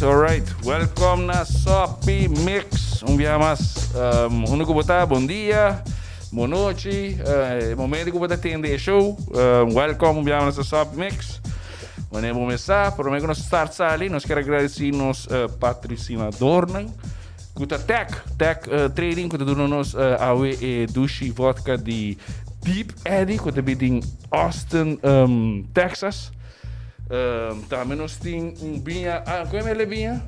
Alright, alright. Welcome na Soppy Mix. Un biaha mas. Unda ku bo ta, bon dia, bon nochi. E momento ku bo ta tende e show. Welcome un biaha mas na Soppy Mix. Wanneer bo mesa, prome ku nos start sali, nos kier agradeci nos patrocinadornan ku ta Tech, Tech Trading ku ta duna nos awe e dushi vodka di Deep Eddy ku ta bin Austin, Texas. Tambe nos tin un biña, ah, kon e biña?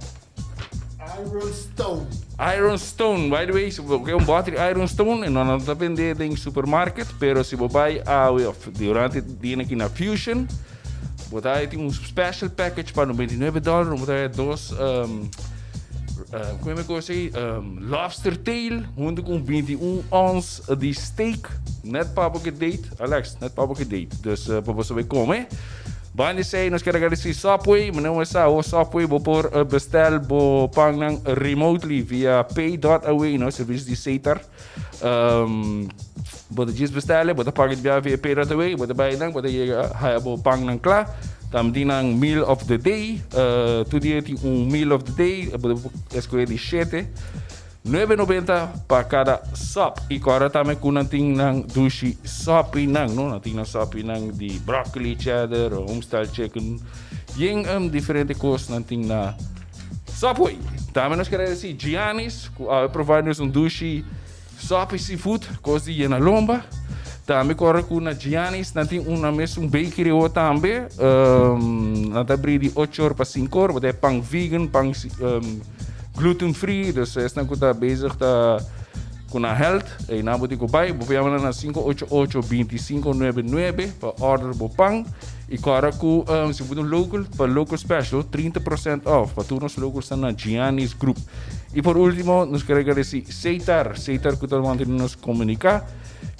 Iron Stone. Iron Stone, by the way, si bo ke un bote di Iron Stone, e no nan ta bende den supermarket, pero si bo bai awe of durante dia aki na Fusion, bo ta tin un special package pa $99, bo ta haya dos, kon e kos ei, lobster tail hunto ku un 21 ons di steak, net pa bo ke date, Alex, net pa bo ke date, dus pa bo sabe kome. Banda esei nos kier agradeci Subway, mi no sa ho Subway bo por bestel bo pannan remotely via pay.away, no, servicio di Setar. Bo ta djis bestele, bo ta paga di bia via pay.away, bo ta bai nan, bo ta yega haya bo pannan kla. Tambe tin nan meal of the day, tur dia tin un meal of the day, bo ta escoge di shete. 9,90 pa kada sop. I kòrda tambe ku nan tin nan dushi sòpinan, no? Nan tin nan sòpinan di broccoli, cheddar, homestyle chicken. Yen um diferente kos nan tin na Subway. Tambe nos kere desi Giannis ku awe provide nos un dushi sòpi seafood, kos di yena lomba. Tambe kòrda ku na Giannis nan tin un nan mes un bakery awo tambe. Um, nan ta abri di ocho or pa sinku or, bo ta pan vegan, pan um, Gluten free, dus esnan ku ta bezig ta ku nan health, einan bo tin ku bai. Bo por yama nan na 588 2599 pa order bo pan. I kòrda ku si bo ta un local, pa local special 30% off pa tur nos locals ta na Gianni's Group. I por ultimo nos ker agradesi Seitar, Seitar ku ta mantene nos komuniká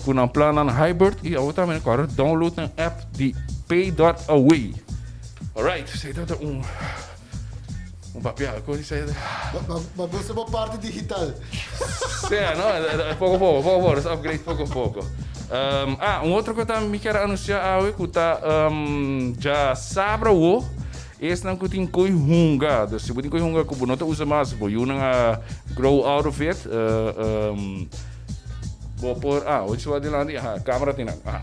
ku nan plannan hybrid i awor tambe kòrda download nan app di pay.away. Alright, Seitar ta un. Un papia, con dice? Ma gusta bo parte digital. Sí, no, poco poco, poco poco, nos upgrade poco poco. Ah, un otro cosa mi kier anuncia awe cu ta ja sabra wo, esnan cu tin coi hunga. Dus si bo tin coi hunga cu bo no ta usa mas, bo yunan a grow out of it, bo por, ah, hoy su adelante, aha, camera tin nan, aha.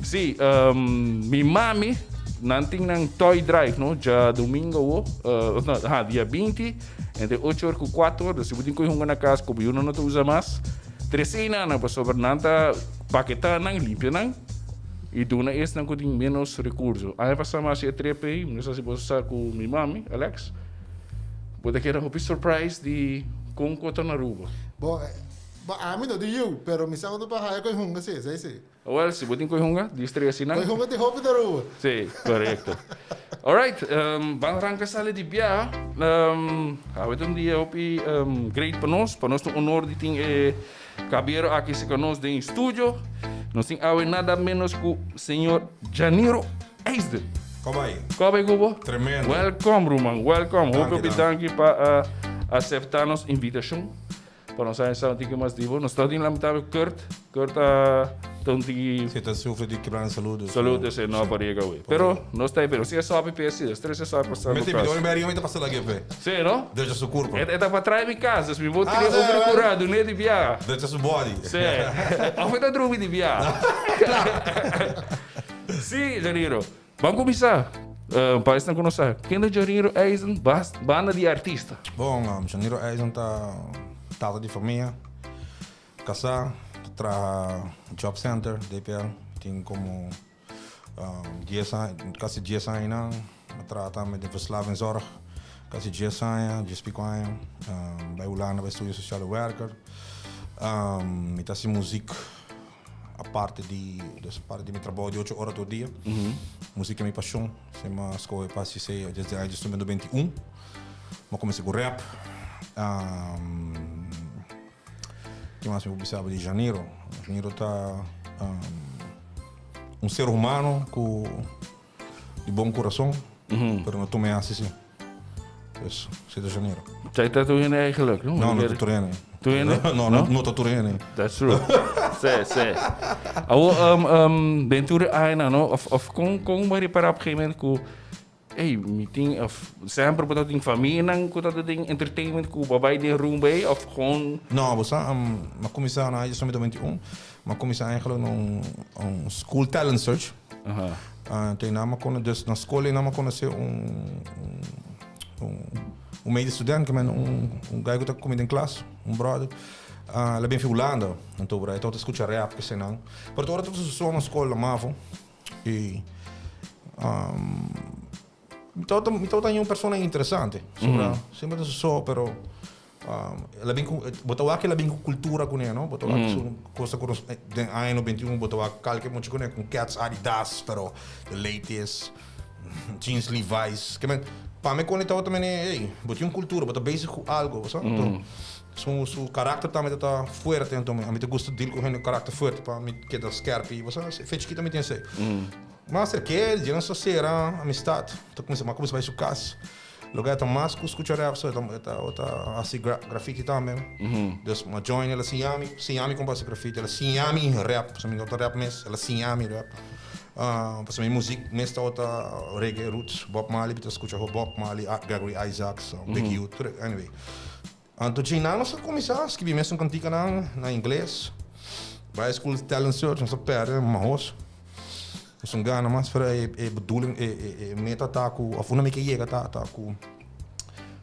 Sí, mi mami, nan tin nan toy drive, no? Djadomingo awo, no, ha, dia 20, entre ocho or ku kuater or, dus si bo tin ku hunga na kas ku bo yunan no ta usa mas, trese nan nan, pasobra nan ta paketá nan, limpia nan, i duna esnan ku tin ménos rekurso. Aña pasá mi a hasi e trip ei, mi no sa si bo sa ku mi mami, Alex, bo ta keda hopi surprise di kon ku ta na Aruba. Bo, bo ami no tin yu, pero mi sa ku ta pa haya ku e hunga si, esei si. Awel, si bo tin koe hunga, distree asina. Koe hunga tin hopi ta Aruba. Si, korekto. Alright, ban ranka sali di biaha. Awe ta un dia hopi great pa nos. Pa nos ta un honor di tin e kabiero aki cerca nos den studio. Nos tin awe nada menos ku señor Janiro Eisden. Koba ei? Koba ei ku bo? Tremendo. Welcome, ruman, welcome. Danki, Hopi hopi danki. danki pa asepta nos invitashon. Pa nos a sa un tiki mas di bo. Nos ta tin lamentable Kurt. Kurt a ta un tiki. Si ta sufri di kebra na salud. Dus Salud dus e no por yega awe. Pero nos ta pero si e sopi p'e si. Nos tres e sopi pa sa Mi tin mi beri mi ta pasa lage p'e. Si no? Drecha su kurpa. E ta pa trae mi kas dus mi bo tira otro kura dun'e di biaha. Drecha su body. Si. Of e ta drumi di biaha. Si Janiro. Ban kuminsá, pa esnan ku no sa, ken ta Janiro Eisen banda di artista? Bon, Janiro Eisen ta tata di famia, kasá, ta traha Job Center, DPL, tin komo dies aña, kasi dies aña nan, a traha tambe den verslavingszorg, kasi dies aña, dies piko aña, bai Hulanda bai studia sociale werker, mi ta hasi muzik. Aparte di, dus aparte di mi trabou di ocho ora tur dia, musika mi pasion. Si mi a skohe pa hasi esei desde aña 2021. Mi a kuminsá ku rap. Ke mas mi por bisa di Janiro? Janiro ta un ser humano ku di bon kurason, pero no tuma e hasi si. Dus, si ta Janiro. Zij ta tur hende eigenlijk, no? No, no ta tur hende. Tur hende? No, no, no ta tur hende. That's true. Sí, sí. Awo, um, um, den tur e añanan, no? Of, of kon, kon bo a ripara op een gegeven moment ku. Ey, mi tin of semper bo ta tin famianan ku ta den entertainment ku bo bai den rumbo ey of gewoon. No, bo sa, mi a kuminsá na aña 2021, mi a kuminsá eigenlijk na un un school talent search. Anto einan mi a kono, dus na skol einan mi a konosé un un un medestudent, ke men un un guy ku ta ku mi den klas, un brother. El a bin fi Hulanda, anto e tabata skucha rap, kesenan. Pero tur ora ta su na skol na mavo. Y mi tabata, mi tabata un persona interesante. Sobra, semper ta so, pero el a bin cu, bo ta wak el a bin cu cultura cune, no? Bo ta wak su cosa cu nos den aña 91 bo ta wak kalke mucha cune con Keds, Adidas, pero the latest jeans Levi's. Ke men, pa mi cune tabata mene, hey, bo tin un cultura, bo ta bezig cu algo, bo sa? Anto, Su su karakter tambe ta ta fuerte anto mi a mi ta gusta deal ku hende ku karakter fuerte pa mi keda skerpi bo sa fe chikito mi tin esei. Mas serke dje nos a sera amistat ta kuminsa mi a kuminsa bai su kas loke a ta mas ku skucha rap so e ta e ta e ta hasi grafiti tambe dus mi a join el a siña mi siña mi kon pa hasi grafiti el a siña mi rap pasobra mi no ta rap mes el a siña mi rap pasobra mi muzik mes tabata reggae roots Bob Marley mi ta skucha hopi Bob Marley Gregory Isaacs Big Youth tur anyway. Anto djeinan nos a kuminsá skibi mesun kantikanan na ingles. Bai school talent search nos a pèrdè mahos. Nos no gana mas pero e e bedoeling e e e meta ta ku òf unda mi ke yega ta ta ku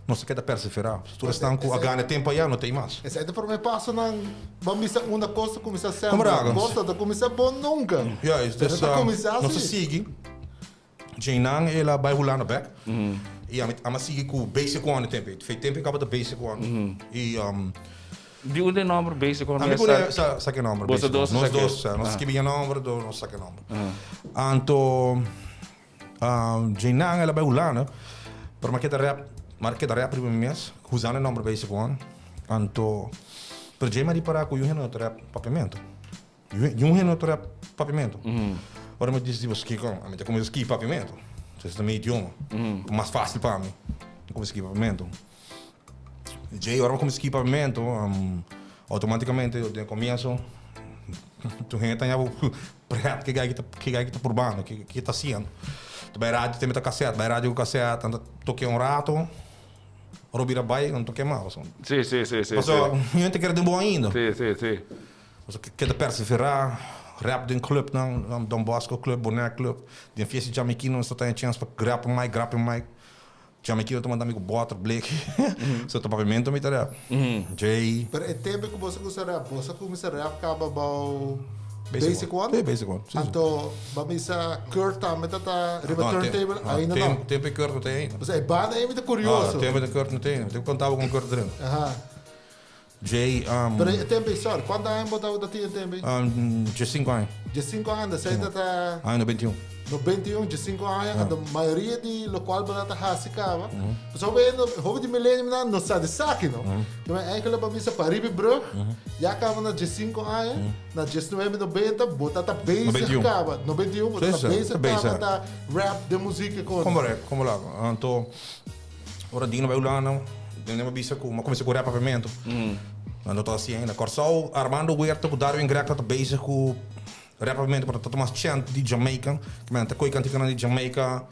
nos ta keda perseverá. Tur esnan ku a gana e tempu ayá no ta ei mas. Esei ta promé pasonan. Ban bisa unda kos ta kuminsá sèmpel. Kos no ta kuminsá bon nunka. Juist, Pero dus ta kuminsá nos a si. sigui. Djeinan el a bai Hulanda bek i ami a sigui ku Basic One e tempu ei. Fe tempu ei kaba ta Basic One. I Di unda e nomber Basic One ami a ku sa? sa sa ke nomber Boso Basic dos One. sa Nos ke? dos sa. Nos skibi e nomber do nos sa ke nomber. Anto djeinan el a bai Hulanda pero mi a keda rap mi a keda rap riba mi mes usando e nomber Basic One. Anto pero djei mi a ripara ku yu hende no ta rap papiamentu. Niun hende no ta rap papiamentu. Ora mi disi bo ski kon, ami ta kuminsá ski papiamentu. Esei ta mi idioma. Mas fásil pa mi. Mi kuminsá ski papiamentu. Djei ora mi kuminsá ski papiamentu, outomátikamente den komienso tur hende ta haña bo prèt ke gai ke gai ta purbando, ke ke ta hasiendo. Ta bai radio tambe ta kasèt, bai radio ku kasèt, nan ta tokia un rato, ora bo bira bai nan tokia mas. Sí, sí, sí, sí. Pasobra niun hende ta kere den bo ainda. Sí, sí, sí. Nos a keda perseverá, rap den clubnan, Don Bosco Club, Bonaire Club, den fiesta di Jamaiquino nos ta taña chèns pa grab un mic, grab un mic. Jamaiquino ta manda mi ku bòter, bleki. So ta papiamentu mi ta rap. Djei. Pero e tempu ku boso kuminsá rap, boso a kuminsá rap kaba bou Basic One? Sí, Basic One. Sí, sí. Anto bo a bisa Kurt tambe ta ta riba turntable? Ainda no? Tempu e Kurt no ta ainda. Pasobra e banda ei mi ta kurioso. No, tempu e Kurt no ta ainda. Mi ta kontaba kon Kurt drenta. Aha. Djei, Pero e tempu ei, sorry, kuantu aña bo tabata tin e tempu ei? Diesinku aña. Diesinku aña, esei ta ta. Aña 91. 91, diesinku aña, anto mayoria di lokual bo tabata hasi kaba. Pasobra hopi hende, hopi di millenniumnan no sa di esaki no. Kema eigenlijk bo a bisa pa riba e brug, ya kaba na diesinku aña, na diesnuebe nobenta bo tabata bezig kaba. 91 bo tabata bezig kaba ta rap den muzik e kos. Komo rap, komo lago. Anto. Ora Dino bai Hulanda, Dino a bisa ku mi a kuminsá ku rap papiamentu. Nan no ta hasi ainda. Kòrsou, Armando Huerta ku Darwin Greg tabata bezig ku rap papiamentu, pero tabata mas chant di Jamaica. Kimen ta kohe kantikanan di Jamaica,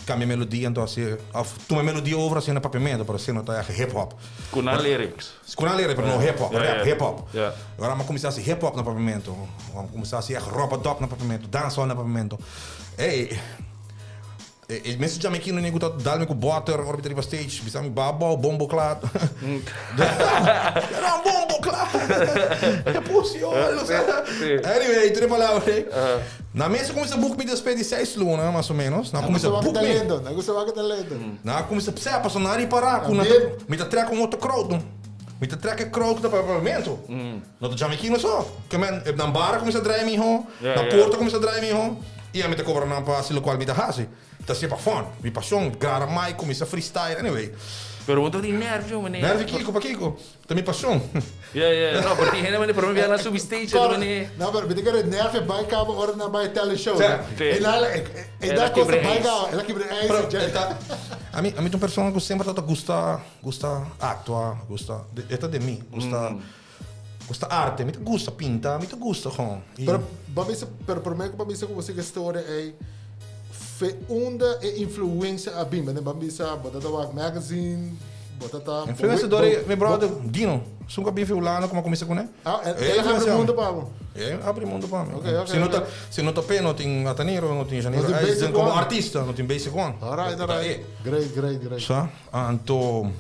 kambia melodia anto hasi, òf tuma e melodia over hasi na papiamentu, pero asina no ta ègt hip hop. Ku nan lyrics. Ku nan lyrics, pero no hip hop, rap, hip hop. Ora mi a kuminsá hasi hip hop na papiamentu, mi a kuminsá hasi ègt rub-a-dub na papiamentu, dancehall na papiamentu. Ey! E mesun jamaiquino ni ku ta dal mi ku butter ora mi ta riba stage, bisa mi ba abou, bombo klaar. No, bombo klaar. E pussy olo. Anyway, tur e palabra ei. Na mes a kuminsá boek mi despues di seis luna, mas o menos. Nan a kuminsá boek mi. Nan gusta wak e talento. Nan a kuminsá p'sè, pasobra nan a ripará ku nan ta, mi ta trèk un otro crowd no. Mi ta trèk e crowd ku ta papia papiamentu. No ta jamaiquino so. Ke men, nan bar a kuminsá draai mihó, nan porta a kuminsá draai mihó. I ami ta kobra nan pa hasi lokual mi ta hasi. Mi ta hasié pa fun. Mi pashon, grara mic, kuminsá freestyle, anyway. Pero bo ta di nervio, meneer. Nervio kiko? Pakiko? Ta mi pashon. Ya, ya. No, pero tin hende manera prome bia nan subi stage anto meneer. No, pero mi ta kere nervio bai kaba ora nan bai tele show. Sí. E nan, e nan kosa bai kaba, el a kibra e ijs. Pero e ta, ami, ami ta un persona ku semper tabata gusta, gusta aktua, gusta, e ta den mi, gusta. Gusta arte, mi ta gusta pinta, mi ta gusta gewoon. Pero bo a bisa, pero prome ku bo a bisa ku bo sigui e storia ei, Fe unda e influencia a bin? Bo a bisa bo ta ta wak magazine, bo ta ta. Influencia dor di mi brother Dino. Esun ku a bin fi Hulanda ku mi a kuminsá kuné. Ah, el a habri mundu pa bo? El a habri mundu pa mi. Si no ta, si no ta p'e no tin Ataniro, no tin Janiro Eisden komo artista, no tin Basic One. Alright, alright. Great, great, great. Sa, anto,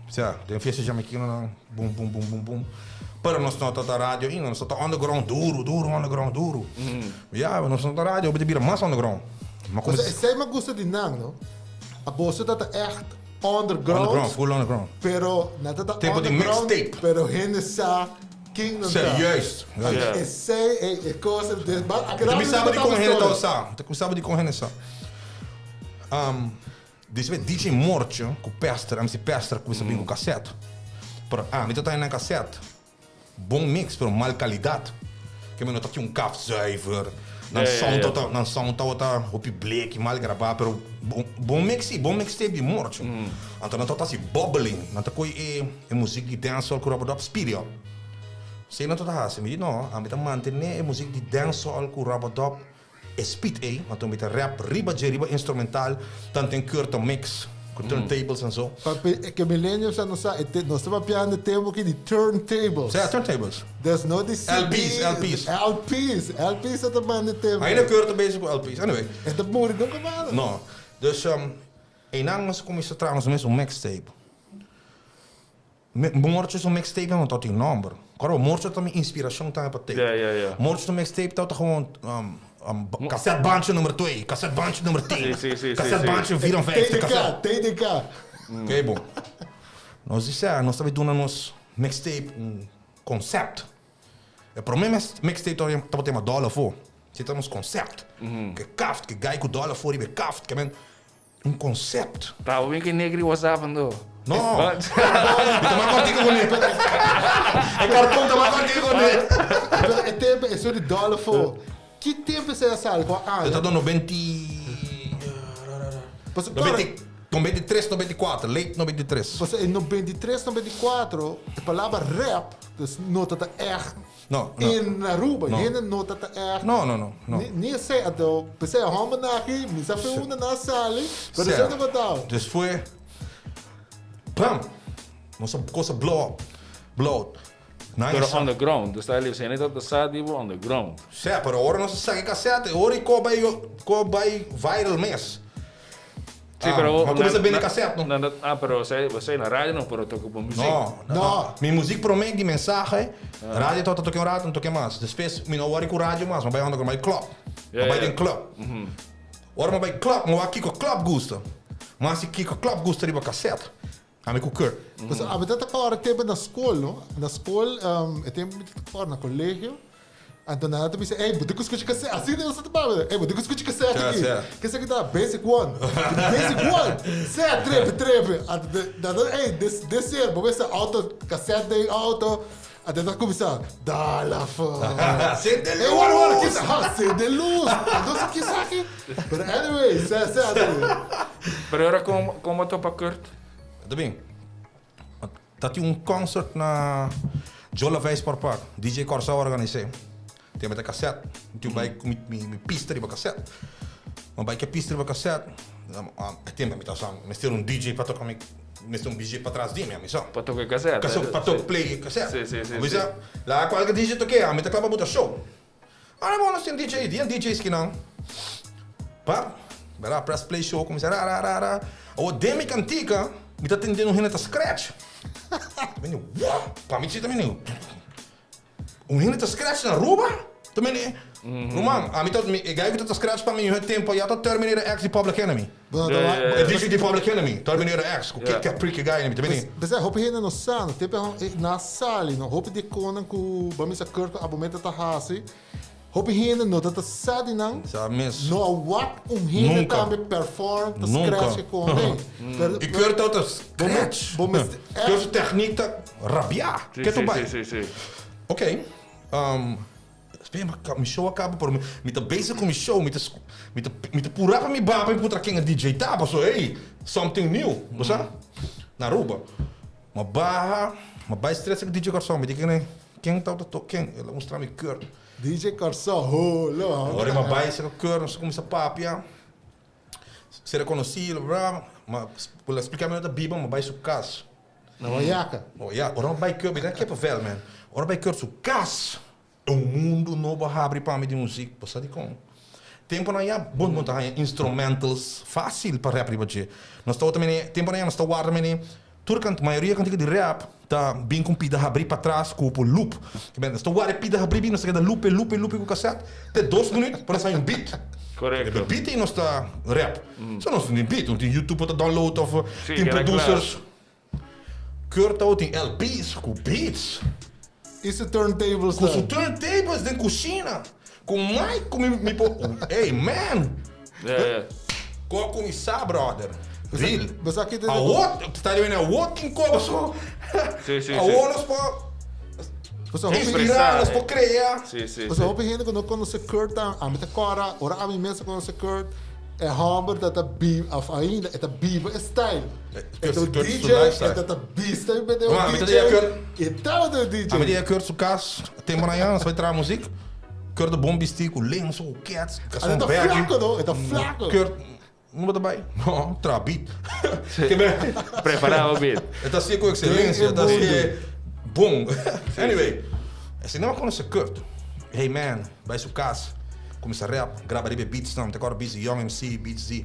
sea, den fiesta jamaiquinonan, bum, bum, bum, bum, bum. Pero nos no ta ta radio ainda, nos ta ta underground duru, duru, underground duru. Ya, nos no ta radio, bo ta bira mas underground. Ma como. Esei mi a gusta di nan, no? A boso ta ta echt underground. Underground, full underground. Pero nan ta ta underground. Tempo di mixtape. Pero hende sa ken nan ta. Juist, juist. Esei e e cosa. Te mi saba di con hende ta sa. Te mi saba di con hende sa. Despues DJ Mortje cu Pester, MC Pester cuminsa bin cu cassette. Pero ami ta taña nan cassette. Bon mix pero mal calidad. Ke mi no ta tin un kaf zuiver. Nan sound tabata nan sound tabata hopi bleki, mal grabá pero bon mix si, bon mixtape di Mortje. Anto nan tabata hasi bubbling. Nan ta koe e e muziek di dancehall ku rubber dub speed op. Esei nan tabata hasi. Mi di no, ami ta mantené e muziek di dancehall ku rubber dub E speed ey, anto mi ta rap riba dje, riba instrumental, tanto en keur ta mix, ku turntables en zo. Papi, e ke millennials a no sa, e te, nos ta papiando e tempo aki di turntables. Sea, turntables. Dus no di CD. LP's, LP's. LP's, LP's a ta manda e tempo. Ainda keur ta bezig ku LP's, anyway. E ta muri nunka mas. No, dus eynan nos a kuminsa traha nos mes un mixtape. Morcho su mixtape no ta tin nomber. Kòrda bo, Morcho ta mi inspirashon tambe pa tape. Ja, ja, ja. Morcho su mixtape tabata gewoon cassette bandje nummer twee, cassette bandje nummer tien, Si, si, si, cassette si. bandje 54, TDK, cassette. TDK. Oké bon. Nos di sè, nos ta bin duna nos mixtape un concept. E promé mixtape tabata yama Dollar Afó. Esei ta nos concept. Ke kaft, ke gai ku dollar afó riba e kaft, ke men. Un concept. Ta bo bin ki negri whatsapp ando. No. Mi ta mas contigo con e. E cartón ta mas contigo con e. Pero e tempo e su di dollar fo. Ki tempo esei a sali? Kua aña? E ta do noventi. 93, 94, late 93. Pasobra e 93, 94 e palabra rap dus no ta ta echt. No, no. In Aruba, No. hende no ta ta echt. No, no, no, no. Ni, ni esei, anto, p'esei e hòmbernan aki, mi sa fe unda nan a sali, pero Sea. esei no kontau. Dus fue, pam, nos a cosa blow up, blow out. Nan Pero sa- underground, dus ta hende ta ta sa di bo underground. Sea, pero ora nos a saka e cassette, ora e ko bai, ko bai viral mes. Sí, pero Ma kuminsa bende cassette, no? Na, na, ah, pero osei, osei na radio no por a toka bo muziek. No, No. Mi muziek promé di mensahe, radio tabata toke un rato, no toke mas. Despues mi no worry ku radio mas, mi a bai underground, mi bai club. Mi a bai den club. Ora mi a bai club, mi wak kiko club gusta. Mi a hasi kiko club gusta riba cassette. Ami ku Kurt. Pasobra ami ta ta kòrda tempu na skol, no? Na skol, e tempu mi ta kòrda na kolegio, anto nan ta bisa, ey, bo tin ku skucha kasèt. Asina nos ta papia, ey, bo tin ku skucha kasèt aki. Ke esaki ta? Basic One. Basic One! Sè, trepe, trepe. Anto nan ta, ey, des des bo mester outo, kasèt den outo. Anto nan ta kuminsá, Dala fo. Sende Ey, wòrdu, wòrdu, lus! kisa? Ha, sende lus! Anto kisa aki? Pero anyway, sè, sè, Pero ora kon, kon bo topa Kurt? Ta bin. Ta tin un concert na Joe Lavey Sport Park. DJ Kòrsou a organis'é. Tin mete cassette. Mi tin bai ku mi mi pista riba cassette. Mi bai ku e pista riba cassette. E tempu mi ta sa mester un DJ pa toka mi mester un DJ patras di mi ami sa. Pa toka e cassette. Pa toka play e cassette. Si si si. Mi sa laga kualke DJ tok'é ami ta kla pa buta show. Ahora bo nos tin DJ, di en DJ's kinan. Pa, bera press play show kuminsá ra ra ra ra. Awor den mi kantika mi ta tende un hende ta scratch. Mi di what? Pa mi si ta mini un hende ta scratch na Aruba? Ta mini ruman ami ta e guy ku ta scratch pa mi un tempo ya ta Terminator X di Public Enemy. E DJ di Public Enemy, Terminator X, ku Kid Capri ke guy mi ta mini. P'esei hopi hende no sa no tempo na sali no hopi di konan ku bo a misa Kurt ku abo meta ta hasi hopi hende no ta ta sa di nan Sa mes. no a wak un hende Nunka. tambe perform ta Nunka. scratch ke kon ei pero I Kurt ta scratch. bo mester Kurt su techniek ta rabia. Si Ke tu si bai? si si. Ok. Spera, ma mi show a caba pero mi ta bezig cu mi show, mi ta mi ta mi ta pura pa mi ba pa mi putra ken e DJ ta paso ey something new, bo sa? Na Aruba. Ma baha, ma bai stress cu DJ Corsou, mi di ken ken ta to ken, el a mustra mi Kurt. DJ Corsou, ho lo. Ora mi a bai cerca Kurt, nos a cuminsa papia. Sera konosí, bla bla, ma por la splika mi no ta biba, mi bai su kas. Na Wayaca. Oh ya, ora mi bai Kurt, mi ta kippenvel man. Ora mi bai Kurt su kas, e un mundu nobo a habri pa mi di muzik, bo sa dikon? Temponan ya bo no ta haña instrumentals fásil pa rap riba dje. Nos tabata mene, temponan ya nos ta warda mene, tur kant, mayoria kantika di rap ta bin ku un pida habrí patras ku por loop. Nos ta warda e pida habrí bin, nos ta keda loop e loop e loop e ku kasèt te dos minüt pa nos haña un beat. Korekto. E beat ei nos ta rap. So nos no tin beat, no tin YouTube pa ta download òf Sí, tin keda kla. producers. Kurt tabatin LP's ku beats. I su turntables Ku su ta. turntables den kushina. Ku mic ku mi mi por ey man. Ja, ja. Ku a kuminsá brother. Real. Bo sa ki ta Awor ta di wena awor tin koba so. Sí, sí, sí. Awor nos por Bo sa hopi inspirá, nos por krea. Sí, sí, Bo sí. sa hopi hende ku no konosé Kurt ta ami ta kòrda ora ami mes a konosé Kurt e hòmber ta ta bi òf ainda e ta biba e style. E ta un DJ, e ta ta bista i bende un DJ, e tabata un DJ. Ami ta Kurt su kas, temponan ya nos bai traha muzik, Kurt ta bon bisti ku lenso, ku kets, E ta flako no, e ta flako. Kurt, no bo ta bai? No, traha beat. Prepara bo beat. E ta hasié ku ekselensia, e ta hasié bon. Anyway, esei no a konosé Kurt. Hey man, bai su kas, kuminsá rap, graba riba e beatsnan, ta kòrda beats di Young MC, beats di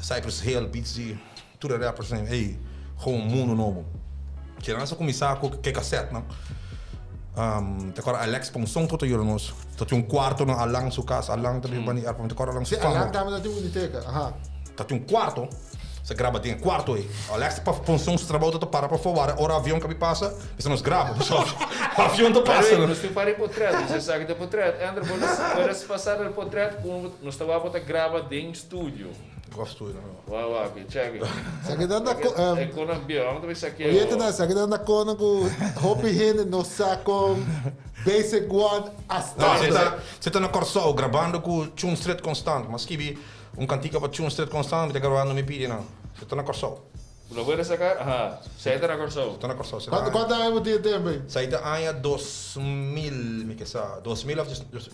Cypress Hill, beats di. Tur e rappers nan ey gewoon un mundo nobo. Keda nos a cuminsa cu ke cassette nan. Te acorda Alex Ponson cu ta yuda nos. Ta tin un cuarto na Alan su cas. Alan ta biba banda di airport. Te acorda Alan su Sí, fama. Alan tambe ta tin un uniteca. Aha. Ta tin un cuarto. Sa graba den e cuarto ey. Alex Ponson su trabao ta ta para pafó wara ora avion kabi pasa. Bisa nos graba pasobra avion ta pasa. By the way, nos tin par di potret. Nos a saki den potret. Ender, bo puedes pasar el potret cu nos tabata ta graba den studio. Gosto no. Wou wou aki check. Sa ki nan ta E konan bieu, amo ta bisa ke. Oyente nan, sa ki nan ta konan ku hopi hende no sa kon Basic One a start. No, si ta na Kòrsou grabando ku Chun Street Constant, m'a skibi un kantika pa Chun Street Constant, mi ta grabando mi pidi nan. Si ta na Kòrsou. Lo puede sacar? Aha. Si ta na Kòrsou. Si ta na Kòrsou. Kuantu aña bo tin e tempu ei? Sa ta aña 2000, mi ke sa. 2000 òf,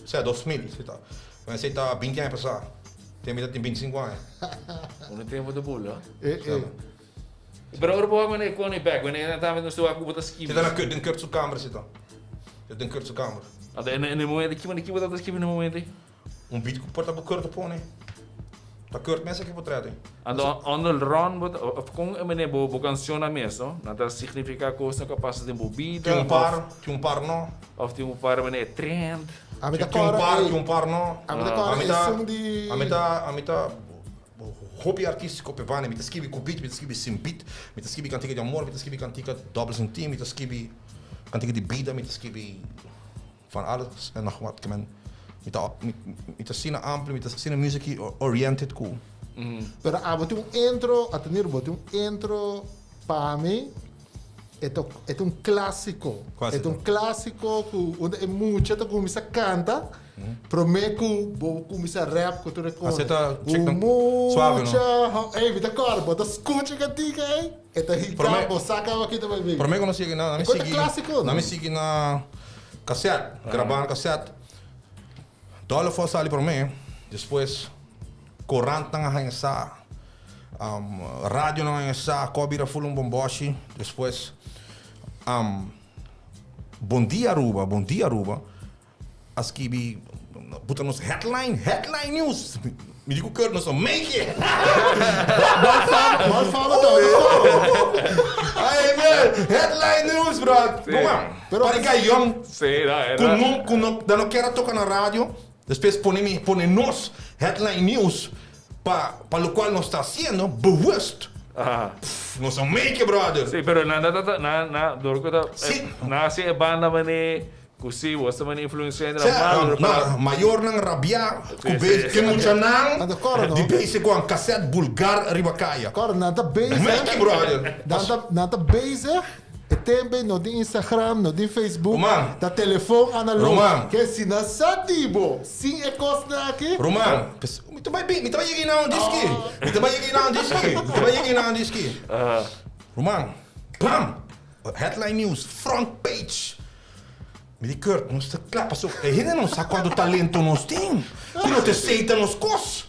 sea 2000 si ta. Esei ta 20 aña pasá. Ten mi ta tin 25 aña. Uno tempo ta bula. Eh, eh. Pero ora bo wak wanneer kon e bek, wanneer nan tambe nos ta wak ku bo ta skibi. Si ta na den Kurt su kamer si ta. Si den Kurt su kamer. Anto en e momento, ki ki bo ta skibi na e momento ei? Un beat ku por ta ku Kurt a pone. Ta Kurt mes a ki potret ei. Anto on the run bo ta, of kon e manera bo bo kanshonnan mes no? Nan ta signifiká kosnan ku a pasa den bo bida? Tin un par, tin un par no. Of tin un par manera e trend? Ami ta Tin un kòrda par, ei. tin un par no. Ami ta kòrda Ami ta, esun di. ami ta, ami ta hopi artístiko p'e banda. Mi ta skibi ku beat, mi ta skibi sin beat, mi ta skibi kantika di amor, mi ta skibi kantika dòbel sentí, mi ta skibi kantika di bida, mi ta skibi van alles en nog wat. Kimen mi ta, mi, mi ta asina amplio, mi ta asina music oriented ku. Pero abo tin un intro, Atenir, bo tin un intro pa mi. E ta e ta un clásico. Cual E ta un clásico cu unda e mucha ta cuminsa canta prome cu bo cuminsa rap cu tur e cosa. Así ta Un chick suave, no? mucha ho- Ey, mi ta acorda, bo ta scucha e cantica ey, e ta hinca Prome- bo saca aki ta bay bay. Prome cu nos yega na, na mi E cosa sigui, clásico, na no? mi sigui na cassette, graba na cassette. Dollar for sali prome, despues corantnan a haña sa, radionan a haña sa, cu a bira full un bomboshi, despues Bon Dia Aruba, Bon Dia Aruba a skibi, buta nos headline, headline news, mi di cu Kurt nos a make it! Mal fama, mal fama ta, mal fama. Ay man, headline news bro, Sí. Pero Pari Gayon Sí, no, ku era. no ku no da no kier a toka na radio, despues pone mi pone nos headline news pa pa lokual nos ta hasiendo bewust. Aha. Pff, nos a make it brother. Sí, pero nan ta ta nan nan dor ku ta Sí. nan hasi e banda mane ku sí bo ta mane influencia entre Sea, malo no, pa mayornan rabia ku Sí, be sí. ke muchanan Nan ta kòrda, no? di basic one cassette bulgar riba kaya. Kòrda, nan ta bezig. Make it brother. Nan ta nan ta bezig. E tempe no tin Instagram, no tin Facebook, Ruman. ta telefon analog. Ruman. Ke si nan sa di bo sin e kosnan aki. Ruman, mi ta bai mi ta bai yega na un diski. Mi ta bai yega na un diski. Mi ta bai yega na un diski. Ruman, bam! Headline news, front page. Mi di Kurt, nos ta kla pasobra e hende no sa kuantu talento nos tin. Ku no ta seita nos kos.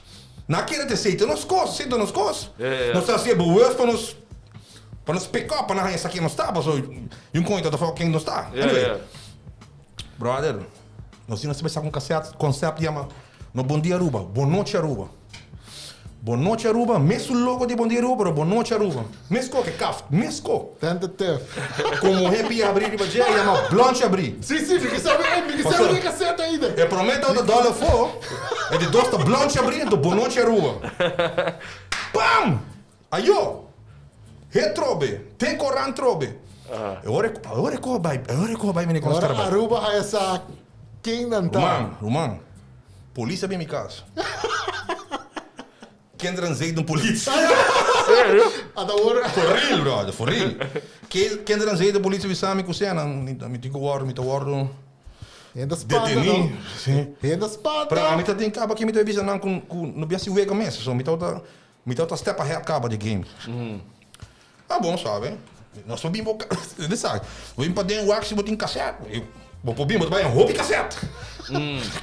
Nan kere ta esei ta nos kos, esei ta nos kos. Nos ta hasié bewust pa nos pa nos pick up pa nan haña sa ken nos ta pasobra yun koño ta ta ken nos ta. Anyway, brother, nos tin nos ta bisa ku un cassette concept yama no Bon Dia Aruba, Bon Nochi Aruba. Bon Nochi Aruba, mesun logo di Bon Dia Aruba pero Bon Nochi Aruba. Mesko ke kaft, mesko. Tentative. Komo happy habri riba dje a yama blonchi habri. Si, si, mi ke sabi, ey, mi ke sabi di e cassette ainda. E prome tabata dollar fo, e di dos ta blonchi habri, enton Bon Nochi Aruba. Pam! Ayo! He trobe, den koran trobe. E ora e ora e koho bai, e ora e koho bai mene kono Ora stara bai. Aruba haya sa ken nan ta. Ruman, ruman, polis a bin mi kas. Kinderen zeden politie. Serio? Ata ora. For real, brother, for real. Kinderen zeden politie bisa mi ku sea nan, mi tin ku wòrdu, mi ta wòrdu Hende spanta, no? detení. Si. Hende spanta. Pero ami ta den kaba ke mi ta bisa nan ku ku no biasi wega mes, so mi tabata Mi tabata step ahead caba di game. Ah bon sabe, nos por bin bo di sa, bo bin paden wak si bo tin cassette. Bo por bin, bo ta bay un hopi cassette.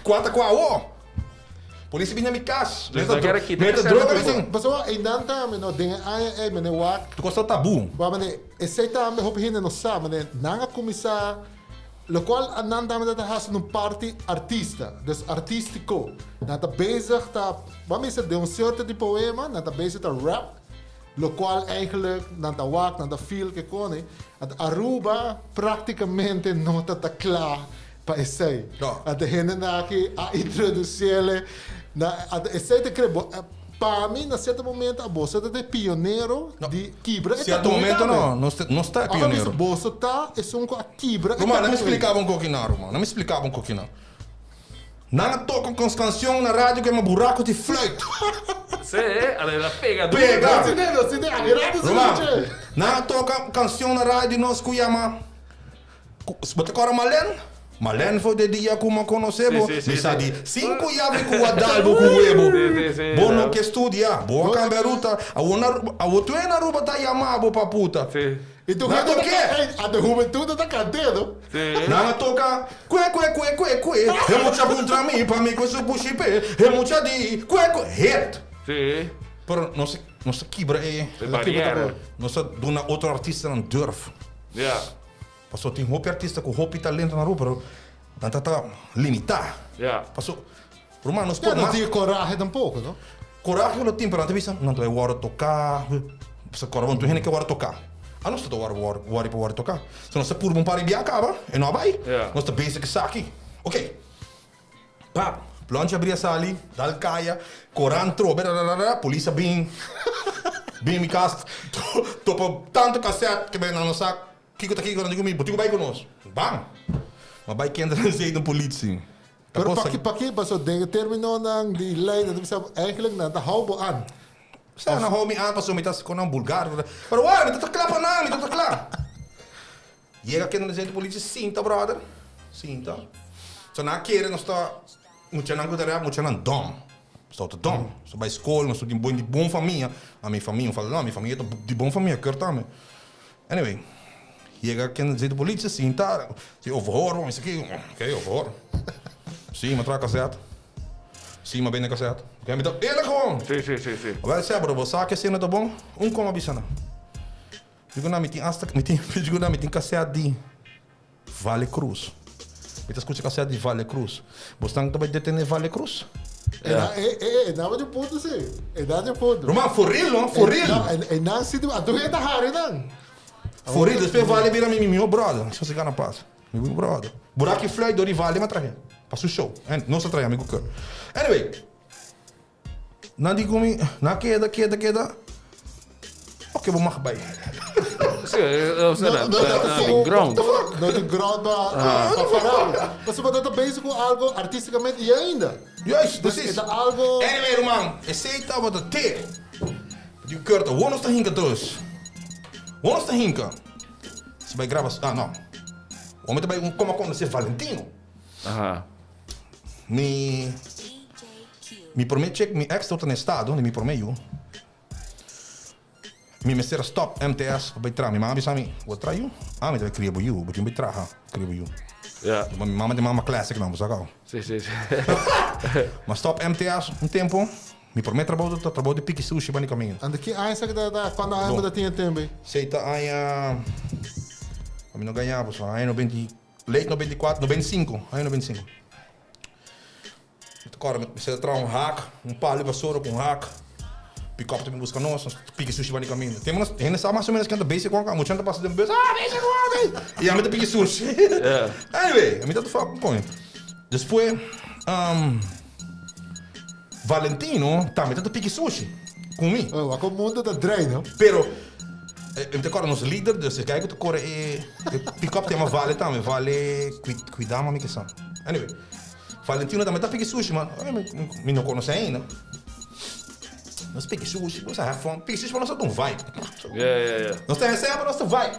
Cua ta cua awo? Policia bin na mi cas. Dus nan kere kita Meta cassette droga di mi bo. tin. Pasobra einan tambe no, den e aña ei mene wak. Tu cosa tabu. Wak mene, esei tambe hopi hende no sa, mene nan a cuminsa. Locual a nan tambe ta haci un parti artista, dus artistico. Nan ta bezig ta, ban bisa den un cierto di poema, nan ta bezig ta rap, locual eigenlijk nan ta wak, nan ta feel ke kone. Anto Aruba practicamente no ta ta cla pa esey. No. Anto hendenan aki a introduciele na, anto esey ta cre bo, pa mi na cierto momento a boso ta de pionero No. di kibra e Cierto taboe momento tambe. no, nos nos ta e Ora bisa pionero. boso ta esun ku a kibra e Ruman, laat mi taboe ei. splika bo un koki na, ruman. Laat mi splika bo un koki na. Nan a toka un kansion na radio ku yama Buraku di Fluit. Sí, a la pega duro. Pega! No sine, no sine, a mi rato Ruman, skucha. nan a toka un kansion na radio nos ku yama Bo ta kòrda Malen? Malen for de dia ku m'a konosé bo, mi sa di sinku yabi ku a dal bo ku webo. Bo no ke studia, bo a kambia ruta, awor na awor tur hende na Aruba ta yama bo pa puta. I tur Nan hende ta tok'é. ey, a de hubentud ta kant'é no. Nan a toka, Kue kue kue kue kue, e mucha puntra mi pa mi kue su pushi p'e, e mucha di, kue kue, hit. Pero nos nos a kibra e, E bariera. nos a duna otro artistanan durf. Paso tin hopi artista ku hopi talento na Aruba pero nan ta ta limitá. Ya. Paso ruman nos Ya por no mas tin e korahe tampoko no. Korahe lo tin pero nan ta bisa nan ta bai wòrdu toká. Paso kòrda bon tur hende ke wòrdu toká. Anos ta ta wòrdu wòrdu wòri pa wòrdu toká. So nos ta purba un par di bia kaba e no a bai. Ya. Nos ta bezig esaki. Oké. Pap, Blonchi a bria sali, dal kaya, koran trobe, rararara, polis a bin, bin mi kas, topa tantu kaset ke nan no sa kiko ta kiko, nan di ku mi, bo tin ku bai ku nos. Ban! Ma bai kende nan zei den politsi. Ta Pero cosa. paki paki paso den e terminonan di lei nan ta bisa eigenlijk nan ta hou bo an. Sa nan hou mi an paso mi ta kon nan bulgar, pero wara mi ta ta kla pa nan, mi ta ta kla. Yega kende nan zei den politsi, sinta brother, sinta. So nan a kere nos ta muchanan ku ta rap, muchanan dom. Nos ta dom, nos ta bai skol, nos ta di bon famia. A mi famia, mi fala no, mi famia ta di bon famia, keur tambe. Anyway, yega ken di politie, sinta, si overhoor, mi si ki, ok, overhoor. Si, mi a traha cassette. Si, mi a bende cassette. Ok, mi ta eerlijk gewoon. Si, si, si, si. Wel sê, bro, bo sa ke esei no ta bon? Un koma bisa nan. Digo nan, mi tin hasta, mi tin, digo nan, mi tin cassette di Vale Cruz. Mi ta skucha cassette di Vale Cruz. Bosnan ta bai detene Vale Cruz? E na, e, e, e daba di un punto si. E da di un punto. Ruman, for real no, for real. No, e, e nan si, anto e ta hari nan. For real, despues Vale bira mi mi miho brother. Si gana pas. Mi miho brother. Buraki Fluit dor di Vale m'a trahe. Pa su show. En, nos a trahe, mi ku Kurt. Anyway. Nan di ku mi, nan keda, keda, keda. Oke, bo mag bai. Sí, o sea, No, no, no, di ground. No di ground pa pa pará. Pasobra bo ta bezig ku algo artísticamente i ainda. Juist, Dus precies. e ta algo. Anyway, ruman, esei tabata te. Di Kurt, awor nos ta hinka dus. Awor nos ta hinka. Si bai graba, ah no. Awor mi ta bai un koma konosé Valentino. Aha. Mi mi prome chek mi ex tabata na estado di mi prome yu. Mi mester a stop MTS pa bai traha. Mi mama a bisa mi, bo traha yu? Ah, mi ta bai kria bo yu, bo tin bai traha kria bo yu. Ja. Mi mama ta mama classic nan, bo sa kau. Si, si, si. Ma stop MTS un tempo. Mi promé trabou ta trabou di piki sushi bani kaminda. Anda ki aña esaki ta ta? Kuantu aña bo ta tin e tempu ei? Sei ta aña, mi no gaña bo, aña noventa i, late 94, 95, aña 95. Mi ta kòrda mi ta traha un hak, un palu di basura ku un hak, pikòp ta bin buska nos, nos ta piki sushi bani kaminda. Tempu nos hende sa mas o ménos ken ta basic one, mucha ta pasa den bus, ah basic one, i ami ta piki sushi. Anyway, ami ta fuck kon. Despues, Valentino tambe ta piki sushi ku mi. Oh, wak un mundo ta draai, no? Pero, mi ta kòrda nos lider, dus e guy ku ta kore e pikòp ta yama Vale tambe, Vale Kuidama mi ke sa. Anyway, Valentino tambe ta piki sushi, ma mi no konosé ainda. Nos piki sushi, nos a have fun. Piki sushi pa nos ta un vibe. Nos ta hesé pa nos ta vibe.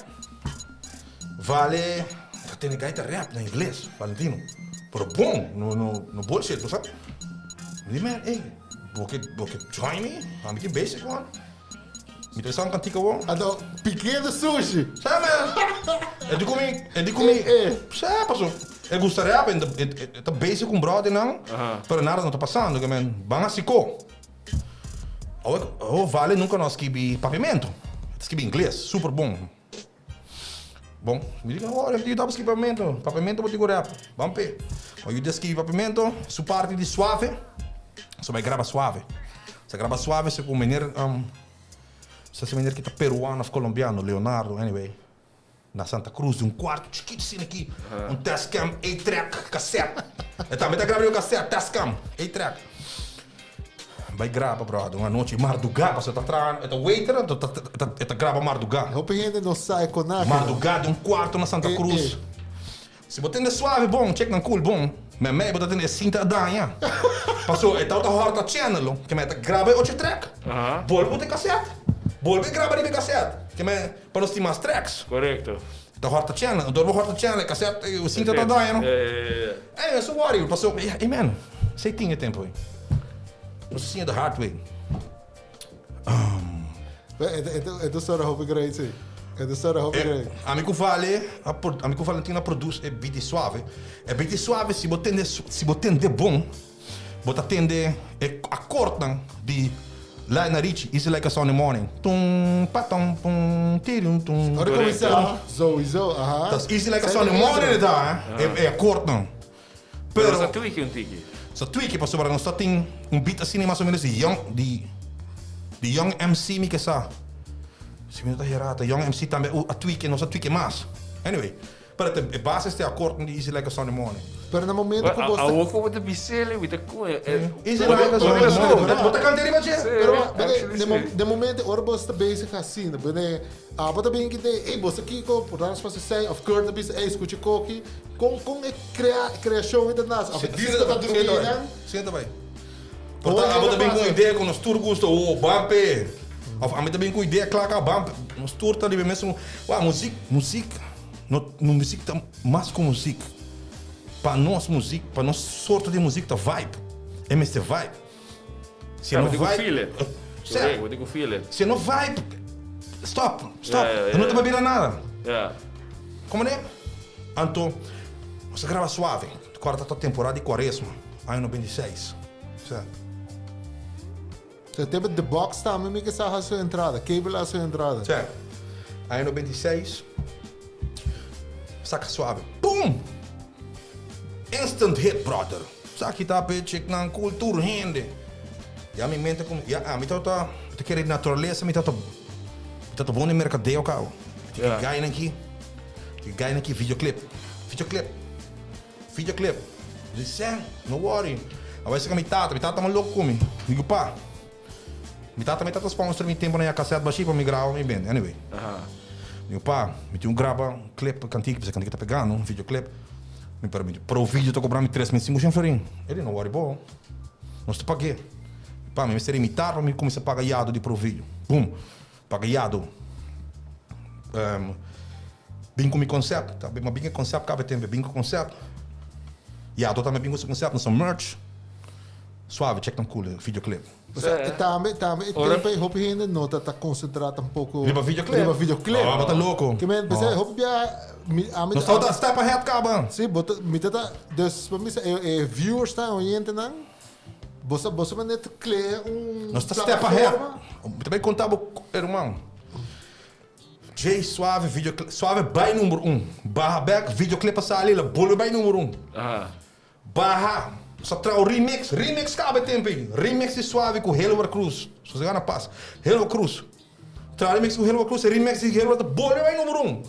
Vale ta tene guy ta rap na ingles, Valentino. Pero bon, no no no bullshit, bo sa. Mi di man, ey, bo ke bo ke join mi? Ami tin basic one. Mi ta bisa un kantika wou. Anto, pikiendo sushi. Sa man. E di ku mi, e di ku mi, sa paso e gusta rap en e ta basic ku un brother nan, pero nada no ta pasando, ke men ban hasi ko. Awo Vale nunka no a skibi papiamento, e ta skibi ingles, super bon. Bon, mi di, oh, mi ta skibi papiamento, papiamento bo tin ku rap, ban p'e. Bo yuda skibi papiamento, su parti di suave, so bai graba suave. Sa graba suave se ku meneer, sa si meneer ki ta peruano of colombiano, Leonardo, anyway, na Santa Cruz, di un kuarto chikitu asina aki, un Tascam 8-track cassette. E tambe ta graba riba cassette, Tascam 8-track. Bai graba brother un anochi mardugá pasobra e ta traha e ta waiter anto e ta graba mardugá. Hopi hende no sa e konaki. Mardugá den un kuarto na Santa Cruz. Si bo tende suave bon chek nan cool bon mei bo ta tende e sinta a daña pasobra e tabata hòrta channel ke mei ta graba e ocho track bolbe bo ta e cassette bolbe graba riba e cassette ke mei pa nos tin mas tracks. Korekto. E ta hòrta channel anto ora bo hòrta channel e cassette e sinta ta daña no. Ey so worry pasobra ey man esey tin e tempo ey. Nos a siña the hard way. E ta sora hopi great si. E ta sora hopi great. Ami ku Vale, ami ku Valentina a produce e beat di Suave. E beat di Suave si bo tende si bo tende bon, bo ta tende e akordnan di Lionel Richie, Easy Like a Sunday Morning. Tum pa tum pum tirum tum. Ora kuminsá, souiso, aha. Tas Easy Like a Sunday Morning e ta, e akordnan. Pero nos a tweak un tiki. Nos a tweak pasobra nos ta tin un beat asina mas o menos di Young di di Young MC mi ke sa. Si mi no ta hera ta Young MC tambe a tweak nos a tweak mas. Anyway, pero e base es te akkoord di Easy Like a Sunday Morning. Pero na momento ku bos ta. Awor ku bo ta bis'el mi ta ku Easy Like a Sunday Morning. Bo ta kanta riba dje? Pero den momento ora bos ta bezig asina, bene Abo ta bin kinte, ey bo sa kiko, por nos fasi esey, of Kurt ta bisa, ey skucha koki. Kon kon e krea kreashon ei ta nase? Of e disco ta drumi einan? Sienta bai. Por ta abo ta bin ku un idea ku nos tur gusta, oh ban p'e. Of ami ta bin ku idea kla kaba, ban p'e. Nos tur ta riba e mesun, wou muzik, muzik, no muzik ta mas ku muzik. Pa nos muzik, pa nos sorto di muzik ta vibe. E mester vibe. Si no vibe, si no vibe, stop, stop. No ta bira nada. Como ne? Anto, nos a graba suave. Kòrda ta temporada di Kuaresma, aña 96. Sa. Sa tempo The Box tambe mi ke sa hasi su entrada. Cable hasi su entrada. Sa. Aña 96. Saka suave. Boom! Instant hit, brother. Sa ki ta pe chek nan cool tur hende. Ya mi mente como ya ami tabata mi ta kere naturalesa mi tabata mi tabata bon den mercadeo cabo. Mi tin ki gainan ki mi tin ki gainan ki videoclip videoclip videoclip. Mi di Sam no worry. A bai saka mi tata mi tata ta loco cu mi. Mi di pa mi tata mi tata sponsor mi tempo na ya cassette bashi pa mi graba mi bende anyway. Mi di pa mi tin un graba un clip cantica pasobra cantica ta pegando un videoclip. Mi pero mi pro video ta cobra mi 3500 florin. E di no worry bo. Nos ta pag'é. Pa mi mester imitar pa mi cuminsa paga yado di pro video. Boom. Paga yado. Um, bin cu mi concept. Ta bin, ma bin cu e concept caba e tempo. Bin cu concept. Yado tambe bin cu su concept. Nos a merge. Suave, check nan cool videoclip. Osea, e tambe, tambe e tempo ei hopi hende no ta ta concentra tampoco Riba videoclip. riba videoclip. Ah, bo ta loco. Ke men, p'esei hopi bia mi, ami Nos tabata step ahead caba. Sí, bo ta, mi ta ta, dus pa mi sa e, e viewers nan, oyentenan, Boso boso mester crea un Nos ta step ahead. plataforma. Mi ta bay conta bo herman. Jay Suave video Suave bay number un. Baha bek videoclip a sali el a bolbe bay number un. Aha. Baha. Nos a traha un remix. Remix caba e tempo ey. Remix di Suave cu Helwer Cruz. Sosega na pas. Helwer Cruz. Traha remix cu Helwer Cruz. E remix di Helwer ta bolbe bay number un.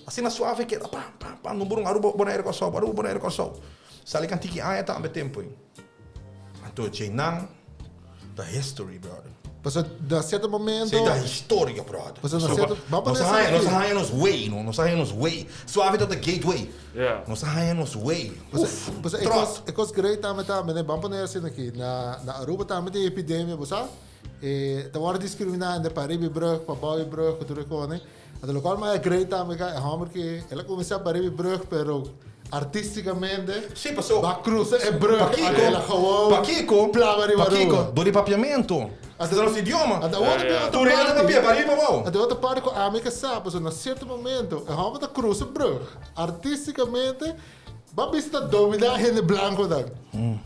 Asina Suave keda pam pam pam number un Aruba Bonaire Kòrsou Aruba Bonaire Kòrsou. Sali kantiki aña tambe tempo ey. Anto djeinan ta history brother. Pasobra na cierto momento. Esey ta historia brother. Pasobra na cierto, bo a Nos pone a haña, nos a esaki. haña nos way no, nos a haña nos way. Suave ta ta gateway. Yeah. Nos a haña nos way. Uf, Pasobra e tròt. kos, e kos great tambe ta, mene, bo a pone asina aki, na na Aruba tambe tin epidemia, bo sa? E ta wòrdu diskriminá hende pa riba e brug, pa bou e brug, ku tur e kos. Anto lokual mas e great tambe ka e hòmber ki el a kuminsá pa riba e brug pero artísticamente Sí, paso ba krusa e brug Pakiko, anto el a gewoon pakiko, plama riba pakiko, Aruba. dor di papiamentu, Anto ta nos idioma. Anto awor ta bin otro Tur hende ta parti. papia pa riba pa bou. Anto otro parti ku ami ke sa pasobra na sierto momento e hòmber ta krusa e brug artísticamente ba bisa ta dominá hende blankonan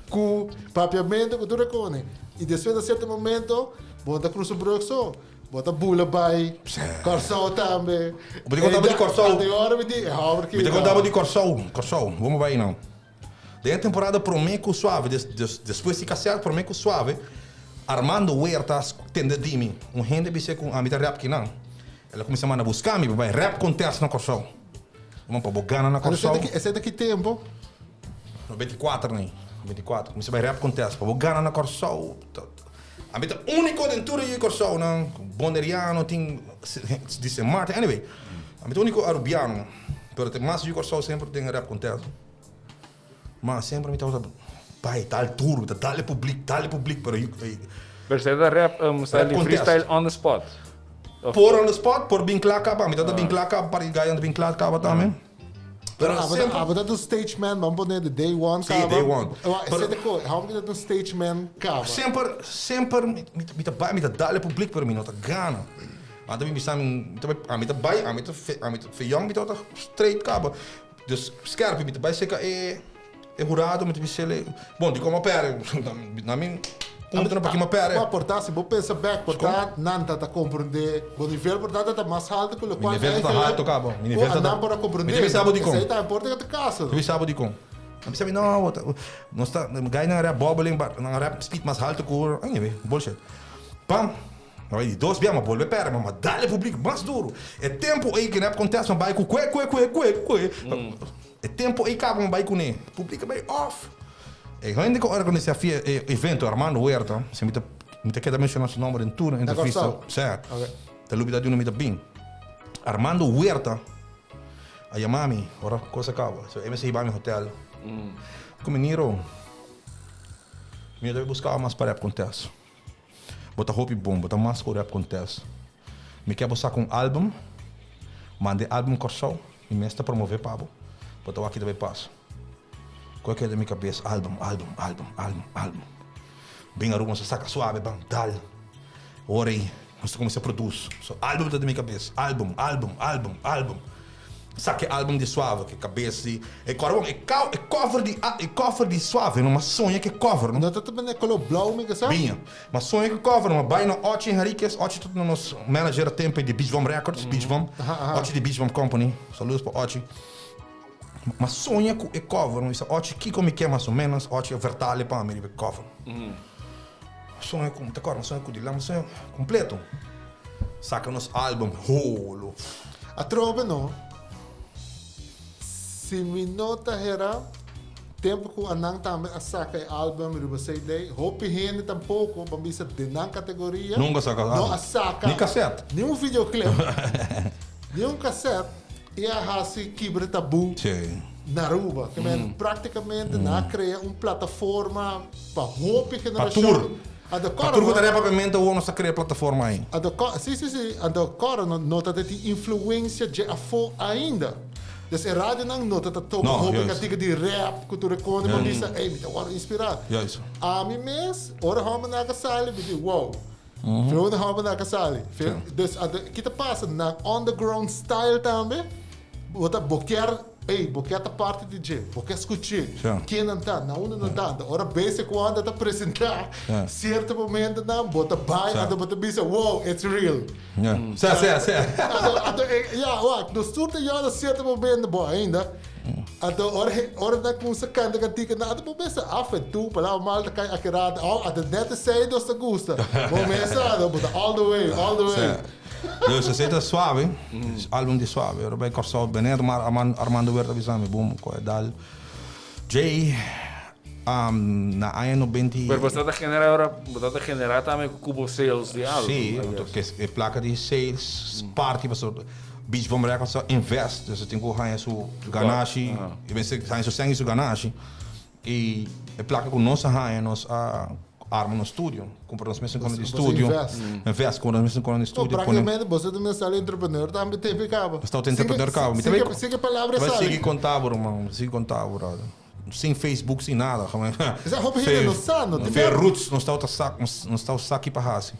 ku papiamentu ku tur e kone i despues na sierto momento bo no ta krusa e brug so. Bo ta bula bai Kòrsou tambe. Mi ta konta bo di Kòrsou. Ante ora mi di e hòmber ki. Mi ta konta bo di Kòrsou. Kòrsou, bo bai nou. Den e temporada promé ku Suave, despues di Cassiar promé ku Suave, Armando Huerta tende di mi. Un hende bis'é ku ami ta rèp kinan. El a kuminsá manda buska mi pa bai rèp contest na Kòrsou. Bo pa bo gana na Kòrsou. Esei ta ki tempu? 94 nei. 94. Kuminsá bai rèp contest. Pa bo gana na Kòrsou. Ami ta úniko den tur e Kòrsounan, Boneriano tin di Sint Maarten, anyway, ami ta úniko Arubiano, pero ta mas yu Kòrsou semper den rap contest. Ma semper mi tabata bai dal duru, mi ta dal e publiek, dal e publiek, pero yu. Pero esei ta rap style di freestyle on the spot? Por on the spot, por bin kla kaba, mi tabata bin kla kaba, par di gainan ta bin kla kaba tambe. Pero abo, abo ta un stage man, ban pone de day one Sí, day one. Pero, esei ta ko, how mi ta un stage man kaba? Semper, semper mi, mi ta bai, mi ta dal e publiek, pero mi no ta gana. Anto mi bisa mi, mi ta bai, ami ta bai, ami ta fe, ami ta fe yong, mi tabata straight kaba. Dus skerpi, mi ta bai serka e, e hurado, mi ta bis'el, bon, dikon mi a pèrdè? Na mi punto na paki mi a pèrdè. Bo por ta, si bo pensa bèk, por ta nan ta ta komprendé, bo nivel por ta ta mas haltu ku lokual Mi nivel ta ta haltu kaba, mi nivel ta ta. Nan por a komprendé. Mi ta bisa bo dikon. Esei ta importa ku ta kasa. Mi ta bisa bo dikon. Mi bisa mi, no, bo ta, nos ta, gai nan rap bubbling, but nan rap speed mas haltu ku, anyway, bullshit. Pam, mi bai di dos bia, mi a bolbe pèrdè, mi a dal e publik mas duru. E tempu ei ku rap contest mi a bai ku kue, kue, kue, kue, kue. E tempo ei caba mi bai cune. Publico bai off. E hende cu organisa fie e evento Armando Huerta, si mi ta mi ta keda menciona su nomber den tur entrevista. Kòrsou? Sa. Ok. Ta lubida di unda mi ta bin. Armando Huerta a yama mi ora cos a caba. So e mester hiba mi hotel. Cu mi Niro, mi no ta buscaba mas pa rap contest. Bo ta hopi bon, bo ta mas ku rap contest. Mi ke bo saka un album, manda e album Kòrsou, mi mes ta promove pa bo, bo ta wak ki ta bai pasa. Ku a keda den mi kabes, album, album, album, album, album. Bin Aruba nos a saka suave, bam, dal. Ora ei nos ta kuminsá produce. So album ta den mi kabes, album, album, album, album. Saka e album di Suave, ke kabes di e kòrda bon, e kau e cover di e cover di Suave no, m'a soña ke cover no. No ta ta bini e kolor blou mi ke sa? Biña. M'a soña ke cover no, m'a bai na Ochi Henriquez, Ochi ta nos manager a tempo di Beach Bum Records, Beach Bum, Ochi di Beach Bum Company, saludos pa Ochi. M'a soña ku e cover no, mi bisa Ochi kiko mi ke mas o menos, Ochi a vertale pa mi riba e cover. M'a soña ku, mi ta kòrda m'a soña ku di la, m'a soña kompleto. Saka nos album holo. Atrobe no. Si mi no ta hera, tempo cu anan tambe a saca e album riba CD, hopi hende tampoco, ban bisa den nan categoria, Nunca saca no album. a saca Ni cassette. ni un videoclip, ni un cassette y a haci kibra tabu Sí. na Aruba. Ke men practicamente nan a crea un plataforma pa hopi Pa generacion. tur. Anto Pa kòrda tur ku no. ta rep papiamento awor nos ta krea plataforma ei. Anto kò, si si si, anto kòrda no no ta tin influensia dje afó ainda. Dus e radionan no ta ta toka No, hopi juist. kantika di rap ku tur e kos pa bisa, ey mi ta wòrdu inspirá. Juist. Ami mes, ora hòmbernan a sali, mi di wow, Fiona hòmbernan a sali. Sí. Dus anto ki ta pasa, nan underground style tambe, bo ta bo kier. Ey, bo ke ta parti di dje, bo ke skuch'é, ken nan ta, na unda nan ta. Anto ora Basic One ta presentá, sierto momentonan bo ta bai anto bo ta bisa, wow, it's real. Sa, sa, sa. Anto, anto e, ya, wak, nos tur ta yòrda sierto momento, bo ainda, anto ora he, ora nan kumsa kanta kantika nan, anto bo mester af en toe, palabra mal ta kai akirata, oh, anto nèt esei nos ta gusta. Bo mester, anto bo ta all the way, all the way. Dus esei ta Suave, album di Suave. Ora bai Kòrsou bene mar Armando Huerta bisa mi bum koe dal djei na aña nobenta i. Pero bo ta genera ora bo ta genera tambe ku bo sales di album. Si, anto e plaka di sales parti pasobra Beach Bum Records a invest dus e tin ku haña su ganashi, e mester haña su sèn i su ganashi. I e plaka ku nos a haña nos a arma nos studio, kumpra nos mes un kona di studio. Invest, kumpra nos mes un kona di studio. Praktikamente boso ta mester sali entrepreneur tambe tempu i kaba. Nos tabata entrepreneur kaba. Mi ta Sin ke palabra sali. Sigui konta bo ruman, sigui konta bo brother. Sin Facebook, sin nada. Esei hopi hende no sa, no tin. Fe roots nos tabata sa, nos tabata sa ki pa hasi.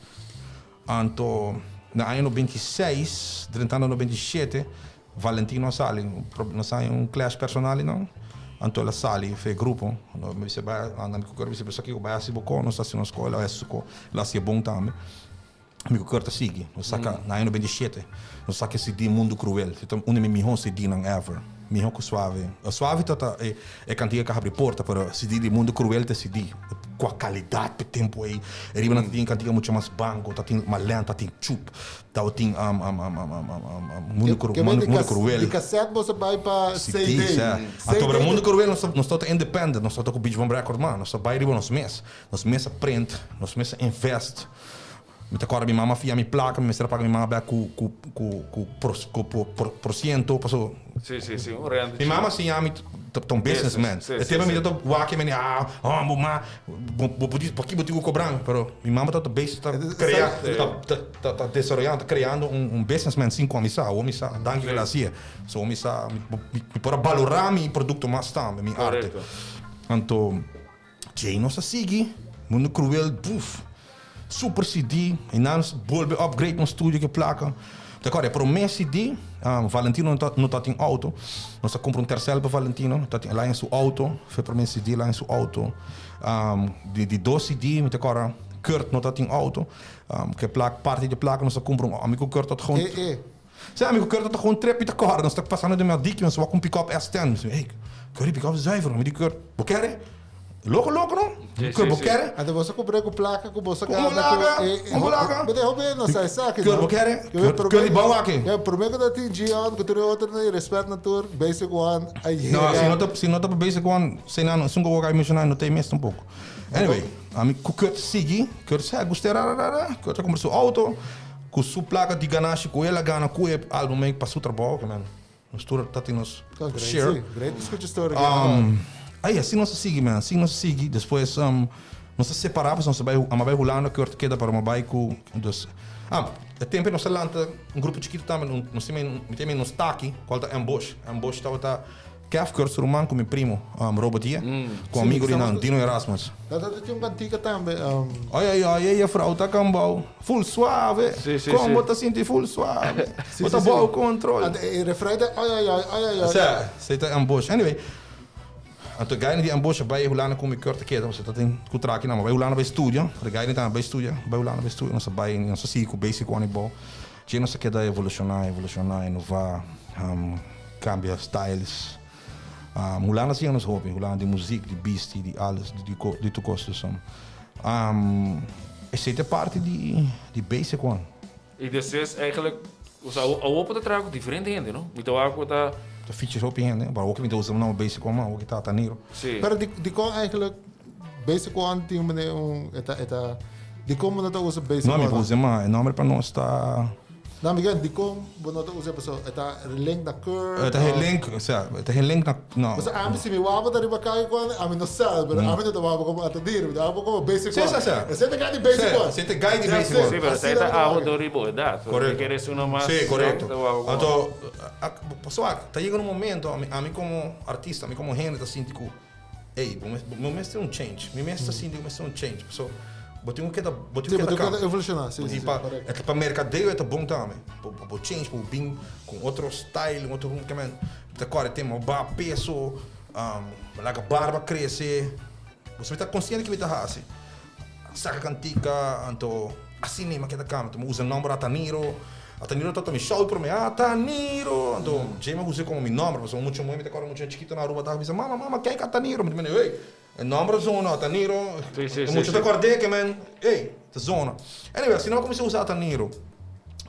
Anto na aña 96, drentando 97, Valentino a sali, nos a haña un clash personal i nan, anto el a sali for e grupo, mi bisa bai, anda mi ku Kurt bisa bisa kiko bai hasi bo ko, nos ta hasi nos ko, el a hasi su ko, el a hasi e bon tambe, mi ku Kurt a sigui, nos saka na aña 97, nos saka e CD Mundo Cruel, e ta un di mi mihó CD-nan ever, mihó ku Suave, Suave ta ta e kantika ku a habri porta, pero CD di Mundo Cruel ta e CD ku a kalidat pa e tempu ei, e riba nan ta tin kantika mucha mas bango, ta tin mas lento, ta tin chup. Tabatin Mundo Cruel. Di cassette boso bai pa CD. CD, sa. Anto pero Mundo Cruel nos nos tabata independent, nos tabata ku Beach Bum Record man. Nos a bai riba nos mes. Nos mes a print, nos mes a invest. Mi ta kòrda mi mama a fia mi plaka, mi mester a paga mi mama bèk ku ku ku ku ku por siento paso. Sí, sí, sí, un rent. Mi mama a siña mi ta un businessman. E tempo mi ta wak mi ah, oh bo ma bo bo paki bo tin ku kobra mi? Pero mi mama tabata bezig ta krea ta ta ta desaroyando ta kreando un un businessman sin ku ami sa. Awor mi sa danki ku el a hasié. So mi sa mi por a balorá mi produkto mas tambe, mi arte. Anto djei nos a sigui Mundo Cruel buf. Super CD y nan bolbe upgrade nos studio ke plaka. Ta kòrda e promé CD, Valentino no ta tin auto. Nos a kumpra un tercel pa Valentino, ta tin el a haña su auto, fe promé CD el a haña su auto. Di di dos CD mi ta kòrda Kurt no ta tin auto. Ke plak parti di plaka nos a kumpra un ami ku Kurt ta gewoon. Si ami ku Kurt ta gewoon trip mi ta kòrda nos ta pasando den Maldiki nos wak un pickup S10 mi si hey Kurt e pickup zuiver mi di Kurt bo kere? Loko loko no Kurt bo kere? Anto boso kumpra ku plaka ku boso gana ku e Como laga? Bo den hopi no sa esaki no Kurt bo kere? Kurt di bou aki Prome ku ta tin Gion ku tur e otro nan i respet na tur Basic One a yega No si no ta si no ta pa Basic One si nan esun ku bo a menshoná no ta e mes tampoco Anyway ami ku Kurt sigui Kurt sa gusta rararara Kurt a kumpra su auto. Ku su plaka di ganashi ku el a gana ku e album ei pa su trabou ke men nos tur ta tin nos share. Great pa skucha story aki awor. Ai asina nos a sigui men asina nos a sigui despues nos a separa pasobra nos a bai a bai Hulanda Kurt keda pero mi a bai ku dus ah e tempu ei nos a lanta un grupo chikitu tambe nos tin mi tin nos taki kual ta Ambush Ambush tabata Kev Kurt su ruman ku mi primo Robert Ye ku amigo di nan Dino Erasmus. Dat dat tin un kantika tambe. Ai ai ai e jefrouw ta kambou full suave kon bo ta sinti full suave bo ta bou control. E refrein ta ai ai ai ai ai ai. Sa esei ta Ambush anyway anto e gainan di Ambush a bai Hulanda ku mi Kurt a keda pasobra ta tin ku traha kinan a bai Hulanda bai studia e gainan tambe bai studia bai Hulanda bai studia nos a bai nos a sigui ku basic one bou. Dje nos a keda evoluciona, evoluciona, inova, cambia styles. Hulanda siña nos hopi, Hulanda di muziek, di bisti, di alles, di di tur cos. Dus esey ta e parti di di Basic One. Y despues eigenlijk, osea awor bo ta traha cu diferente hende, no? Mi ta wak cu ta. Ta feature hopi hende, pero awor cu mi ta usa nomber Basic One, awor cu ta Taniro. Si. Pero di dicon eigenlijk Basic One tin manera un e ta e ta dikon bo no ta usa Basic No, mi One? por usa mas. E nomber pa nos ta. No, mi kier dikon bo no ta usa pasobra e ta link na Kurt E ta of. link, osea, e ta link na no. Pasobra ami si mi wou ta riba kai ku ami no sa, pero ami no ta wou komo Atadir, mi ta wou komo Basic Sí, One. sí, sí. Esei ta guy di Basic Sí, One. esei ta guy di That's Basic it. One. Sí, pero esei Asina ta mi ta abo wou. dor riba bo edat. So Korekto. si keres uno mas Sí, yong korekto. ta wou komo. Anto, pasobra ta yega un momento ami ami komo artista, ami komo hende ta sinti ku. Ey, bo mes, bo mester un change. Mi mes ta sinti ku mester un change. Paso, Bo tin ku keda, bo tin Sí, ku bo keda tin ku keda kambia. evoluciona, sí, Bo sí, tin sí, pa, correcto. e ta pa mercadeo e ta bon tambe. Bo, bo, bo change, bo bin ku otro style, un otro ke men ta kore tema, bo baha peso, bo laga barba krese. Bo ta konsiente ke bo ta hasi. Saka kantika, anto asina mi a keda kambia. Mi usa nomber Ataniro, Ataniro tabata mi shout prome, Ataniro! Anto dje mi a usa komo mi nomber, pasobra mucha muhé mi ta kòrda mucha chikito na Aruba ta bisa, Mama, mama, kijk Ataniro! Mi ta mende, hey, e nomber a zona, Ataniro, e mucha ta kòrd'é ke men, hey, ta zona. Anyway, asina mi a kuminsá usa Ataniro.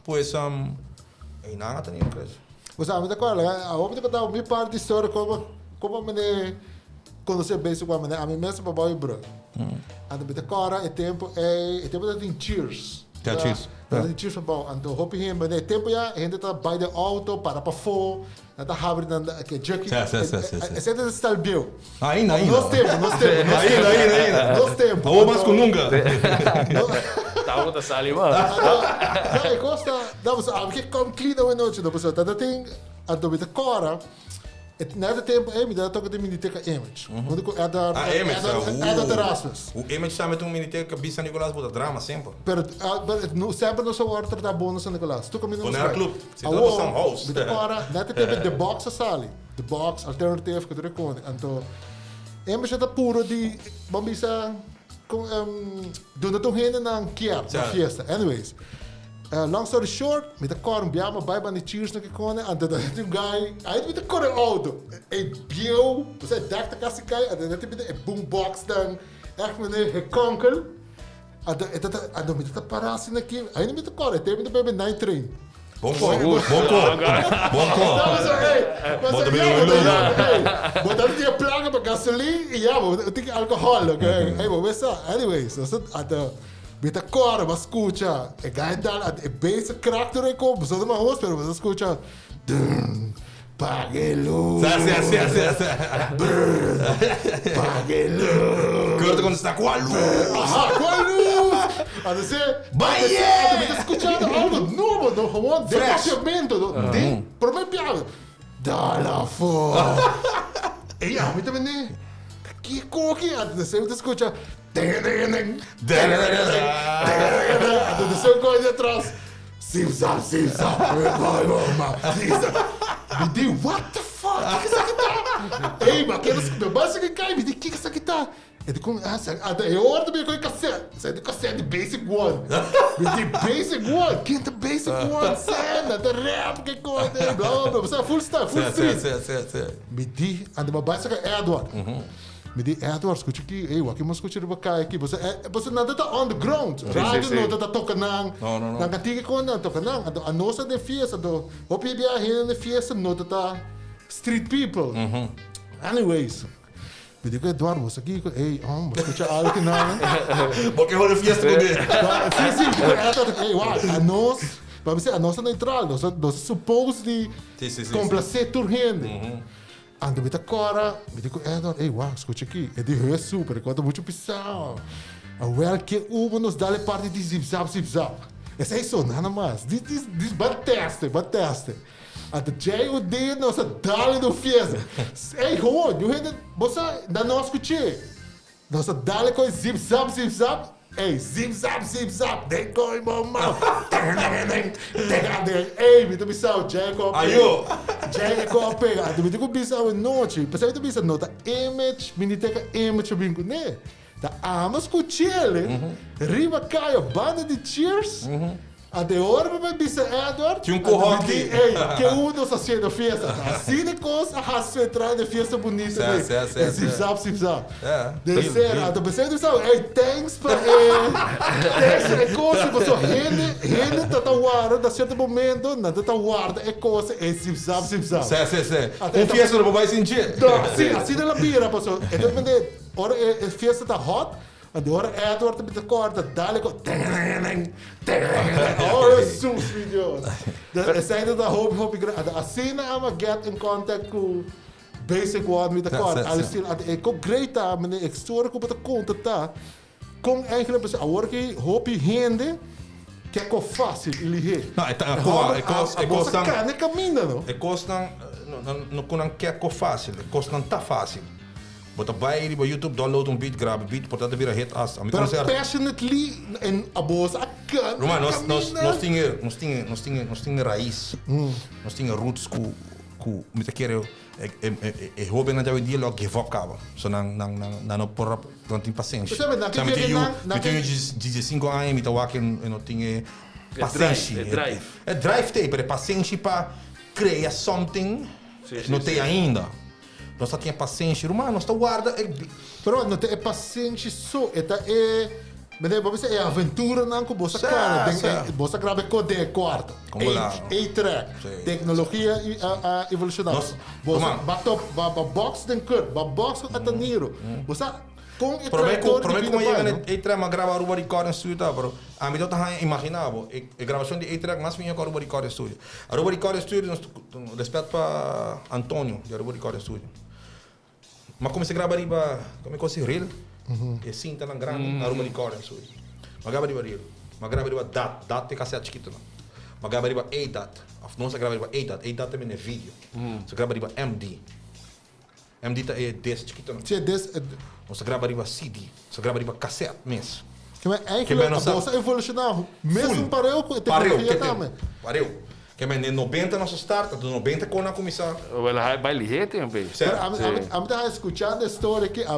Pues, einan Ataniro krese. Bo sa, mi ta kòrda, awor mi ta kontá mi parti di storia komo, komo mende konosé Basic One, mende ami mes ta babao e brug. Anto mi ta kòrda e tempu ei, e tempu ta tin Cheers. Ja, Cheers. Ta tin Cheers pabao. Anto hopi hende, mende e tempu ya hende ta bai den auto, para pafó, nan ta habri nan ke jerky. Sí, sí, sí, sí, sí. Esei ta style bieu. Ainda, ainda. Nos tempu, nos tempu, nos tempu. Ainda, ainda, ainda. Nos tempu. Awor mas ku nunka. Tabata sali mas. No, e kos ta, no, pasobra ami ke kom clean awe nochi, no, pasobra ta tin, anto mi ta kòrda, na e tempu ei mi ta toka den Miniteca Image, huntu ku Edward, Ah, Image, Edward, Edward Erasmus. U Image tambe ta un miniteca bi San Nicolas bo ta drama semper. Pero, pero no, semper nos a wòrdu tratá bon na San Nicolas. Tur kaminda nos Bonaire bai. Club, si ta bo Sam House. Mi ta kòrda, na e tempu The Box a sali. The Box, Alternative, ku tur e kone. Anto, Image ta puro di, bo bisa, kon, duna tur hendenan kier na fiesta. Anyways. Long story short, mi ta kòrè un biaha mi bai banda Cheers na Kikone, anto ta tin un guy, ai mi ta kore outo, e bieu, osea e dek ta kasi kai, anto e ta bini e boom box nan, ègt manera gekonkel, anto e ta ta, anto mi ta ta pará asina aki, ainda mi ta kòrè, te mi ta bebe night train. Bon kò, bon kò, bon kò. Bo ta bebe Bo ta tin e plaka pa gasolin i ya, bo tin alkohòl, okay, ey bo sa, anyways, anto. Mi ta kòrda, bo a skucha e gai dal, e beest a krak tur e kos, bo sa ta mahos, pero bo sa skucha dun, paga e lus. Sa, sa, sa, sa, sa. Brr, paga e lus. Kurt ta kontestá, Kua lus? Aha, kua lus? Anto se, Baie! Anto mi ta skuchando algo nobo, no, gewoon den Fresh. papiamento, no, den prome piawe, dal afó. Ey, ami ta mende, ta kiko aki? Anto se mi ta skucha. Anto de seu coisa atrás. Zip zap, zip zap. Zip zap. Mi di, what the fuck? Kiko esaki ta? Ey, ma keda mi basa ki kai, mi di, kiko esaki ta? E di kon, ah, sa, ata e ora ta bin koe cassette. Sa di cassette di Basic One. Mi di, Basic One? Ken ta Basic One? Sen, ta rap ke kos, bla, bla, bla. Sa full style, full street. Mi di, anto mi a bai saka Edward. Mi di, Edward, scucha aki, ey, wak mi scucha riba caya aki, pasobra e, pasobra nan ta ta on the ground, radio no ta ta toca nan, nan cantica con nan toca nan, anto anos ta den fiesta, anto hopi bia hende den fiesta no ta ta street people, anyways, mi di cu Edward, bo sa kico, ey, hom, bo scucha algo aki nan. Bo ke hora fiesta cu mi. Si, si, mi di cu Edward, ey, wak, anos, pa mi si anos ta neutral, nos ta, nos ta suppose di complace tur hende. Anto mi ta kòrda, mi di ku Edward, ey wak, skucha aki, e di heus super, e kos ta muchu pisá. Awel ke ubo nos dal e parti di zip zap zip zap. Esei so, nada mas. Dis dis dis ban teste, ban teste. Anto djei un dia nos a dal den un fiesta. Ey gewoon, yu hende, bo sa, nan no a skuch'é. Nos a dale koe zip zap zip zap, ey zip zap zip zap den koe bo mouth tenenenen tenenenen ey mi ta bisa djei ko a pega Ayo. djei ko a pega anto mi tin ku bisa awe nochi p'esei mi ta bisa no ta image mi ni teka image a bin kuné ta amos ku chele riba kaya banda di cheers. Anto e ora mi bai bisa Edward, Tin un coho aki. Ey, ke un nos haciendo fiesta. Asina e cos a haci su entrada den fiesta bunita Sa, den. sa, sa, E zip sa. zap, zip zap. Ja. Den Real, serio, real. anto pensé di bisa, ey, thanks pa e, thanks pa e cos, pasobra hende, hende ta ta warda na cierto momento, nan ta ta warda e cos, e zip zap, zip zap. Sa, sa, sa. Anto e Un ta- fiesta no por bai sin dje. No, si, asina la bira, pasobra e ta mende, ora e, e fiesta ta hot, Anto ora Edward ta bita corta, dale cu tenenenen, tenenenen. Oh, Jesus mi Dios. Dus esei ta hopi hopi grandi. Anto asina ama get in contact cu Basic One mi ta corta. Al estilo, anto e co great ta, mene e story cu bo ta conta ta, con eigenlijk pasobra awor ki hopi hende ke co facil y lihe. No, e ta, e co, e cos, e Abo sa cosnan, cana e caminda, no? e cosnan, no, no, no cu nan ke co facil, e cosnan ta facil. Bo ta bai riba YouTube, download un beat, graba e beat, por ta ta bira hit hasta. Mi Pero conoce art. passionately en abos a canta Ruman, nos, nos, camina. nos tin e, nos tin e, nos tin e, nos tin e rais. Nos tin e roots cu, cu mi ta kere e, e, e, e hobennan di awendia lo a give up caba. So nan, nan, nan, nan no por a, nan tin pasenshi. Bo sabe, nan Sa ke mi tin yega yu, nan, nan mi tin ke. yu di diesinco aña, mi ta wak e no tin e E drive, pasenshi. e drive. E drive t'ei, pero e pasenshi pa crea something Si, si, no t'ei si. ainda. Nos ta tin e pasenshi, ruman, nos ta warda e. Pero no ta e pasenshi so, e ta e, mene bo bisa e aventuranan ku bo sa kara den e, bo sa graba e kos den e kuarto. Como la. A-track, Si. teknologia i a a evolushoná. Nos, Bo sa ruman. ba top, ba ba box den kurt, ba box ku Ataniro. Bo sa kon e Prome ku, trayektoria di prome ku bida mi yega bai, na no? A-track mi a graba Aruba Recording Studio ta, pero ami tabata haña, imagina bo, e e grabashon di A-track mas mihó ku Aruba Recording Studio. Aruba Recording Studio nos Respet pa Antonio di Aruba Recording Studio. M'a cuminsa graba riba, como e cosa reel? E cintanan grandi na Aruba Recording Studio. M'a graba riba reel, m'a graba riba dat, dat ta e cassette chikitonan. M'a graba riba A-dat, of nos a graba riba A-dat, A-dat ta mene video. Nos a graba riba MD, MD ta e disc chikitonan. Si e disc. Nos a graba riba CD, nos a graba riba cassette mes. Ke men eigenlijk a bosa evoluciona mesun pareu cu e tecnologia tambe. Pareu. Ke men den nobenta nos a start, anto nobenta kon a kuminsá. Wel a bai lihé tempu ei. Pero ami ami ami ta skuchando e story aki, a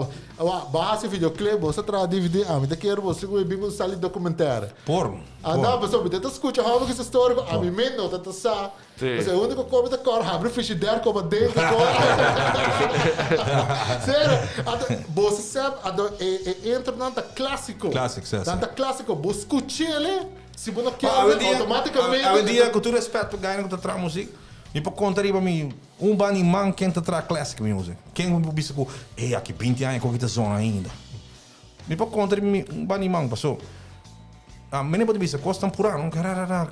bo a hasi videoclip, bo sa traha dvd, ami ta kere bo sigur bin ku sali documentaire. Por, por. Ah no, pasobra mi ta skucha hopi ku e story ku ami mes no ta ta sa. Si. Pasobra e uniko ku mi ta kòrda habri frigidaire koma dentro kòrda. Serio, anto bo sa sèp, anto e e intronan ta klasiko. Klasik, si, si. Nan ta klasiko, bo skuch'el. Si bo no kier Awendia, automaticamente. awendia ku tur respet pa gainan ku ta traha muzik, mi por konta riba mi un banda di man ken ta traha classic music. Ken ku mi por bisa ku, ey aki binti aña ku aki ta zona ainda. Mi por konta riba mi un banda di man paso mi no por bisa kos tan purá no,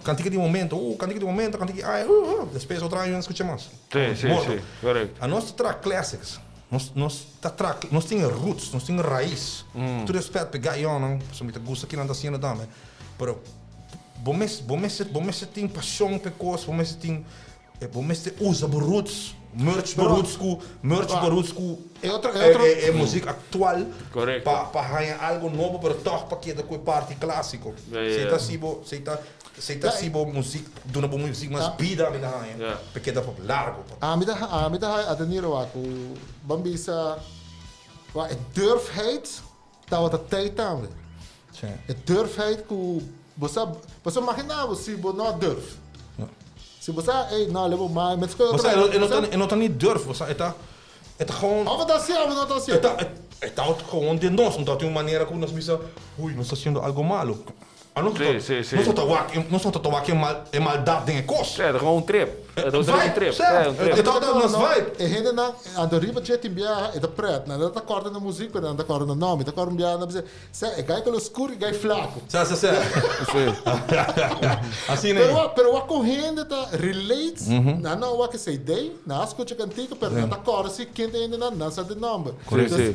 kantika di momento, kantika di momento, kantika di aña, despues otro aña mi no skucha mas. Si, si, si, korekto. Anos ta traha classics. Nos nos ta tra nos tin e roots, nos tin e rais. Ku tur respet pa e gayonan, pasobra mi ta gusta kinan ta hasiendo tambe, pero bo mes bo mester bo mester tin pasion pa e kos, bo mester tin bo mester usa bo roots, merge bo roots ku merge bo roots ku E otro e otro e muzik aktual Korekto. pa pa haña algo nobo pero tòg pa keda ku e parti klasiko. Si ta hasi bo si ta Si ta hasi bo muzik, duna bo muzik mas bida ami ta haña, pa keda pa largo. Ami ta ami ta haña Ateniro wak ku ban bisa wak e durfheid tabata tei tambe. E durfheid ku bo sa bo sa magina bo si bo no a durf. Si bo sa ey no lebo mai met Bo sa e no ta e no ta ni durf bo sa e ta e ta gewoon. Of e ta hasi of e no ta hasi. E ta e ta gewoon den nos, no ta tin un manera ku nos bisa huy nos ta hasiendo algo malo. A nos Sí, sí, sí. nos no ta wak, nos no ta wak e mal, e maldat den e kos. Sí, ta gewoon un trip. E ta un Vibe, trip. sí. Sí, un trip. E ta nos vibe. E hendenan anto riba dje tin biaha e ta pret. Nan ta kòrda na muzik pero nan ta kòrda na nòmber. Mi ta kòrda un biaha nan bisa, Sè, e gai kolo skur i gai flaku. Sè, sè, sè. Sí. Asina ei. Pero wak, pero wak kon hende ta relate, nan no a wak esei dei, nan a skucha kantika pero nan ta kòrda si ken ta e hendenan, nan sa de nòmber. Sí, sí.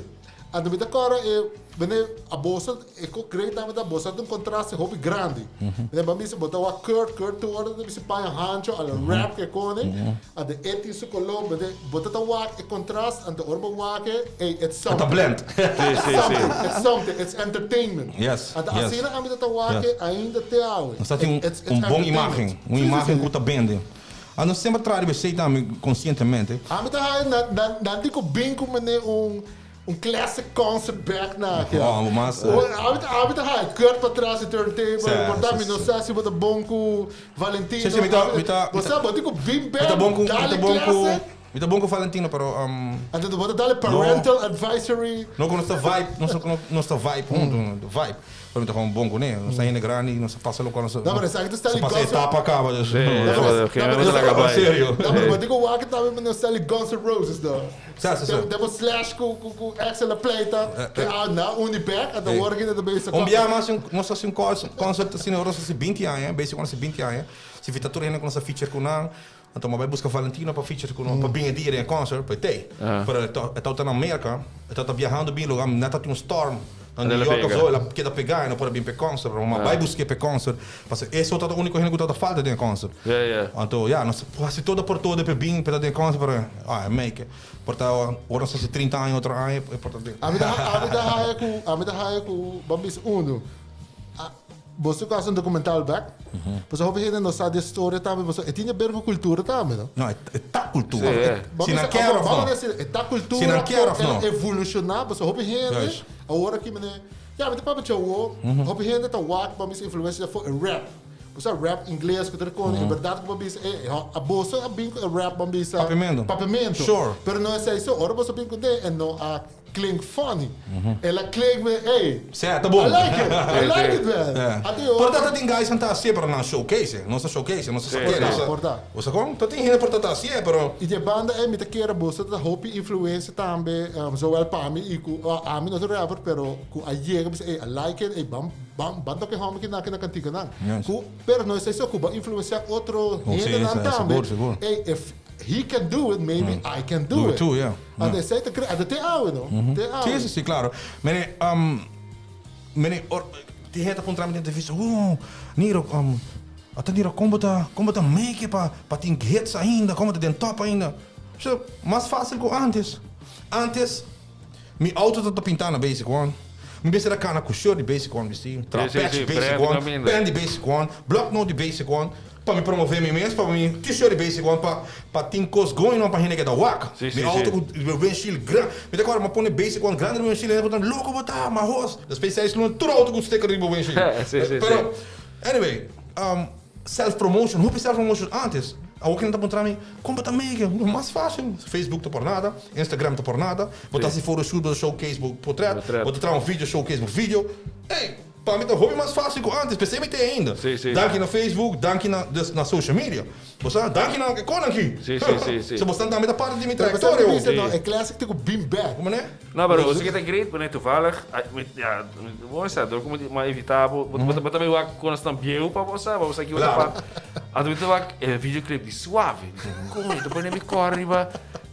Anto mi ta kòrda e, wanneer a boso, e ku great tambe ta boso ta un kontraste hopi grandi. Wanneer bo bisa bo ta wak Kurt, Kurt tur ora ta bisa paña hancho a la rap ke kone, anto e tin su koló, wanneer bo ta ta wak e kontrast, anto ora bo wak e, ey, it's E ta something. blend. Sí, sí, sí. Something, it's something, it's entertainment. Yes, Anto yes. asina ami ta ta wak e ainda te awe. Nos ta tin It's, it's un bon entertainment. imagen, un Sí, sí, imagen sí. ku ta bende. A nos semper traha riba esei tambe konsientemente. Ami ta haña nan, nan, nan tin ku bin ku mene un, un classic concert back na aki. Oh, mas. Ami ta, ami ta haña Kurt patras di turntable, Sí, por ta sí, mi no sí. sa si bo ta bon ku Valentino. Sí, sí, mi ta, mi ta, Bo sa, bo tin ku bin mi back, ta bon ku, mi dale ta bon ku, classic. mi ta bon ku Valentino, pero um, Anto bo ta dale parental advisory. No ku nos ta vibe, nos ta, nos ta vibe huntu, vibe. Pero mi ta gewoon bon kuné. Nos ta hende grandi, nos ta pasa lokual nos No, pero esaki ta nos Stanley pasa Guns. etapa kaba, dus. Sí, oké, we moeten laga bai. Serio. No, pero bo tin ku wak tambe meneer Stanley Guns N' Roses no. Sa, sa, sa. Debo Slash ku ku ku Axl a pleita, te a na uni back, anto wor aki ta bezig. Un bia mas nos hasi un concert asina ora nos hasi binti aña, basic ora nos hasi binti aña, si fita tur hende ku nos a feature ku nan, anto mi a bai buska Valentino pa feature ku nos, pa bin e dia den e concert, pa e tei. Pero e tabata na Merka, e tabata biahando bin lugar, nan tabatin un storm. Na New York of zo, el a keda pegá, e no por a bin pa e concert, pero mi a bai busk'é pa e concert, pasobra e so tabata úniko hende ku tabata falta den e concert. Anto, ya, nos a hasi todo por todo pa e bin, pa e ta den e concert, pero ah, e make it. Por ta ora nos hasi 30 aña otro aña, e por ta den. Ami ta, ami ta haya ku, ami ta haya ku, ban bisa unu, Boso ku hasi un documental bek, pasobra hopi hende no sa di e storia tambe, pasobra e tin di ber ku kultura tambe, no? No, e ta kultura. Sí, Si nan kier of no. E ta kultura Si nan kier of no. El a evolushoná, pasobra hopi hende awor aki mene, ya mi ta papia tjeu awor, hopi hende ta wak pa mis influensia for e rap. Bo sa rap ingles ku ta rekòrda, e bèrdat ku bo a bisa, e a boso a bin ku e rap bo a bisa Papiamentu. Papiamentu. Sure. Pero no esei so, ora boso a bin kuné e no a Klink funny. El a klink me, ey. Sea, ta bon. I like it. I like it, man. Yeah. A tin Por ta ta tin guys nan ta hacié, pero nan showcase. Nos ta showcase, nos ta saké, nos ta. Por ta. Bo sa kon? Ta tin hende por ta ta hacié, pero. I di e banda ey mi ta kere boso ta hopi influencia tambe, zowel pa mi i ku, ami no ta rapper, pero ku a yega bisa ey, I like it, ey ban, ban, ban toka e homber ki na kantika nan. Yes. Ku, pero no esei so, ku bo a influencia otro Oh, si, hendenan tambe. sigur, sigur. Ey, if he can do it, maybe I can do Do it. it too, yeah. Anto esei ta kre, anto te awe no, te awe. Si, si, si, claro. Mene, mene, or, tin hende ta puntra mi den entrevista, oh, Niro, ata Niro, kon bo ta, kon bo ta make pa, pa tin hits ainda, kon bo ta den top ainda? So, mas fácil ku antes. Antes, mi auto ta ta pintá na Basic One. Mi mester a kana ku shirt di Basic One bistí, traha Si, si, patch si, di Basic brand One, kaminda. pen di Basic One, blok note di Basic One. Pa mi promove mi mes, pa mi t-shirt di Basic One pa pa tin kos going on pa hende keda wak. Sí, sí, Mi auto sí. ku windshield gran, mi ta kòrda mi a pone Basic One grandi riba windshield, hende a puntra mi, loko bo ta, mahos. Despues seis luna tur auto ku sticker riba windshield. Sí, sí, sí. Pero anyway, self promotion, hopi self promotion antes. Awor ku hende ta puntra mi, kon bo ta make? Mas fácil, Facebook ta por nada, Instagram ta por nada, bo ta hasi photoshoot, bo ta showcase bo potret, Potret. bo ta traha un video showcase bo video. Ey! Pa mi ta hopi mas fácil ku antes, p'esei mi te ainda. Sí, sí. Danki na Facebook, danki na, dus na social media. Bo sa, danki na e konan aki. Sí, sí, sí, sí. So bosnan tambe ta parti di mi Pero trayektoria bo hopi. sa no, e classic te ku bin bek. Como ne? No, pero bo sa ke ta great, pone toevallig, mi, ya, bo sa, dor ku mi a invitá bo, bo bo ta bai wak ku nos tan bieu pa bo sa, pa bo sa ki bo ta Claro. pa. Anto mi ta wak e videoclip di Suave. Mi ta, Koño, ta pone mi kòrda riba.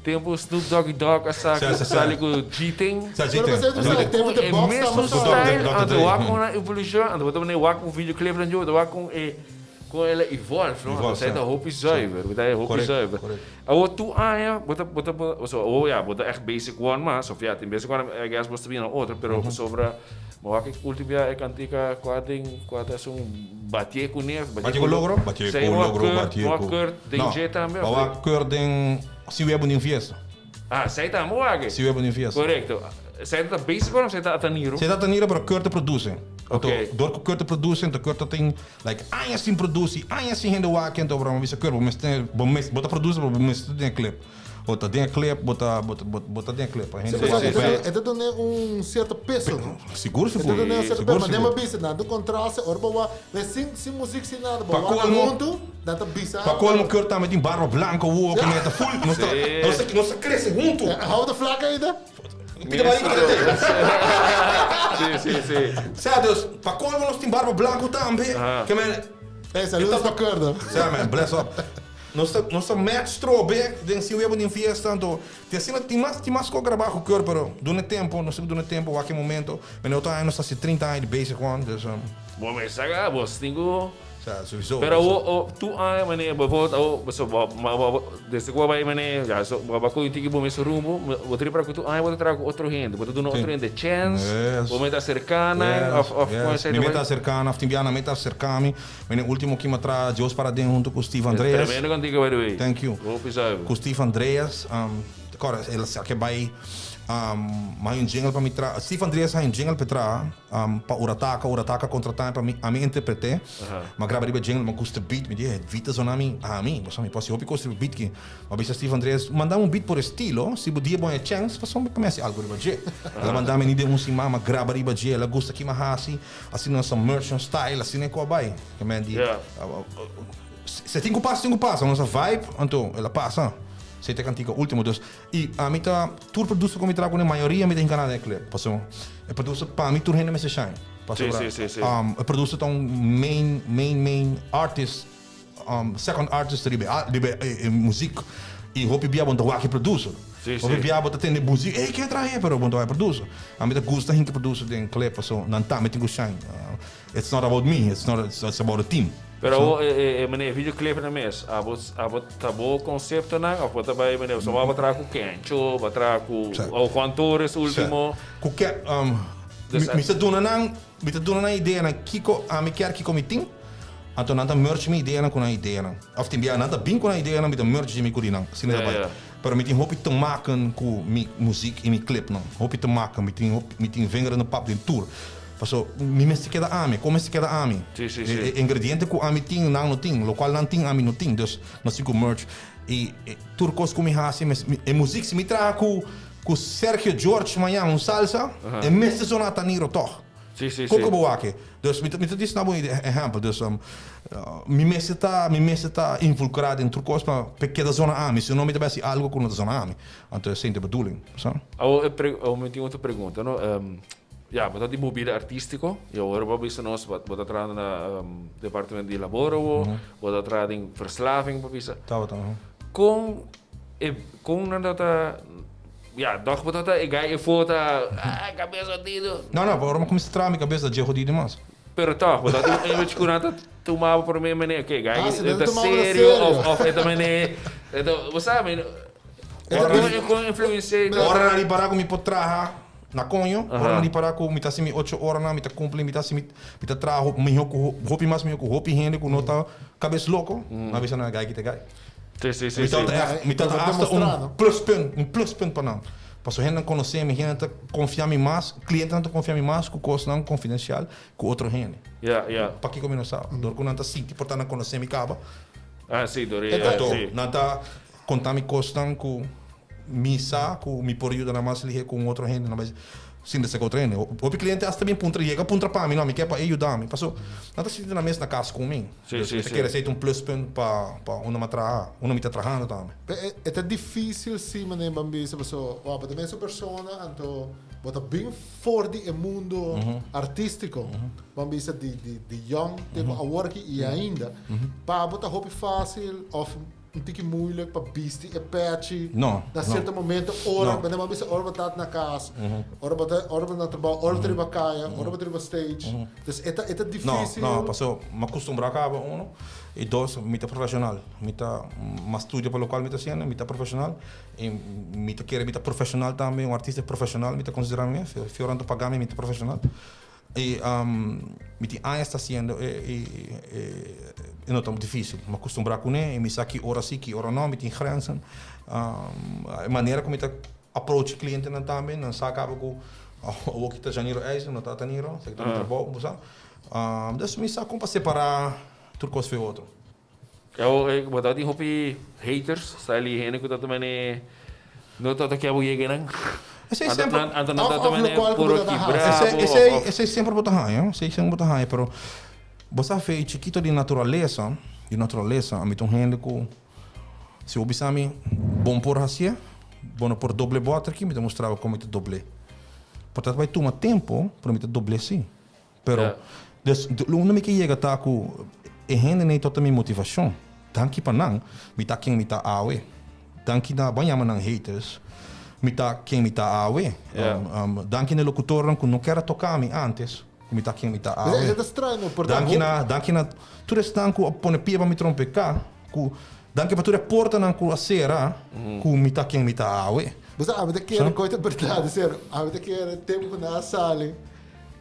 Tempo Snoop Doggy Dogg a sa Sa, sa, sa. sali ku G-Ting. Sa Pero G-Ting. pasé tu sa tempo de E box mesun tamba style, Dr. anto Dre. wak con e evolution, anto bo ta pone wak un videoclip nan yo, wak con e con el a evolve, no? Evolve, Anto esei sa. ta hopi zuiver, bo ta hopi Correct, zuiver. correct. Awor tur aña bo ta bo ta bo so awor ya bo ta echt basic one mas, of ya tin basic one I guess bo ta bini na otro, pero pasobra bo wak e ultimo bia e kantika kua den kua ta esun batié kuné, Batié ku logro? Batié Sei ku bo a logro, keur, batié bo a ku. keur den No, dje tambe bo of a keur den Si webo den fiesta. Ah, zij ta amo wak. Si webo den fiesta. Correcto. Zij ta basic of zij ta Ataniro? Zij ta Ataniro, pero Kurt ta produce. Anto, Oké. door ku Kurt ta produce, anto Kurt ta tin, like, aña sin produci, aña sin hende wak, anto bo bisa Kurt, bo mester, bo mes, bo ta produce, pero bo mester den e clip. Bo ta den e clip, bo ta, bo ta, bo ta den e clip. Pa hende Sí, wak. e ta, e ta duna un cierto peso, no? Sigur, E ta sigur. duna un cierto Sigur, peso. Maar den sigur. bo bisa, nan ta contraste, ora bo wak, sin, sin muziek, sin nada, bo Pa wak colmo, huntu. Nan ta bisa. Pa colmo Kurt tambe tin barba blanco wowo cu meta full. Nos ta nos ta nos ta crece hunto. Hou ta flak ainda? Pita barica ta te. Si, si, si. Sea dus pa colmo nos tin barba blanco tambe. Ke men. Hey, saludos pa Kurt. Sea man, bless up. Nos ta nos ta match trobe den si webo den fiesta anto tin asina tin mas tin mas cu graba cu Kurt pero duna e tempo nos tin cu duna e tempo wak e momento. Men otro aña nos ta haci 30 aña di basic one dus. Bo mester a bos tin cu. Sa, sowieso. Pero awo, o, tur aña manera, bijvoorbeeld awo, so, bo, ma, bo, bo, desde ku bo bai manera, ya, so, bo bai ku un tiki bo mes rumbo, bo ta ripara ku tur aña bo ta traha ku otro hende, bo ta duna Sí. otro hende chèns, Yes. bo mester aserká nan, Yes, òf, òf yes. kon esei Mi ta mester bai. aserká nan, òf tin biaha nan mester aserká mi. Mene último ki mi a traha Dios para den hunto ku Steve Andreas. Tremendo kantika by the way. Thank you. Hopi sabi. Ku Steve Andreas, um, kòrda, el a sa ke bai, um, mi a haña un jingle pa mi traha. Steve Andreas a haña un jingle pa e traha. Pa Urataka, Urataka kontrata mi pa mi, ami interpreté. Mi a graba riba jingle, mi a gusta beat, mi di, e beat ta zona mi, ami, pasobra mi por hasi hopi kos riba beat aki. Mi a bisa Steve Andreas, manda mi un beat por estilo, si bo dia bo haña chèns, pasobra mi hasi algu riba dje. El a manda mi ni den un siman, mi a graba riba dje, el a gusta ki mi a hasi, asina nos a merge nos style, asina e ku a bai. Ke men di, si tin ku pasa, tin ku pasa, nos a vibe, anto el a pasa. Esei ta e kantika ultimo, dus. I ami ta, tur producer ku mi traha kuné, mayoria mi ta hinka nan den e clip. Pasobra e producer, pa mi tur hende mester shine. Pasobra e producer ta un main, main, main artist, second artist riba e, riba e muziek. I hopi bia bo no ta wak e producer. Hopi bia bo ta tende muziek, ey ken traha e? Pero bo no ta bai producer. Ami ta gusta hinka producer den clip paso nan tambe tin ku shine. It's not about me, it's not it's about the team. Pero awor e manera e videoclip nan mes, abo abo ta bo conceptonan of bo ta bai manera pasobra bo a traha ku Kencho, bo a traha ku Juan Torres ultimo. Ku ke mi ta duna nan mi ta duna nan ideanan kiko ami kier kiko mi tin, anto nan ta merge mi ideanan ku nan ideanan. Of tin bia nan ta bin ku nan ideanan mi ta merge di mi ku di nan, asina ta bai. Pero mi tin hopi te maken ku mi muziek i mi clipnan. Hopi te maken, mi tin mi tin vinger in de pap den tur. Paso mi mester keda ami, kon mester keda ami? E ingrediente ku ami tin nan no tin, lokual nan tin ami no tin, dus nos tin ku merge. I tur kos ku mi hasi e muziek si mi traha ku ku Sergio George mañan un salsa, e mester sona Taniro tòg. Kon ku bo wak e? Dus mi ta mi ta disi nan bo un ehèmpel, dus mi mester ta mi mester ta involukrá den tur kos pa pa e keda zona ami, si no mi ta bai hasi algu ku no ta zona ami. Anto esei ta e bedoeling, sa. Awor e pre awor mi tin otro pregunta no, ya bo ta di bo bida artístiko i awor bo a bisa nos bo ta trahando na departamento di labor awor, bo ta traha den verslaving bo a bisa. Tabata. Kon e kon nan ta ta Ya, dòg bo ta ta e gai e fo ta, ah, kabes hodido. No, no, ora mi kuminsá traha mi kabes ta dje hodido mas. Pero tòg, bo ta tin un image ku nan ta tuma bo promé manera, ke gai Ah, si nan ta tuma bo na serio serio. of of e ta manera, e ta, bo sa, mi, E ta kon kon influensia ta. Ora nan ripará ku mi por traha na koño, ora nan ripará ku mi ta hasi mi ocho oranan, mi ta kumpli, mi ta hasi mi, mi ta traha hopi mihó ku hopi mas mihó ku hopi hende ku no ta kabes loko, nan a bisa nan e gai ki ta e gai. Sí, sí, sí, Mi tabata echt, mi tabata hasta un pluspunt, un pluspunt pa nan. Pasobra hendenan konosé mi, hendenan ta konfia mi mas, klientenan ta konfia mi mas ku kosnan konfidensial ku otro hende. Ya, ya. Pakiko mi no sa? Dor ku nan ta sinti por ta nan konosé mi kaba. Ah, sí, dor e, Anto nan ta konta mi kosnan ku mi sa ku mi por yuda nan mas lihé ku un otro hende. Sin desea ku otro hende. Hopi kliente asta bin puntra, yega puntra pa mi, no, mi ke pa e yuda mi. Pasobra nan ta sinti nan mes na kas ku mi. Sí, sí, Mi ta sí. kere esei ta un pluspunt pa pa unda mi a traha, unda mi ta trahando tambe. Pe e e ta difícil si manera ban bisa paso wou bo ta mesun persona anto bo ta bin for di e mundo artístico ban bisa di di di yong te ku awor aki i ainda pa bo ta hopi fácil òf un tiki moeilijk pa bisti e pechi No, na no. cierto momento ora No. bo ta bisa ora bo ta na cas ora bo ta ora bo na trabou ora bo ta riba caya ora bo ta riba stage dus e ta e ta No, difícil no, paso mi a costumbrá caba uno y dos mi ta profesional mi ta mi a studia pa locual mi ta haciendo mi ta profesional y mi ta kere mi ta profesional tambe un artista profesional mi ta considera mi mes si ora nan ta paga mi mi ta profesional. Y mi tin añas ta haciendo e e no ta dificil. Mi a custumbra cune y mi sa ki ora si, ki ora no, mi tin grenzen. E manera cu mi ta approach clientenan tambe, nan sa caba cu awo ki ta Janiro Eisner, no ta Taniro, esaki ta mi trabou, bo sa. Dus mi sa con pa separa tur cos for e otro. Bo ta tin hopi haters, style di hende cu ta mane no ta toca bo yega nan. Esey semper. Anto nan ta mane puro kibra bo. Esey esey semper bo ta haña, esey semper bo ta haña, pero bo sa fe chikito di naturalesa, di naturalesa, ami ta un hende cu si bo bisa mi bon por hacié, bo no por doble boter aki, mi ta mustra bo con mi ta dobl'é. Por ta bay tuma tempo, pero mi ta dobl'é si. Pero, dus, unda mi ke yega ta ku e hendenan ei tabata mi motivashon. Danki pa nan, mi ta ken mi ta awe. Danki na, bo a yama nan haters, mi ta ken mi ta awe. Danki na e lokutornan ku no ker a toka mi ántes, ku mi ta ken mi ta awe. Danki na, danki na tur esnan ku a pone pia pa mi trompeká, ku, danki pa tur e portanan ku a sera, ku mi ta ken mi ta awe. Bo sa, ami ta kere koe ta bèrdat, ser, ami ta kere tempu ku nan a sali.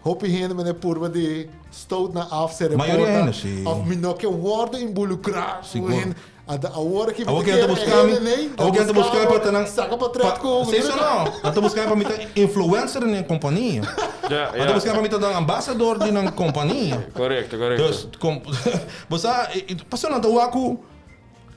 Hopi hende mene purba di stoot nan af sere Mayoria porta hende, si. of mi no ke wordo involucra ku Sigur. hende. Anta awor aki mi Awor ta ke nan ta kere buska mi, hende nei ta awor ke nan ta buska buska mi bo pa ta nan saka potret pa ku si eso no, nan ta buska mi pa mi ta influencer den e kompania. Ja, Nan ta ja. buska mi pa mi ta nan ambasador di nan kompania. Korekto, korekto. Dus, kom, bo sa, pasobra nan ta wak ku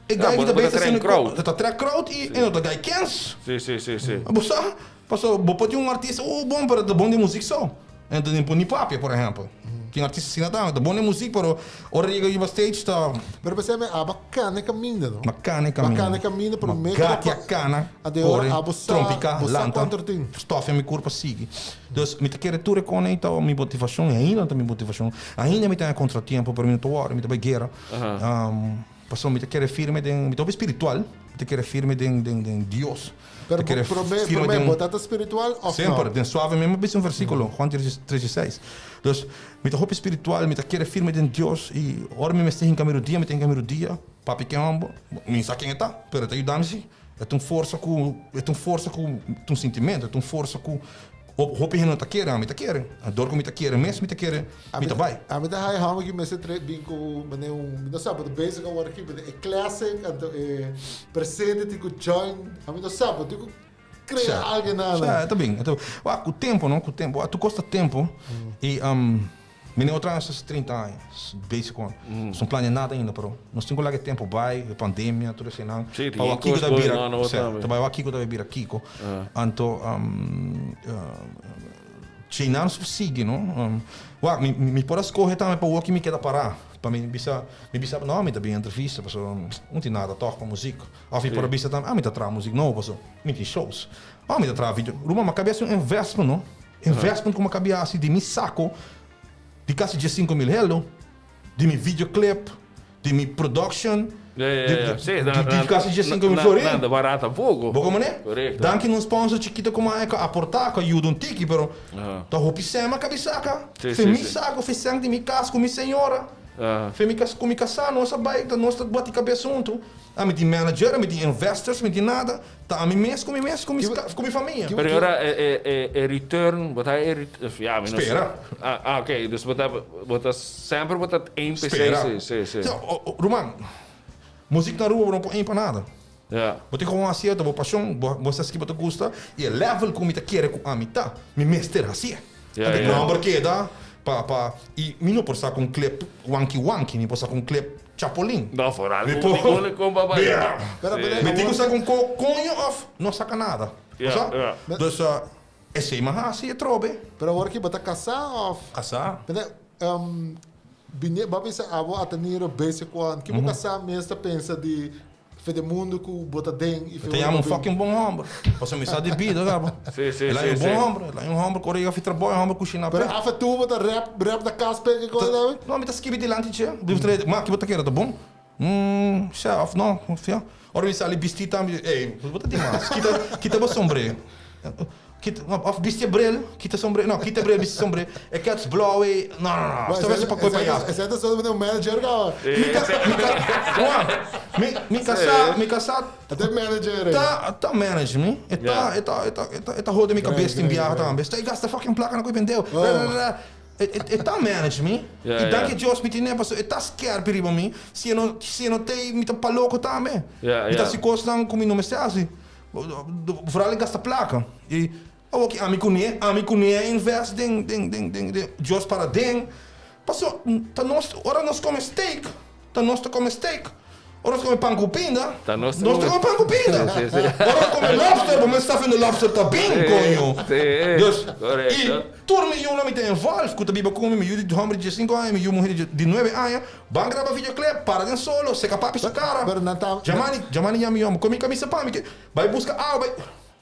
e Ja, guy bo ki ta bo ta bezig trek haciendo crowd. ta trek crowd i e no ta guy kens. Si, si, si, si. Bo sa? Pasobra bo por tin un artista, oh bon, pero ta bon den muzik so. En ta por ni papia, por ehempel. Tin artista asina tambe, ta bon den muzik, pero ora yega riba stage ta. Pero p'esei mi a bacana e caminda, no? Bacana e caminda. Bacana e caminda, pero Ma gatia, cana, core, trompica, lanta, stofia mi curpa sigui. Dus mi ta kere tur e con ei ta mi motivacion, y ainda ta mi motivacion. Ainda mi ta den contratiempo, pero mi no ta worry, mi ta bay guera. Pasobra mi ta kere firme den, mi ta hopi spiritual, mi ta kere firme den den den Dios. Pero Ta kere prome, firme prome den bo ta ta spiritual of no? Semper, den suave mi a bisa un versiculo, Juan 3 3 i seis. Dus, mi ta hopi spiritual, mi ta kere firme den Dios i ora mi mester hinka mi rudia, mi ta hinka mi rudia. Papi ken homber, mi sa ken e ta, pero e ta yuda mi si. E ta un forsa ku, e ta un forsa ku, ta un sintimento, e ta un forsa ku hopi hende no ta kere, ami ta kere. Dor ku mi ta kere mes, mi ta kere, mi ta bai. Ami ta haya homber ki mester trae bin ku mane un, mi no sa, bo ta bezig awor aki, mane e classic anto e presente tin ku join, ami no sa, bo tin ku crea algo na nan. Sa, e ta bin, e ta bin. Wak, ku tempo no, ku tempo, wak, tur kos ta tempo i Mi n'e otro aña nos ta 30 aña, basic one. Nos no plania nada ainda, pero nos tin ku laga e tempu bai, e pandemia, tur eseinan. Sí, Pa tin wak kiko kos ta going bira, on awor sí, tambe. ta bai wak kiko ta bai bira kiko. Anto, djeinan nos por sigui, no? Wak, mi, mi por a skohe tambe pa wak mi keda pará, pa mi bisa, mi bisa, no, mi ta bin entrevista, pasobra no tin nada tòg pa muzik. Òf mi por a bisa tambe, ah, mi ta traha muzik nobo, pasobra mi tin shows. Òf mi ta traha video. Ruman, mi a kabia hasi un investment, no? Investment ku mi a kabia hasi di mi sako di kasi 15,000 helo, di mi videoclip, di mi production, di kasi 15,000 florin. Nada barat tampoco. Bo komo ne? Korekto. Danki na un sponsor chikito ku mi a ku a aportá, ku a yuda un tiki, pero ta hopi sèn mi a kabi saka. Fe mi sako, fe sèn di mi kas ku mi señora, fe mi kas ku mi kasá, nos a bai, nos ta bati kabes huntu. Ami tin manager, ami tin investors, mi tin nada. Ta ami mes ku mi mes, ku mi ku mi famia. Pero e ora e e e return, bo ta e ya mi no sa. Spera. Ah, ah ok, dus bo ta bo ta semper bo ta aim pa Spera. esei, si, si. Si, ruman, muzik na Aruba bo no por aim pa nada. Ya. Bo tin gewoon hasié, ta bo pashon, bo bo sa esaki bo ta gusta, i e level ku mi ta kere ku ami ta, mi mester hasié. Ya, Anto e ya. nomber keda pa pa i mi no por saka un clip wanki wanki, mi por saka un clip Chapolin. No, vooral Mi ku por. Nicole kon pa bai. Yeah. Pero, Sí. pero, Mi tin ku saka un ko koño of no saka nada. Ja, Bo sa? ja. Dus esei mi a hasi atrobe. Pero awor ki bo ta kasá of? Kasá. Mira, bini, bo a bisa abo a tenido basic one. Ki bo kasá mes ta pensa di fe de mundo ku bo ta den i fe Ta ora yama bo un bin? fucking bon homber. Pasobra mi sa di bida, gaba. Sí, sí, El a sí, un bon sí. homber. El a un homber ku ora yega fi trabou, e homber kushiná Pero p'e. af en toe bo ta rap, rap na kas p'e ki kos dawe? No, mi ta skibi dilanti dje. Mi ta ma ki bo ta kere ta bon? Mm, sha, of no, of ya. Ora mi sali bisti tambe, ey, bo ta dimas. Kita, kita bo sombré. Kita, of bisti e bril, kita sombré, no, kita e bril, bisti sombré. E kets blauw ey, no, no, no, esta vez pa koe payaso. Esei ta solo un manager kaba. Mi ka, mi ka, Juan, mi, mi kasá, mi kasá. Ta e manager ey. Ta, ta manage mi. E ta, e ta, e ta, e ta, e ta hode mi kabes tin biaha tambe. Esta e gasta fucking plaka na koe bendeu. E, e, e ta manage mi. I danki Dios mi tine pasobra e ta skerpi riba mi. Si e no, si e no t'ey mi ta pa loko tambe. Mi ta hasi kosnan ku mi no mester hasi. Vooral e gasta plaka. I awor ki ami kuné, ami kuné a invest den den den den den Dios para den. Paso ta nos ora nos kome steak, ta nos ta kome steak. Ora nos kome pan ku pinda, Ta nos ta nos ta kome kome pan ku pinda. Sí, sí. Ora nos kome lobster, bo mes sa fin de lobster ta bin, koño. Sí, Dus, korekto. i tur mi yunan mi ta involve ku ta biba ku mi, mi yu di hòmber di 15 aña, mi yu muhé di 9 aña. Ban graba videoclip, para den solo, seca papi su cara. Pero nan ta. Djamani, djamani yami yom, come camisa pa mi ke bai busca awa bai.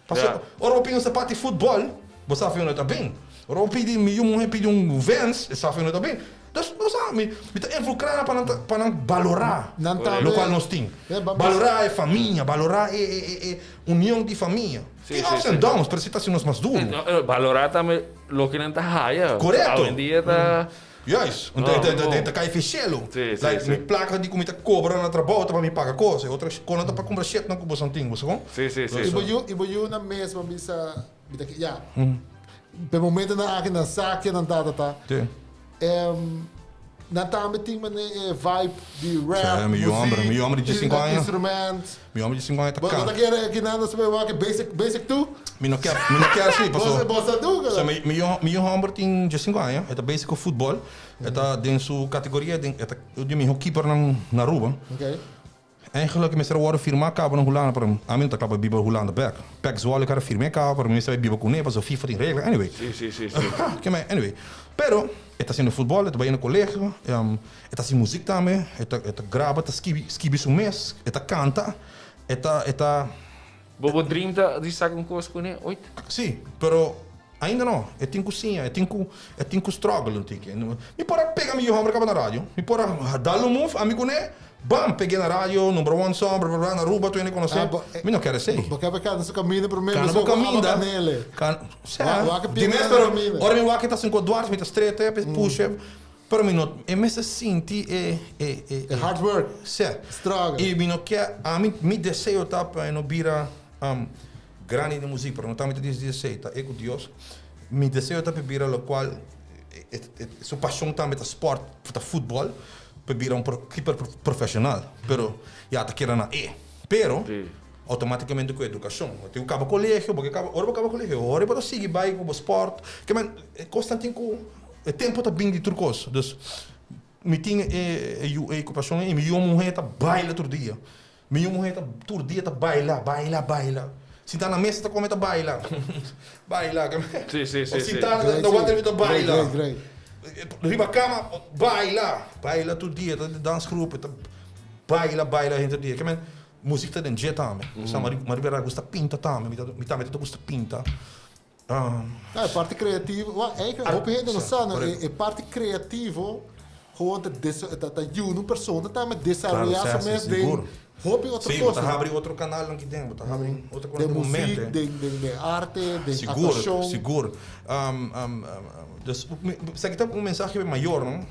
Paso Ja. ora bo pidi un sapat di futbol, bo sa fe no ta bin. Ora bo pidi, mi yu muhe pidi un Vans, e sa fe no ta bin. Dus bo sa, mi mi ta involucra nan pa nan ta pa nan balora Nan ta locual nos tin. Ja, ba- Balora e famia, balora e e e e union di famia. Sí, Tin sí, ups sí. and downs, pero si ta haci nos mas duro. No, balora tambe loke nan ta haya. Correcto. Awendia ta. Juist, want e ta kai fi shelu. Like mi plaka di ku mi ta kobra na trabou ta pa mi paga kos, e otro kona ta pa kumpra shitnan ku boso tin, bo sa kon? Sí, sí, sí. I bo yu, i bo yunan mes bo bisa, mi ta ya, p'e momentonan aki nan sa ke nan tata ta. Sí. Nan tambe tin mane e vibe di rap, Sí, mi yu homber, mi yu homber di 15 aña. Instrument. Mi homber di 5 aña ta Bo kanta. ta kere kinan nos por wak basic, basic two? Mi no kier, mi no kier si, paso. Bo bo sa du, So mi mi yu mi yu homber tin 15 aña, e ta bezig ku futbol, e ta den su kategoria, den e ta un di miho keepernan na Aruba. Okay. Eigenlijk mester a wòrdu firmá kaba na Hulanda, pero ami no ta kla pa biba Hulanda bèk. Pek Zwolle kara firm'é kaba, pero mi mester bai biba kuné pasobra FIFA tin regla, anyway. Sí, sí, sí, sí. Ke men, anyway. Pero e ta hasiendo futbòl, e ta bai na kolegio, e ta hasi muzik tambe, e ta e ta graba, ta skibi skibi su mes, e ta kanta, e ta e ta. Bo bo dream ta di saka un kos kuné oit? Sí, pero ainda no. E tin ku siña, e tin ku e tin ku struggle un tiki. Mi por a pega mi yu hòmber kaba na radio, mi por a dal un move ami kuné. Bam, peg'é na radio, number one song, bla bla bla, na Aruba tur hende konosé. Ah, bo, Mi no kier esei. Bo kier pa kanda su kaminda promé, Kanda bo bo kaminda. Kanele. Kan, sea, Wak di mes pia pero kaminda. ora mi wak e ta sin ku dwars, mi ta strete, pushe, pero mi no, e mester sinti e, e, e, E hard work. Sea. Struggle. I mi no kier, ami, mi deseo ta pa e no bira grandi den muzik, pero no ta mi ta disi esei, ta e ku Dios. Mi deseo ta pa e bira lokual e, e, su pashon tambe ta sport, ta futbòl. pa bira un keeper profesional, pero ya ta keda na e. Pero automaticamente cu educacion, bo tin cu caba colegio, bo ke caba, ora bo caba colegio, ora bo ta sigui bay cu bo sport, ke men e cosnan tin cu, e tempo ta bin di tur cos. Dus mi tin e e yu e ocupacion ey, mi yu muhe ta baila tur dia, mi yu muhe ta tur dia ta baila, baila, baila, sinta na mesa ta come ta baila, baila, ke men, of sinta na water ta baila. Riba kama, baila, baila tur dia, ta den dansgroep, ta baila, baila henter dia. Ke men, muzik ta den dje tambe. Sa mi a ripara gusta pinta tambe, mi tambe ta gusta pinta. E parti kreativo, wak, eigenlijk hopi hende no sa, no, e parti kreativo gewoon ta ta ta yuda un persona tambe desaroyá su mes den hopi otro Sí, bo kos. ta habri otro kanalnan ki den, bo ta habri otro Den kanal den bo muziek, mente. den den den arte, den Sigur, aktuashon. sigur. Dus, esaki ta un mensahe pa e mayornan,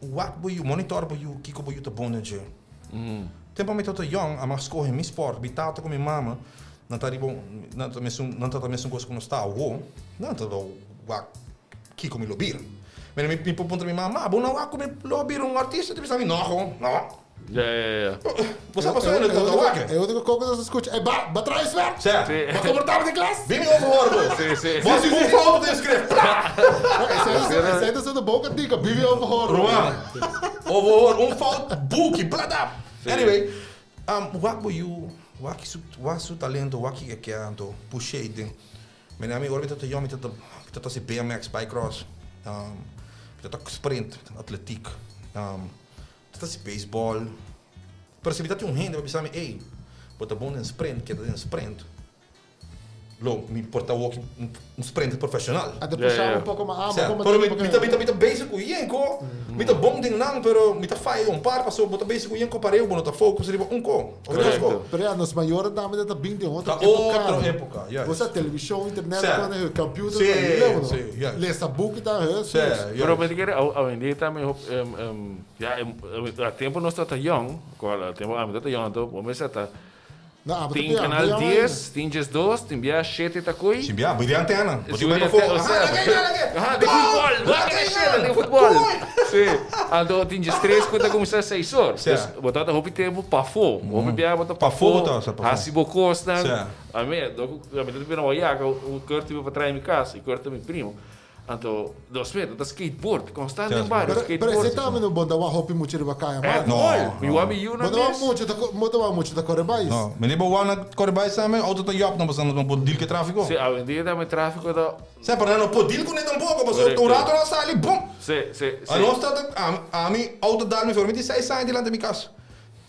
wak bo yu, monitor bo yu kiko bo yu ta bon den dje. Tempu ami tabata yòn, ami a skohe mi sport, mi tata ku mi mama nan ta riba un, nan ta mesun, nan tabata mesun kos ku nos ta awo, nan tabata wak kiko mi lo bira. Mi mi por puntra mi mama, ma bo no wak ku mi lo bira un artista? Ta bisa mi, no ho, no. Ja, ja, ja. Bo sa pasobra no ta wak e. E único kos ku nos a skucha, e ba, ba traha eswert! Sè. Ba komportá bo den klas! Bini overhoor bo. Sí, sí. Bo hasi un fout den script, pla! Esei ta siendo boka dika, bini overhoor bo. Ruman, overhoor, un fout, buki, bladap! Anyway, wak bo yu, wak su, wak su talento, wak kiko e ke anto, push'é den. Mi ami ora mi ta yòn mi ta mi ta hasi BMX, bike cross, mi ta sprint, atletiek, mi ta hasi baseball. Pero si mi ta tin un hende pa bisa mi, ey, bo ta bon den sprint, keda den sprint. Lo mi por ta woki un sprinter profesional. A ta pusha un poco mas amo Sea, pero mi mi ta mi ta mi ta bezig cu yenco, mi ta bon den nan pero mi ta faya un par pasobra bo ta bezig cu yenco pareu bo no ta focus riba un co of dos co. Pero ya nos mayornan tambe ta bin den otro Ta epoca. otro epoca, yes. Bo sa television, internet, Sea. con e computer, Sí, ta leu no. sí, yes. Lesa buki ta he, Sea, sus. yes. Pero mi ta kere awendia tambe hop ya a tempo nos ta ta yong, cual a tempo ami ta ta yong anto bo mester ta Tin canal dies, tin 12, tin bia shete ta koe. Sin bia, bo di antena. Bo Si tin bo bai di pafó. antena, Aha, lage, lage. Aha, di futbol. Lage e shete, di futbol. Si. Anto tin 13 ku ta kuminsá seis or. Si. Dus bo tabata hopi tempu pafó. Hopi bia bo ta Pafó bo pafó, ta, sa pafó. hasi bo kosnan. Si. Ami, dor ku ami ta bira Wayaca, un Kurt ta trae mi kas i Kurt ta mi primo. Anto dos meter ta skateboard, constant den bario Pero, skateboard. pero ese tambe no bon ta wak hopi mucha riba kaya man. No, Gol! Mi no. wak mi yu na Bo ta wak mes. mucha ta bo ta wak mucha ta kore bais. No, mi riba wak na kore bais tambe, auto ta yòp no pasobra no por deal ku e tráfiko. Sí, awendia tambe tráfiko ta. Sí, pero nan no por deal kuné tampoko, pasobra un rato nan sali, bum! Sí, sí, sí. Anos ta ta, ami, ami auto dal mi for, mi tin seis aña dilanti mi kas.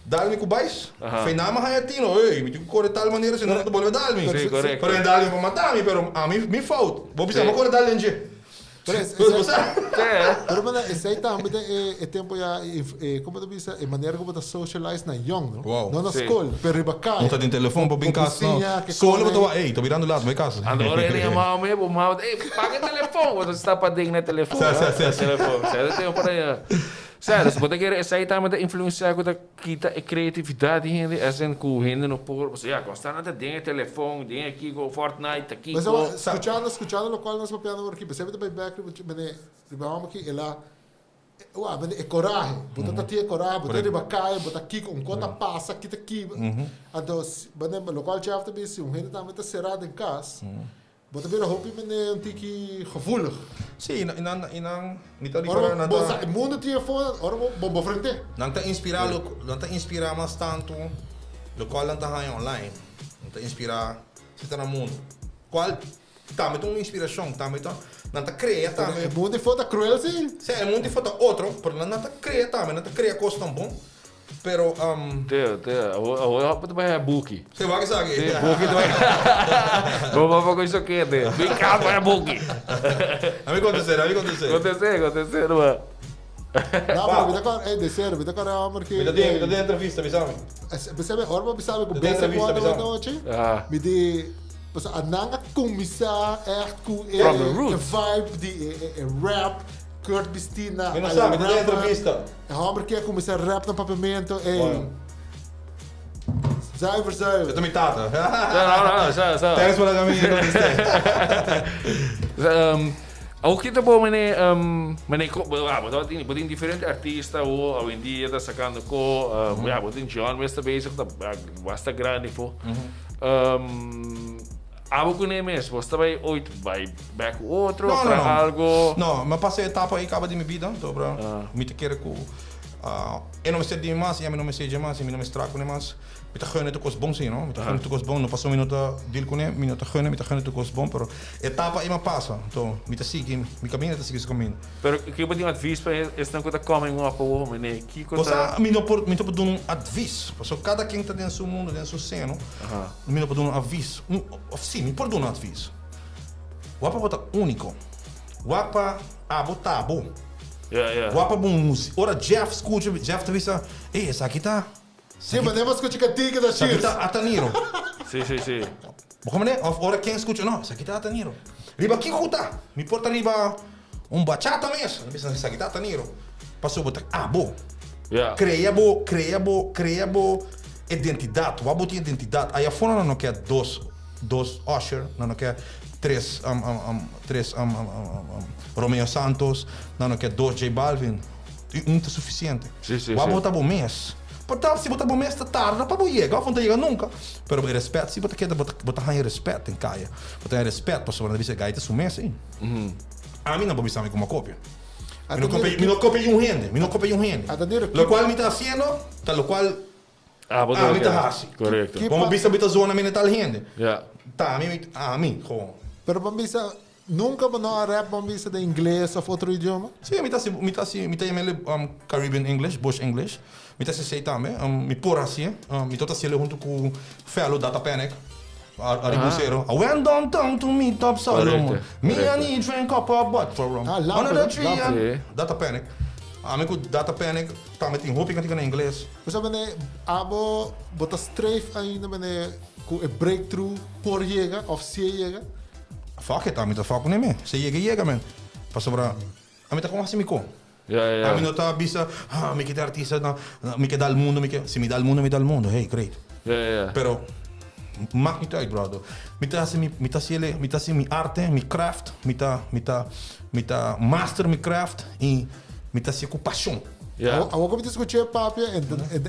Dal mi ku bais, Feinama mi haña tino, ey, mi tin ku kore tal manera sino nan ta bolbe dal mi. Sí, korekto. Pero e dal mi pa mata mi, pero ami, mi fout. Bo bisa, bo kore dal den dje. Pero es, Bo sa? Pero manda, esei tambe ta e, e tempo ya, e, e, como ta bisa, e manera como ta socialize na yong, no? Wow. No na Sí. skol, pero riba kaya. No ta den telefon pa bin Bo kas, no. bisiña, ke Solo bo ta kone. wak, ey, ta birando lat, bai kas. Ando ora e yama mi, bo mama, ey, paga e telefon. Bo ta sta paden na telefon. Sí, sí, sí, sí. Telefon. Sí, e tempo por ahí. Sa, dus bo ta kere esei tambe ta influencia ku ta kita e creatividad di hende, as in ku hende no por, pasobra ya, konstant nan ta den e telefon, den e kiko, Fortnite ta kiko. Pasobra, skuchando, skuchando lokual nos papiando awor aki, bo ta bai bek riba mene, riba hòmber aki, el a, wak, mene, e korahe, bo ta ta tin e korahe, bo ta riba kaya, bo ta kiko, un kos ta pasa, kita kiba, anto, mene, lokual Jeff ta bisa, si un hende tambe ta será den kas, Bo ta bira hopi mene un tiki gevoelig. Sí, i nan, i nan, mi ta Ora ripará nan bo ta. sa e mundo tin e for, ora bo bo bo frente. Nan ta inspirá lo, nan ta inspirá mas tantu lokual nan ta haña online. Nan ta inspirá si ta na mundu. Kual tambe ta un inspirashon, tambe ta, nan ta krea tambe. E mundo afó ta cruel sí. Sí, e mundo afó ta otro, pero nan nan ta krea tambe, nan ta krea kosnan bon. Pero um. Teo, teo, awor, awor hopi ta bai haya buki. Sí, wak esaki. Sí, buki ta bai. Bo bo poko sokete. Bin kas bai buki. A mi kontesé, a mi kontesé. Kontesé, kontesé numa. No, pero mi ta kor, ey, de serio, mi ta kor e homber ki. Mi ta den, mi ta den entrevista, bisa mi. Bisa mi, ora bo bisa mi ku Mi ta den bes en entrevista, cuando bisa mi. anochi, Ah. mi di, pasobra nan a kuminsá echt ku e From the e roots. vibe di e e e rap, Kurt Bistina, Mi no a sa, mi ta den rapper. entrevista. E homber ki a kuminsá rap na Papiamento, ey. Bueno. Zuiver, zuiver. E ta mi tata. No, no, sa, sa. Thanks pa laga mi entrevist'é. Awor ki ta bo mene, mene ko, ah, bo tin, bo tin diferente artista awor, awendia ta sacando ko, ya, bo tin John mes ta bezig, ta basta grandi fo. Abo kuné mes, bo sta bai ooit bai bek ku otro, No, no, tra no. algo? No, mi a pasa e etapa ei kaba di mi bida, sobra mi ta kere ku e no mester di mi mas i ami no mester dje mas i mi no mester traha kuné mas. Mi ta gun'e tur kos bon si, no? Mi ta gun'e tur kos bon, no pasobra mi no ta deal kuné, mi no ta gun'e, mi ta gun'e tur kos bon, pero etapa ei mi a pasa, anto mi ta sigui mi kaminda, e ta sigui su kaminda. Pero ke bo tin advis pa esnan ku ta coming up awor, meneer? Kiko Bo ta. sa, mi no por, mi no por duna un advis, pasobra kada ken ta den su mundu, den su seno, mi no por duna un avis, un, of si, mi por duna un advis. Wak pa bo ta úniko, wak pa abo ta bo, wak pa bo musi, ora Jeff skucha, Jeff ta bisa, ey, esaki ta. Sí, ma debes skucha kantika ta Esaki Cheers. ta Ataniro. Sí, sí, sí. Bo komo ne? Of ora ken skucha, no, esaki ta Ataniro. Riba kiko ku ta? Mi por ta riba un bachata mes. Mi bisa, esaki ta Ataniro. Pasobra bo ta abo. Ja. Krea bo, krea bo, krea bo identidat. Wak bo tin identidat. Aya afó nan no ke dos, dos Usher, nan no ke tres, tres Romeo Santos, nan no ke dos J Balvin. I un ta sufisiente. Sí, sí, Wak sí. bo ta bo mes. Por tal si bo ta bo mes ta tarda pa bo yega of no ta yega nunka. Pero e respet si bo ta keda bo ta bo ta haña respet den kaya. Bo ta haña respet pasobra nan ta bisa e gai ta su mes ei. Ami no por bisa mi ku mi a kopia. Mi no kopia mi no kopia yun hende. Mi no kopia yun hende. Lokual mi ta hasiendo ta lokual Ah, bo ta ami ta loke. hasi. Korekto. Bo por bisa mi ta zona mi na tal hende. Ja. Ta ami ami gewoon. Pero bo bisa Nunca bo no a rap bo bisa den ingles of otro idioma? Sí, mi ta hasi, mi ta hasi, mi ta yama el Caribbean English, Bush English. Mi ta hasi esei tambe. Mi por hasié. Mi tabata hasié huntu ku fellow Data Panic, Ari Bucero. I went downtown to meet up Solomon. Me and he drink up a bottle of rum. Ah, lampe, Under the tree lampe. and Data Panic. Ami ku Data Panic tambe tin hopi kantika na ingles. Bo sa mene abo bo ta streef ainda mene ku e breakthrough por yega of si e yega? Fuck it, ami ta fuck kuné mi. Si yega, yega men. Pasobra ami ta kon hasi mi kon. Ja, ja. Ami no ta bisa, ah, mi ke ta artista, no, mi ke dal mundo, mi ke. Si mi dal mundo, mi dal mundo. Hey, great. Ja, ja. Pero maakt niet uit, brother. Mi ta hasi mi, mi ta hasi ele, mi ta hasi mi arte, mi craft, mi ta, mi ta, mi ta master mi craft i mi ta hasi ku pashon. Ja. Awor ku mi ta skucha e papia, e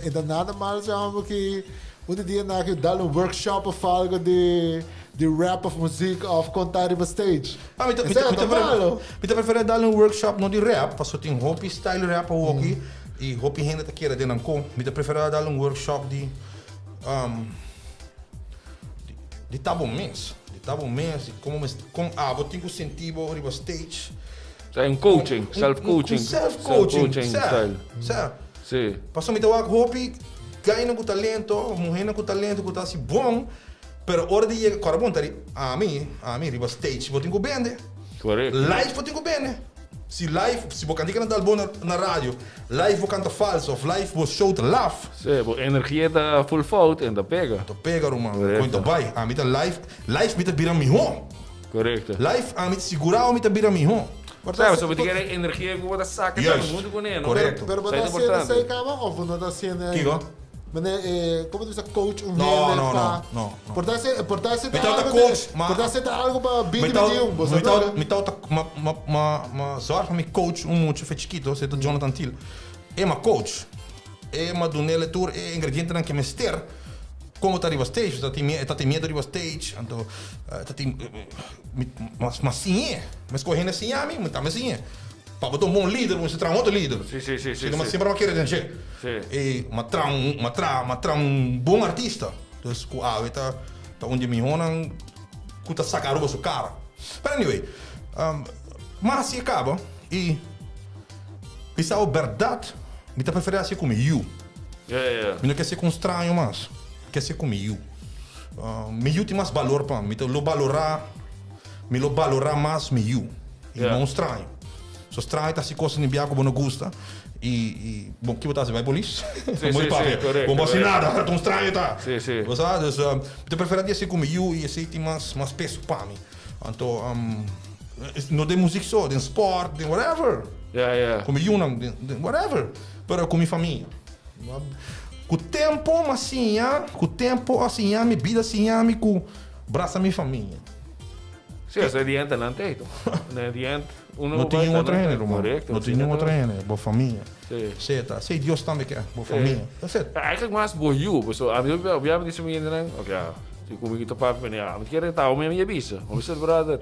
e ta nada mal si amo ki un di dia nan aki dal un workshop of algo di Di rap of muziek of conta riba stage. Ah, mi ta, mi Esei ta, mi ta ta, malo. mi ta prefera dal un workshop no di rap, paso tin hopi style rap awoki y hopi hende ta kere den nan ko. Mi ta prefera dal un workshop di, um, di, di ta bo mes, di ta bo mes, di como mes, con abo tin cu sinti bo riba stage. Sa un coaching, Un- self coaching. Un self coaching, Self-coaching sa, style. sa. Sí. Paso mi ta wak hopi gainan cu talento, muhernan cu talento cu ta haci bon, Pero ora di yega kòrda bon ta ri ami, ami riba stage bo tin ku bende. Korekto. Live bo tin ku bende. Si live, si bo kantika na dal bo na na radio, live bo kanta falso of live bo show ta laf. Sí, bo energia ta full fout en ta pega. Ta pega ruman, Korekto. kon ta bai. Ami ta live, live mi ta bira mihó. Korekto. Live ami ta sigurao mi ta bira mihó. Sa, so bo tin kere energia ku bo ta saka Juist. tambe huntu kuné, no? Korekto. Pero bo Sa ta ta haciendo importante. esei kaba of bo no ta haciendo ainda? Kiko? Mane, eh, como te bisa coach un No, hende no, pa... no, no, no. Por ta ese, por ta ese Mi ta tawata algo de- coach, ma- Por ta ese ta algo pa Mi 20 tawata, 21, bo sa mi tawata, toch? mi tawata, ma, ma, ma, ma zorg pa mi coach un mucha fe chikito, se ta Jonathan Thiel. E ma coach. E ma dunele tur e ingredientenan ke mester como ta riba stage. Ta tin mie, e ta tin miedo riba stage, anto e ta tin, mi, ma, ma siñ'é. Mi scoge hende siña mi, mi tambe siñ'é. Pa bo ta un bon lider, bo mester traha un otro lider. Sí, sí, sí, sí, Si no, sí. semper bo a kere den dje. Sí. E m'a traha un, m'a traha, m'a traha un bon artista. Dus ku awe ta, ta un di e mihónan ku ta saka Aruba su kara. Pero anyway, m'a hasi e kaba i bisa bo bèrdat, mi ta preferí hasi ku mi yu. Ja, ja, ja. Mi no ke hasi ku un straño mas. Mi ke hasi ku mi yu. Mi yu tin mas balor pa mi. Mi ta lo balorá, mi lo balorá mas mi yu. I no un straño. So straño ta hasi kosnan di bia ku bo no gusta i i bon ki bo ta hasi bai polis? Sí, Bo sí, papia sí, korekto, bo no hasi korekto. nada ta un straño ta. Sí, sí. Bo sa dus mi ta prefera di hasi ku mi yu i esei tin mas mas peso pa mi. Anto no den muzik so den sport den whatever. Ya ya. Ku mi yunan den den whatever pero ku mi famia. Ku tempo mi a siña ku tempo a siña mi bida a siña mi ku brasa mi famia. Sí, esa diente nan teito. Na diente uno No tin bai otro nan hende, ruman. Correcto. No tin asina otro ta. hende, bo famia. Sí. Seta, sí, Dios tambe ke, bo Sí. famia. That's it. Eigenlijk mas bo yu, paso ami obia mi di su hendenan, ok, ah, si ku mi ta papia mene, ah, mi kere ta mi mi bisa. Mi bisa brother,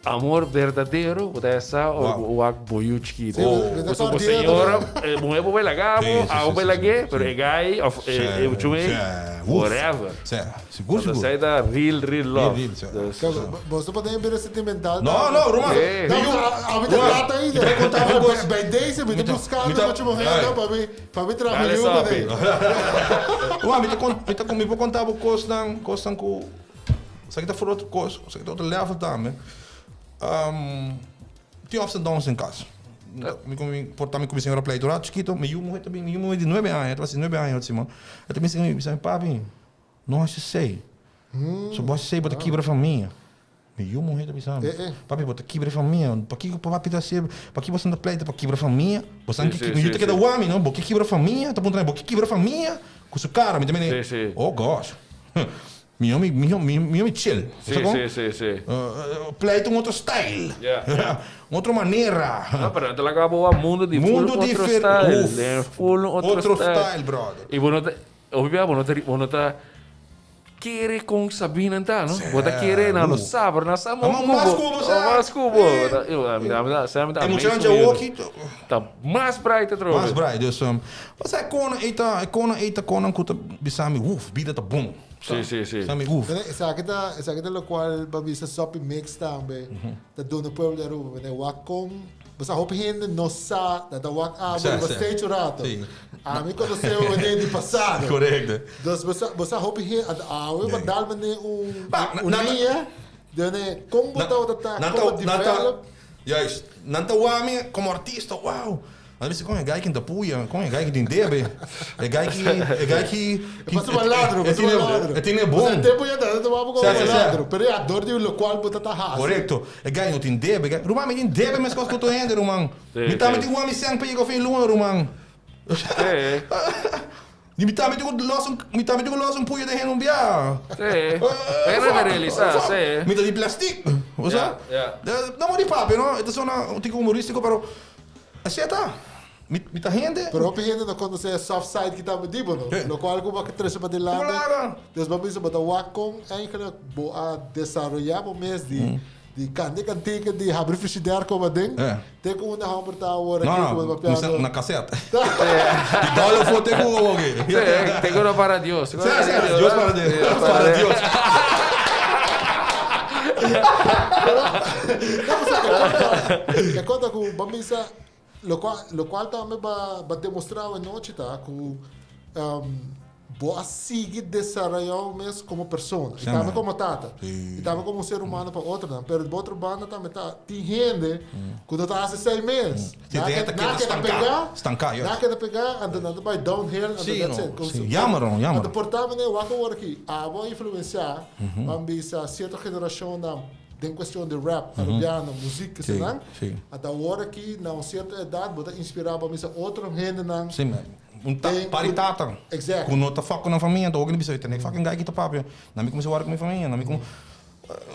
amor berdadero, bo ta esa ora Wow. bo wak bo yu chikito. Sí, mi ta Paso bo kòrda señora, muher bo bai laga bo, Sí, sí, abo sí, bai sí, lag'é, sí. pero e gai of Sí, e muchu sí, ei, uf. whatever. Sí, sigur, Anto sigur. esei ta real, real love. Real, real, sí. Dus, Kijk, bo no por bira sentimental. No, no, ruman. Sí. No, Mi yu- a mi ta ruman, trata mi ta konta bo kos. Bij deze, mi ta buscando mi ta- mucho mujer, Ai. no, pa mi, pa mi traha Dale yu sopi. kuné. Ruman, mi ta kon- mi ta kon- mi por konta bo kosnan, kosnan ku esaki ta for otro kos, esaki ta otro level tambe. Um, tin ups and downs den kas. Mi ku mi por ta mi ku mi señora pleito rato chikito, mi yu muher ta bin, mi yu muher di nuebe aña, e ta basi nuebe aña otro siman, e ta bisa mi, bisa mi, papi, no hasi esei. So bo hasi esei bo ta kibra famia. Mi yu muher ta bisa mi, papi bo ta kibra famia, pakiko papi ta hasi, pakiko bo ta pleito pa kibra famia? Bo sa ki, mi yu ta keda wak mi no, bo ke kibra famia? Ta puntra mi, bo ke kibra famia? Ku su kara, mi ta mene, oh gosh. Miho mi, miho, miho mi chill. Sí, Sa kon? sí, sí, sí. Pleita un otro style. Ja, ja. Un otro manera. No, pero nan ta laga bo a mundo di full Mundo otro difer- style. Uf. Den full otro Otro style. style, brother. Y bo no ta, hopi bia bo no ta, bo no ta kere con sabí nan ta, no? Bo ta kere nan lo sa, pero nan sa mo Nan mas cubo. cubo, sa. Mas cubo. Bo ta, yo, a mi ta, a mi ta, sa mi ta E muchanan amazed dje cu woki. Ta mas bright atrobe. Mas bright, dus, pasá e kona ei ta, e kona ei ta konan ku ta bisa mi, uf, bida ta bon. Sí, sí, sí. Sa mi, uf. Mira, esaki ta, esaki ta locual ba bisa Soppy Mix tambe ta duna pueblo di Aruba. Mira, wak con, bo sa hopi hende no sa dat ta wak abo Sa, riba sa. stage un rato. Sí. Ami conoce bo meneer di pasado. Correcto. Dus bo sa, bo sa hopi hende, awe ba Nee. dal meneer un, Ba, un na- liña, dune con bo tabata ta, Nan con bo ta, nan ta, develop. juist, nan ta wak mi como artista, wow. Nan bisa, kon e gai ki ta puya, kon e gai ki tin debe, e gai ki, e gai ki, E pasa malandro, e pasa tine, malandro. e tine O sea, bon. tempo ya ta, ta wak como Sa, sa, sa. malandro. Pero ya, door di locual bo ta ta hasi. Correcto. E gai no tin debe. E gai, ruman, mi tin debe meskos ku tur hende, ruman. Sí, Mi tambe sí. tin wami sèn pa yega fin luna, ruman. Sí. Di mi tambe tin ku los un, mi tambe tin ku los un puya den hende un bia. Sí. Pero ta realisa, sí. Mi ta di plastic. Bo sa? Ja, ja. No mo di papia, no? E ta sona un tiki humorístico, pero así e ta. Mi, mi ta hende. Pero hopi hende no conoce e soft side ki ta di bo, no? Sí. Locual cu bo a trece pa dilante. Claro. Dus bo a bisa bo ta wak con eigenlijk bo a desaroya bo mes di, di canta e cantica, di habri frigidaire como aden. Eh. Te cu unda homber ta awor No, aki cu bo no, ta papiando. na, na cassette. Di dollar for te cu awor aki. Sí, te cu no para Dios. Sí, sí, Dios para Dios. Para Dios. No, o sea, e conta, e conta cu bo a bisa Locual locual tambe ba ba demostra awe nochi ta cu bo a sigui desaroya bo mes como persona y tambe como tata y tambe como un ser humano pa otronan pero di otro banda tambe ta tin hende cu no ta haci esey mes Sí, tin hende ta keda stanca stanca nan a keda pega anto nan ta bay downhill anto that's it Jammer ron jammer anto por ta manera wak awor aki abo a influencia ban bisa cierto generacionnan Den cuestion di rap, Arubiano, muziek, esnan, ata awor aki na un cierto edad bo ta inspira pa misa otro hendenan. Sí, man. Un ta, pari tata. Exacto. Cu no ta fuck cu nan famia, ta hopi bisa, tene fucking guy ki ta papia. Na mi cuminsa wòrdu cu mi famia, na mi cu,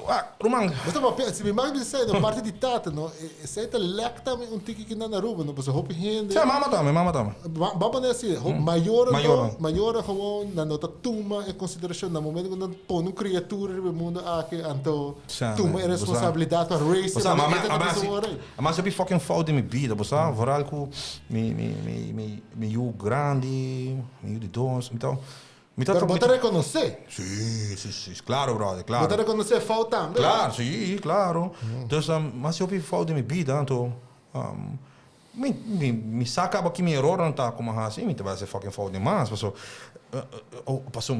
ah, ruman. Bo ta papia, si mi mag bisa esei, no, parti di tata, no, esei ta lek tambe un tiki kinan na Aruba, no, pasobra hopi hende. Sí, mama tambe, mama tambe. Ba pone asi, mayornan, mayornan gewoon nan no ta tuma en consideracion na momento cu nan pone un criatura riba e mundo aki, anto tuma e responsabilidad pa raise e, pasobra e ta bisa ora ei. A mas hopi fucking fout den mi bida, bo sa, vooral cu mi mi mi mi yu grandi, mi yu di dos, mi ta mi ta Pero bo ta reconoce. Si, si, si, claro brother, claro. Bo ta reconoce e fout tambe. Claro, si, claro. Dus mas hopi fout den mi bida, anto Mi mi mi sa caba ki mi erornan ta como a haci mi ta bai haci fucking fout den mas paso paso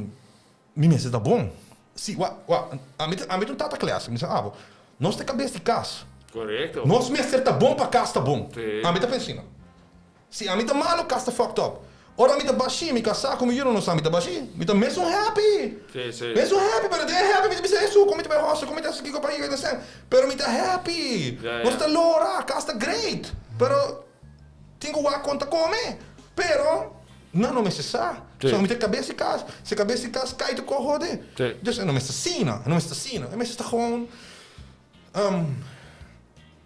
mi mester ta bon si wak wak ami ta ami ta un tata classic mi sa abo nos ta e cabes di cas. Korekto. Nos mester ta bon pa kas ta bon. Sí. Ami ta pensa asina. Si ami ta malo, kas ta fucked up. Ora mi ta bashí, mi kasá ku mi yunan no sa mi ta bashí. Mi ta mesun happy. Sí, sí. Mesun happy, pero den happy mi ta bisa, Hesu, kon mi ta bai hòstel, kon mi ta hasi kiko pa kiko ta esei. Pero mi ta happy. Ja, ja. Nos ta lora, kas ta great. Pero tin ku wak kon ta kome. Pero nan no mester sa. Sí. So mi ta kabes di kas, si kabes di kas kai ta ko hode. Sí. Dus e no mester asina, e no mester asina. E mester ta gewoon,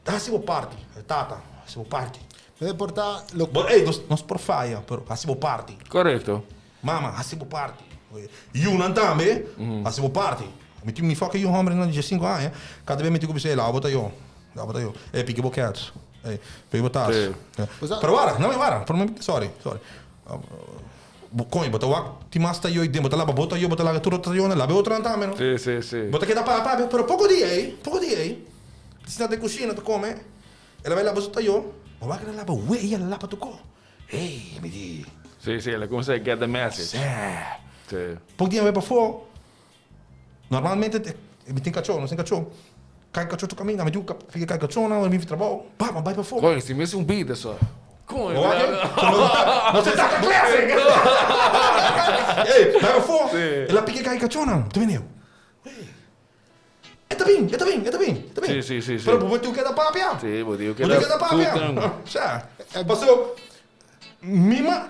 Hasi bo parti, tata, hasi bo parti. No importa lo. Bo, ey, nos, nos por faya, pero hasi bo parti. Correcto. Mama, hasi bo parti. Yunan tambe, hasi bo parti. Mi tin mi fucking yu hombre nan diesinco aña, cada bes mi tin cu bisa, ey, lava bo tayo, lava bo tayo. Ey, piki bo kets, ey, piki bo tas. Sí. Pero wara, no me wara, pero mi, sorry, sorry. Bo coño, bo ta wak tin mas tayo den, bo ta laba bo tayo, bo ta laga tur otro tayonan, laba e otronan tambe, no? Sí, sí, sí. Bo ta keda pa papia, pero poco dia ey, poco dia ey, ta sinta den cushina ta come, el a bay laba su tayo, bo wak el a laba wey, el a laba tuco. Ey, mi di. Sí, sí, el a cuminsa get the message. Sí. Sí. Poco dia a bay pafó, normalmente mi tin cachó, nos tin cachó, cay cachó tur caminda, mi tin cu fica cay cachónan ora mi bin trabao, pa, mi a bay pafó. Coño, si mes un bida so. Coño, No se trata clase. Ey, bay pafó, Sí. el a pica cay cachónan, ta bini eu, ey. E ta bin, e ta bin, e ta bin, e ta bin. Sí, sí, sí, sí. Pero bo tin keda papia. Sí, bo tin Bo tin keda papia. Putan. Sa. Paso, mi ma,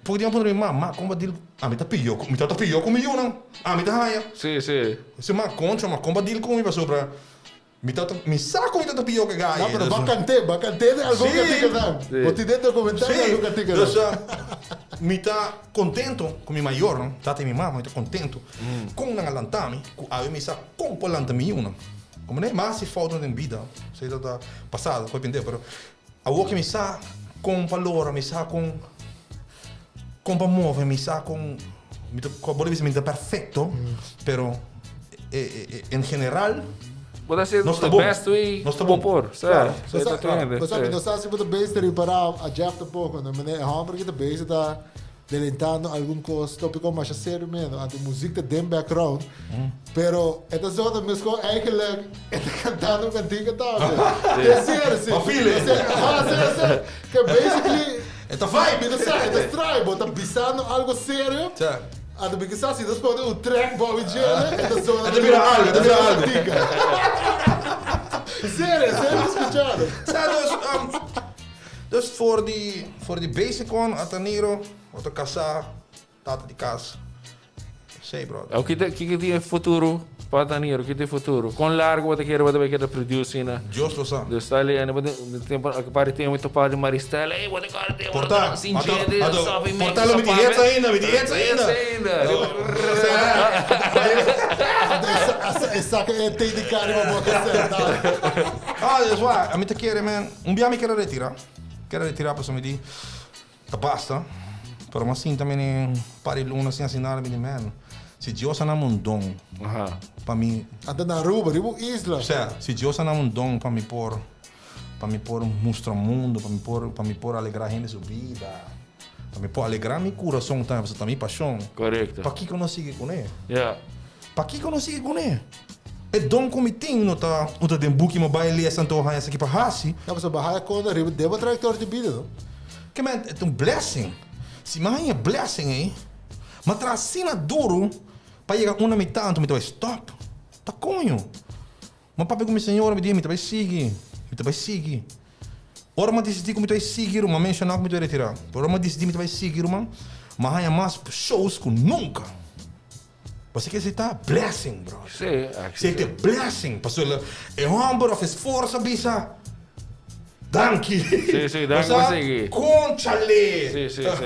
poco tiempo mi ma, ma, con bo deal, ami ta pio, mi ta pio cu mi yunan, ami ta haya. Sí, sí. Si ma, concho, ma con bo deal cu mi pasobra mi ta, mi sa cu mi ta pio cu e gaye. No, pero bo cant'é, bo cant'é den algun canticanan. Sí. Bo tin den documentario Sí. algun canticanan. Dus, mi ta contento cu mi mayornan, tata y mi mama, mi ta contento con nan a lanta mi, cu awe mi sa con por lanta mi yunan. Como ne, mas si foutnan den bida, esey ta ta pasado, hopi hende, pero awor cu mi sa con pa lora, mi sa con con pa move, mi sa con, mi ta, bo ta bisa mi ta perfecto, pero en general, Bo ta haciendo Nos ta the bon. best way Nos ta bo bon. por. Sa, Claro. sa ta tu hende. Bo sa, mi no sa si bo ta bezig ripará a Jeff tampoco, no? Mane e homber ki ta bezig ta delentando algun cos topico masha serio meno, anto muziek ta den background, pero e ta zona mesco eigenlijk e ta cantando un cantica tambe. Te serio, si. Pa feeling. Te serio. Aha, si, si. Ke basically, E ta vibe. Mi no sa, e ta straño, bo ta bisando algo serio. Sa. Anto mi kisas si nos pone un track bou e djele, e ta zona E ta bira algo, e ta bira algo. Serio, serio mi skuchado. Sa dus, um, dus for di, for di basic one, Ataniro, bo ta kasá, tata di kas. Sey, brother. Awor, kiko kiko tin e futuro pa Danilo? Kiko tin e futuro? Kon largo bo ta kere bo ta bay keda produce asina? Dios lo sa. Dus ta leyendo bo tin tempo a par di tempo mi topa di Maristela, ey bo ta kore tempo Porta, sin ato, jede, ato, sabi men, porta lo mi tin hets ainda, mi tin hets ainda. E saka e tei di kari pa bo senta. Ah, dus waar, ami ta kere man, un bia mi kere retira, kere retira pasobra mi di Ta basta, pero mi a sinta mi un par di luna sin hasi nada, mi di, man, si Dios a nami un don pa mi. Anta na Aruba, riba un isla. Osea, si Dios a nami un don pa mi por, pa mi por mustra mundo, pa mi por, pa mi por alegra hende su bida, pa mi por alegra mi kurason tambe, pasobra ta mi pashon. Korekto. Pakiko no sigui kuné? Ya. Pakiko no sigui kuné? E don ku mi tin no ta no ta den buki mi bai lesa anto haña esaki pa hasi. No, pasobra bo haya konta riba den bo trayektoria di bida, no? Ke men, e ta un blessing. Si mi a haña e blessing ei, mi a traha asina duru pa yega unda mi ta, anto mi ta bai stop. Ta koño. Mi a papia ku mi señora, mi di, mi ta bai sigui, mi ta bai sigui. Ora mi a disidí ku mi ta bai sigui, ruman, mi a menshoná ku mi ta bai retirá. Pero ora mi a disidí mi ta bai sigui, ruman, mi a haña mas shows ku nunka. Pasobra esei ta blessing, brother. Sí, Esei ta blessing. Pasobra e homber of esforsa bisa, danki. Sí, sí, danki pa sigui. Conchale. Sí, sí, sí.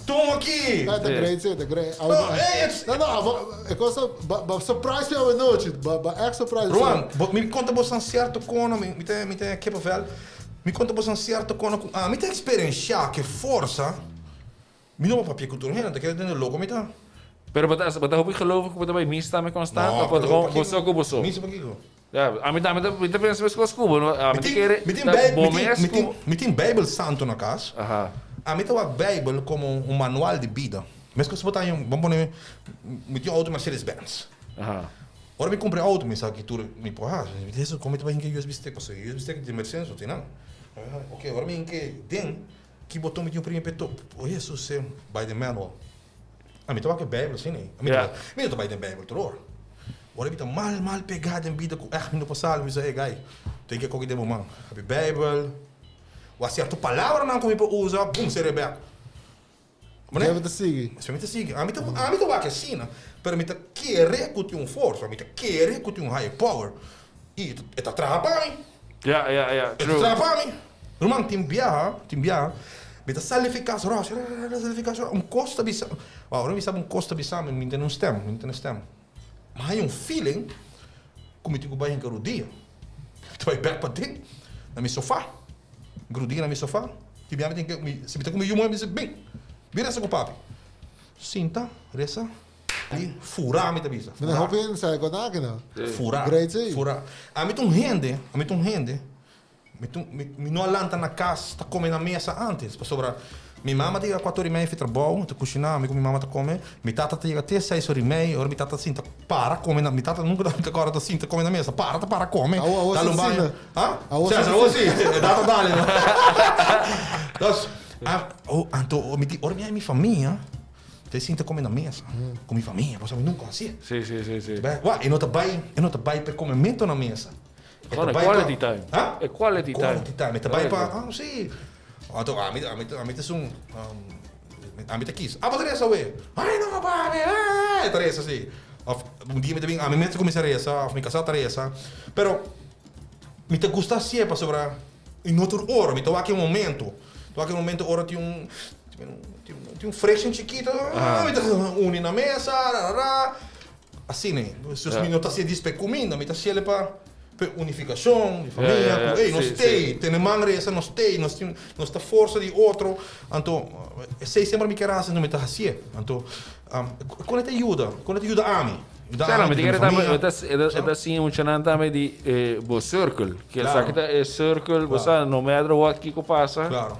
Tuma aki. No, ta great, sí, ta great. No, hey, it's... No, no, e cosa, ba, ba surprise mi awenochi, ba, ba echt surprise. Ruman, bo, mi konta boso un cierto kono, mi, mi ta, mi ta kippenvel. Mi konta boso un cierto kono ku ami ta experiencia ke forsa. Mi no por papia ku tur hende, ta kere tende loko mi ta. Pero bo ta bo ta hopi gelovig ku bo ta bai misa tambe konstant of bo ta gewoon boso ku boso? Misa pakiko? Ya, ami tambe ta mi ta pensa meskos ku bo, no? Ami ta kere Mi tin ta mi bo tin mes mi tin ku. mi tin Bijbel Santu na kas. Aha. Ami ta wak Bijbel komo un manual di bida. Meskos bo ta haña un, bo pone mi tin un outo Mercedes Benz. Aha. Ora mi kumpra e outo mi sa ki tur mi por hasi. Mi di Hesus kon mi ta bai hinka e usb stick pasobra e usb stick di Mercedes no tin nan. Ok ora mi hinka e den ki boton mi tin ku primi pa e top. O Hesus se bai den manual. Ami ta wak e Bijbel asina ei. Ami ta mi no ta bai den Bijbel tur ora. Ora mi ta mal mal pegá den bida ku ègt mi no por sali mi sa ey guy tin ke koki den bo man. Habri Bijbel wak sierto palabranan ku mi por usa bum sera e bek. Manera mi ta sigui. Asina mi ta sigui. Ami ta ami ta wak asina, pero mi ta kere ku tin un forsa, mi ta kere ku tin un higher power i e ta traha pa mi. Ya, ya, ya, E ta true. traha pa mi. Ruman, tin biaha, tin biaha, mi ta sali fi kas ròs, sali fi kas ròs, un kos ta bisa, wou, ora mi bisa un kos ta bisa mi, mi tene un stèm, mi tene stèm. Mi haña un feeling ku mi tin ku bai hinka rudia. Mi ta bai bèk paden na mi sofá. Grudia na mi sofá. Ti bia mi tin ke, mi, si mi ta ku mi yu muhé, mi bisa, Bin, bin resa ku papi. Sinta, resa, i furá mi ta bisa, Mi na furá. hopi hende sa e kon aki no. Furá, Great si. furá. Ami ta un hende, ami ta un hende, mi ta un, mi, mi no a lanta na kas ta kome na mesa antes, pasobra Mi mama ta yega kuater ora i mei fi trabou, ta kushiná, mi ku mi mama ta kome. Mi tata ta yega te seis ora i mei, ora mi tata sinta para kome na, mi tata nunka ta kòrda ta sinta kome na mesa, para ta para kome. Awo awo Ta si lo baño. asina. Ha? Awo si Cesar, awo si. asina. E tata dale no. Dus, a, o, anto mi di, ora mi haña mi famia, ta sinta kome na mesa ku mi famia, pasobra mi nunka hasié. Si, si, si, si. Bai, wak, e no ta bai, e no ta bai pa e komementu na mesa. E ta Gewoon e bai pa, quality time. Ha? E quality time. Quality time. E ta bai pa, ah, si. Anto ami ami ami ta esun ami ta kis, abo ta resa awe? Ai no papi eh! E ta resa si. Of un dia mi ta bin ami mes ta kuminsá resa of mi kasá ta resa. Pero mi ta gusta hasié pasobra i no tur ora, mi ta wak e momento. Mi ta wak e momento ora tin un tin un friction chikito, mi ta uni na mesa rarara. Asina e. Dus mi no ta hasié dis pa e kuminda, mi ta hasié pa e unifikashon di famia, ku ey nos t'ey, tene man resa nos t'ey, nos tin, nos ta forsa di otro. Anto esei semper mi kier hasi, anto mi ta hasié. Anto kon e ta yuda? Kon e ta yuda ami? Yuda ami, Mi yuda mi famia. E ta siña muchanan tambe di bo circle. Ke esaki ta e circle, bo sa no matter what kiko pasa. Claro.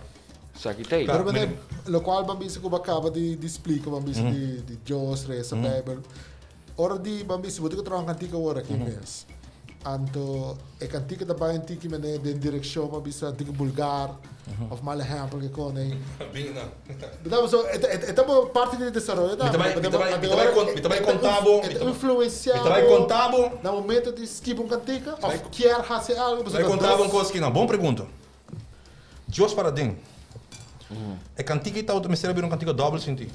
Esaki ta ei. Pero mene, locual ban bisa cu bo a caba di di splica, ban bisa di di Dios, reza, Bijbel. Ora di ban bisa bo tin cu traha un cantica awor aki mes. Anto e cantica ta bay un tiki mene den direccion ban bisa un tiki bulgar of mal ehempel ke con ei. Bina. Bida pasobra e ta e ta bo parti di desaroyo Mi ta tambe. bay mi ta bay mi ta bay con mi ta bay conta bo E ta influencia mi ta bay conta bo na momento di skibi un cantica of kier haci algo Mi ta bay conta bo un cos aki nan. Bon pregunta. Dios para den. E kantika ei tabata mester a bira un kantika dòbel sintí.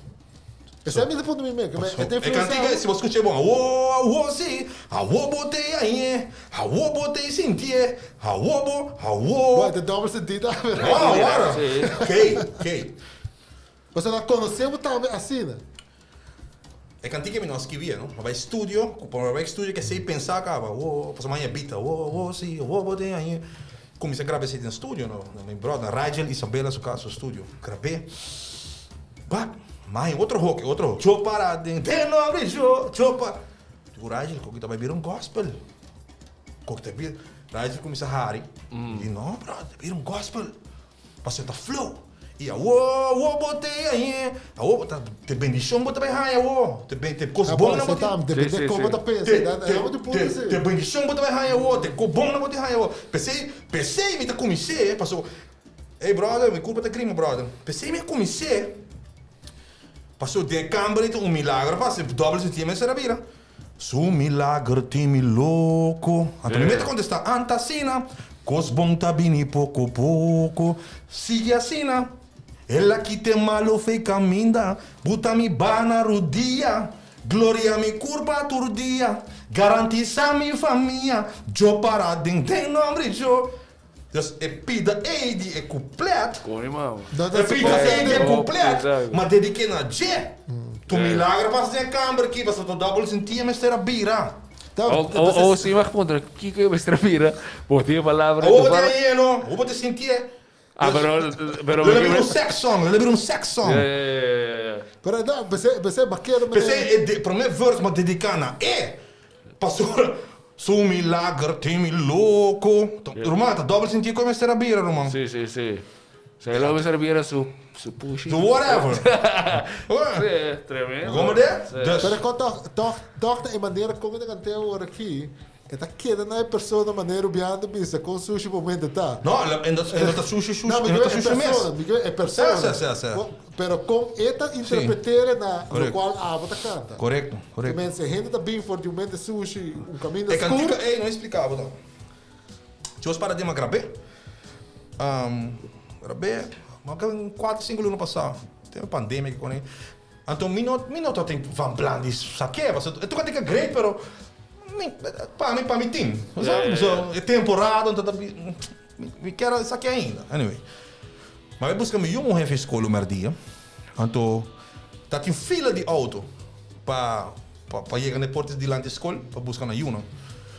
Esei mi ta puntra mi mes, e ta E kantika influensiá si bo skucha e bon, awo, awo si, awo bo te añe, awo bo te sintié, awo bo, awo. Bo, e ta dòbel sintí tambe. No, awor. Kei, kei. Pasobra nan konosé bo tambe asina. E kantika mi no a skibié, no. Mi a bai studio, ku por mi a bai studio ke esei pensá kaba, awo, pasobra mi a haña bita, awo, awo si, awo bo te añe. Kuminsá graba esei den studio, no, na mi bròder, na Rigel Isabella su kas, su studio. Grab'é. Bak, mi a haña otro hoki, otro hoki. Cho para den den nombre cho, cho pa. Digo, Rigel, koki ta bai bira un gospel. Koki ta bira. Rigel kuminsá hari. Mi di, no, bròder, ta bira un gospel. Pasobra ta flow. I awo, awo bo te hañ'é. Awo bo ta, te bendishon bo ta bai haña awo. Te ben, te kos bon nan bo te. Depende kon bo ta pensa. Te, te, te bendishon bo ta bai haña awo. Te kos bon nan bo te haña awo. P'esei, p'esei mi ta kumins'é, pasobra, ey brother, mi kurpa ta grima brother. P'esei mi a kumins'é, pasobra den e kamber ei ta un milagro pasa, dòbel sentido mester a bira. Su milager tin mi loko. Anto mi mester kontestá, Anta asina, kos bon ta bini poko poko. Sigui asina. El a kita e malo fei kaminda, buta mi ba na rudia, gloria mi kurpa tur dia, garantisá mi famia, djo para den den nombre djo. Dus e pida ei di e kuplet, e pida ei di e kuplet, ma dediké na dje. Tu milagro pasa den e kamber aki, pasobra ta dòbel sinti e mester a bira. O si mag puntra, kiko e mester a bira? Bo tin e palabra. Awor bo tin e yeno, awor bo ta sintié. Ah, pero, pero. Lo a bira un sex song, lo a bira un sex song. Ya, ya, ya, ya. Pero no, p'esei, p'esei bakero mester. P'esei e promé verse m'a dediká na e. Pasobra su milager tin mi loko. Ruman, ta dòbel sinti ku e mester a bira, ruman. Sí, sí, sí. Zij lo mester bira su su pushi. Su whatever. Sí, tremendo. Como de? Dus. Pero kon toch, toch, toch na e manera kon e ta kant'é awor aki, e ta keda na e persona manera Rubian ta bisa kon sushi bo mente ta. No, en dat, en dat ta sushi sushi, No, mi en dat ta ke e sushi mes. persona, mi ke e persona. Sí, sí, sí. Kon- Pero kon e ta interpretere na Correcto. lokual abo ta kanta. Correcto, correcto. Tenminste, hende ta bin for di un mente sushi, un kaminda E skur. kantika ei no explica bo dan. Dios para di mi a grab'é. Grab'é, ma ke un kuater sinku luna pasá. Tin e pandemia ki kone. Anto mi no mi no tabatin van plan di sak'é, pasobra e toka tin great pero mi pa mi pa mi tin. Bo sa? So e temporada anto ta mi mi kier a sak'é ainda. Anyway, ma mi buska mi yu muhé fi skol un mèrdia, anto ta tin fila di outo pa Pa yega na e porta dilanti skol pa buska nan yunan.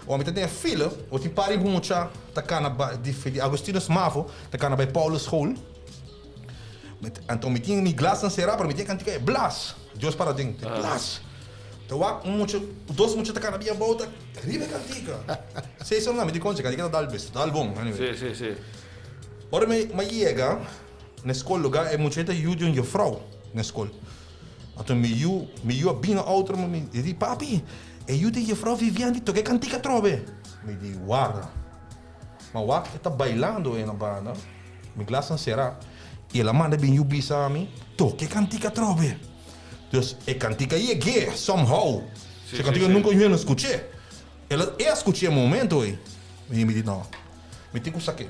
Ora mi ta den e fila, bo tin par di mucha ta kana bai di di Augustinus Mavo ta kana bai Paulus School. Anto mi tin mi glasnan será pero mi tin e kantika e blas. Dios para den, e blas. Ta wak un mucha, dos mucha ta kana bia abou ta riba e kantika. Seis ora mi di koncha e kantika ta dal bes, ta dal bon anyway. Sí, sí, sí. Ora mi mi a yega na e skol lugar e mucha ta yu di un jufrou na e skol. Anto mi yu, mi yu a bini outro ma mi di, Papi, e yu di jefrouw Vivian di toka e kantika atrobe. Mi di, Warda. Ma wak e ta bailando ei na banda, mi glasnan sera, i el a manda bin yu bisa mi, Toka e kantika atrobe. Dus e kantika yeg'é somehow. Sí, E kantika sí, sí. nunka yu no skuch'é. El a, e a skuch'é e momento ei. Mi di, No, mi tin ku sak'é.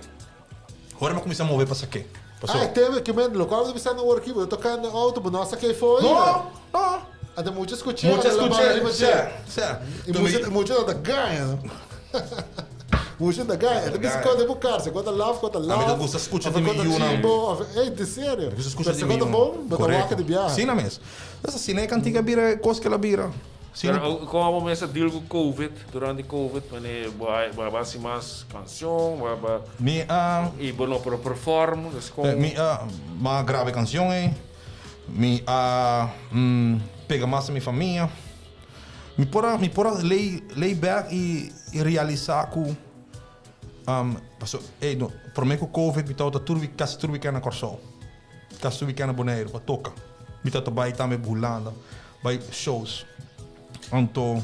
Ora mi a kuminsá move pa sak'é. Paso. Ah, e tema ke men lokual bo ta bisa na wor aki, bo ta tokando den outo, bo no a sak'é for No, ainda. no. Ante mucha skuch'é, Mucha ante la banda skuch'é, riba sè, dje. sè. I Toen mucha, mi- mucha no ta gaña, no. Mucha ta gaña. E ta bisa kos den bo karse, kos ta laf, kos ta A mi ta laf. gusta skucha of di mi kos ta yunan. chimbo, of, ey, di serio. Mi gusta skucha Pero di si mi kos ta yunan. bon, bo ta Korekto. wak di biaha. Asina mes. Dus asina e kantika bira e kos ku el a bira. Pero kon abo mester deal ku covid durante covid mane bo a bo a hasi mas kanshon bo a Mi a i bo no por perform dus kon Mi a ma graba e kanshon ei mi a pega mas na mi famia mi por a mi por a lay lay back i realisa ku paso ey no prome ku covid mi tabata tur kasi tur weekend na Kòrsou kasi tur weekend na Boneiru pa toka mi tabata bai tambe Hulanda. Bai shows. Anto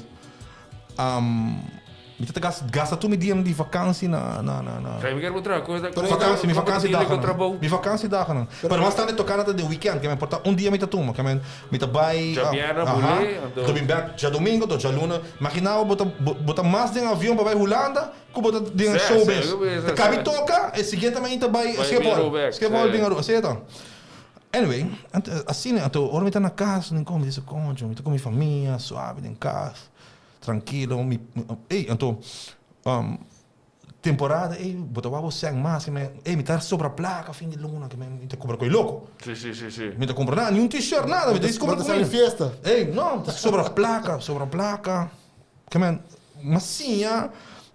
mi ta ta gasta tur mi dianan di vakansi na na na na. Kaya mi kier bo traha ku Vakansi, mi vakansi daganan. Mi vakansi daganan. Pero mas tarde toka na ta den weekend, ke men por ta un dia mi ta tuma, ke men mi ta bai Djabièrnè bulé, anto. Ta bin bèk djadomingo to djaluna. Magina bo bo ta bo ta mas den avion pa bai Hulanda ku bo ta den showbiz. Ta kabi toka e siguiente mainta bai Schiphol. Schiphol bin Aruba, asina ta. Anyway, asina anto ora mi ta na cas mi come dice concho mi ta cu mi famia suave den cas trankilo mi ey anto temporada ey bo ta wak bo sèn mas ey mi ta sobra placa fin di luna ke mi ta cumpra coy loco Si si si si. Mi ta cumpra nada ni un t-shirt nada mi ta djis cumpra Bo ta sali fiesta. Ey no mi ta sobra placa sobra placa ke men mi a siña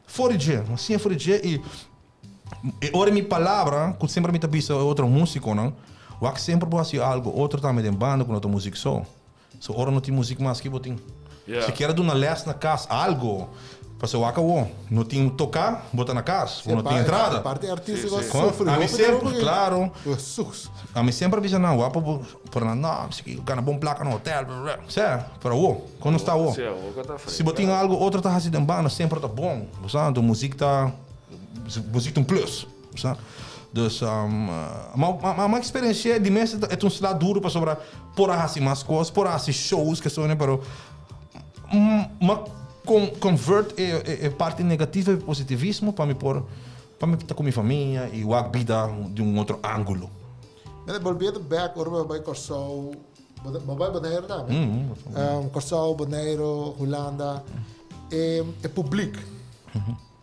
for di dje mi a siña for di dje y. E ora mi palabra ku semper mi ta bisa e otro musikonan, wak semper bo hasi algo otro tambe den banda ku no ta musik so. So ora no tin musik mas ki bo tin? Si kier a duna les na kas algo, pasobra wak awo no tin toka bo ta na kas, bo no tin entrada. Parti artistiko a sufri Ami hopi semper, klaro, Jesús. Ami semper a bisa nan wak pa bo por nan no, si ki gana bon plaka na hotel, Sè, pero awo, kon nos ta awo? Si bo tin algo otro ta hasi den banda semper ta bon, bo sa, anto musik ta. Muziek ta un plus, sa. Dus, ma ma experiencia di mes e ta un sla duro pasobra por a haci mas cos, por a haci shows ke esaki, pero ma convert e parti negativo e positivismo pa mi por pa mi ta cu mi famia y wak bida di un otro angulo. Mira, bolbiendo bek ora bo bai Kòrsou, bo bai Boneiru tambe? Kòrsou, Boneiru, Hulanda, e publiek.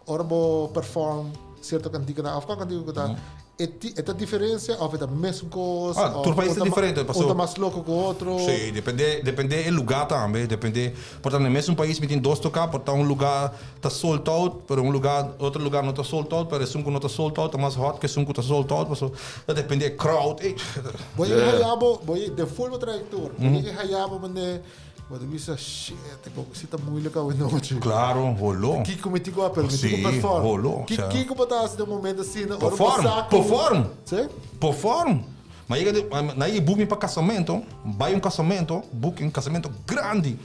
Ora bo perform cierto canticanan of cual cantica cu ta, e ti e ta diferencia of e ta mesun cos? Ah, tur of pais un ta ta ma diferente, un paso ta mas loco cu otro? Sí, depende depende e lugar tambe, depende por ta na e mesun pais mi tin dos toca, por ta un lugar ta sold out, pero un lugar otro lugar no ta sold out, pero esun cu no ta sold out ta mas hot cu esun cu ta sold out, paso ta depende e crowd, ey. Bo yega haya bo, bo yega den full bo trayectoria, bo yega haya bo mende. Bo ta bisa, shit, e si ta moeilijk awe nochi. Claro, holó. Kiko mi tin ku haci? Pero mi tin ku perform. Holó. Kiko bo ta haci den un momento asina? Perform, perform. Si? Perform. Ma yega di, na yega book mi pa casamento, bay un casamento, book un casamento grandi.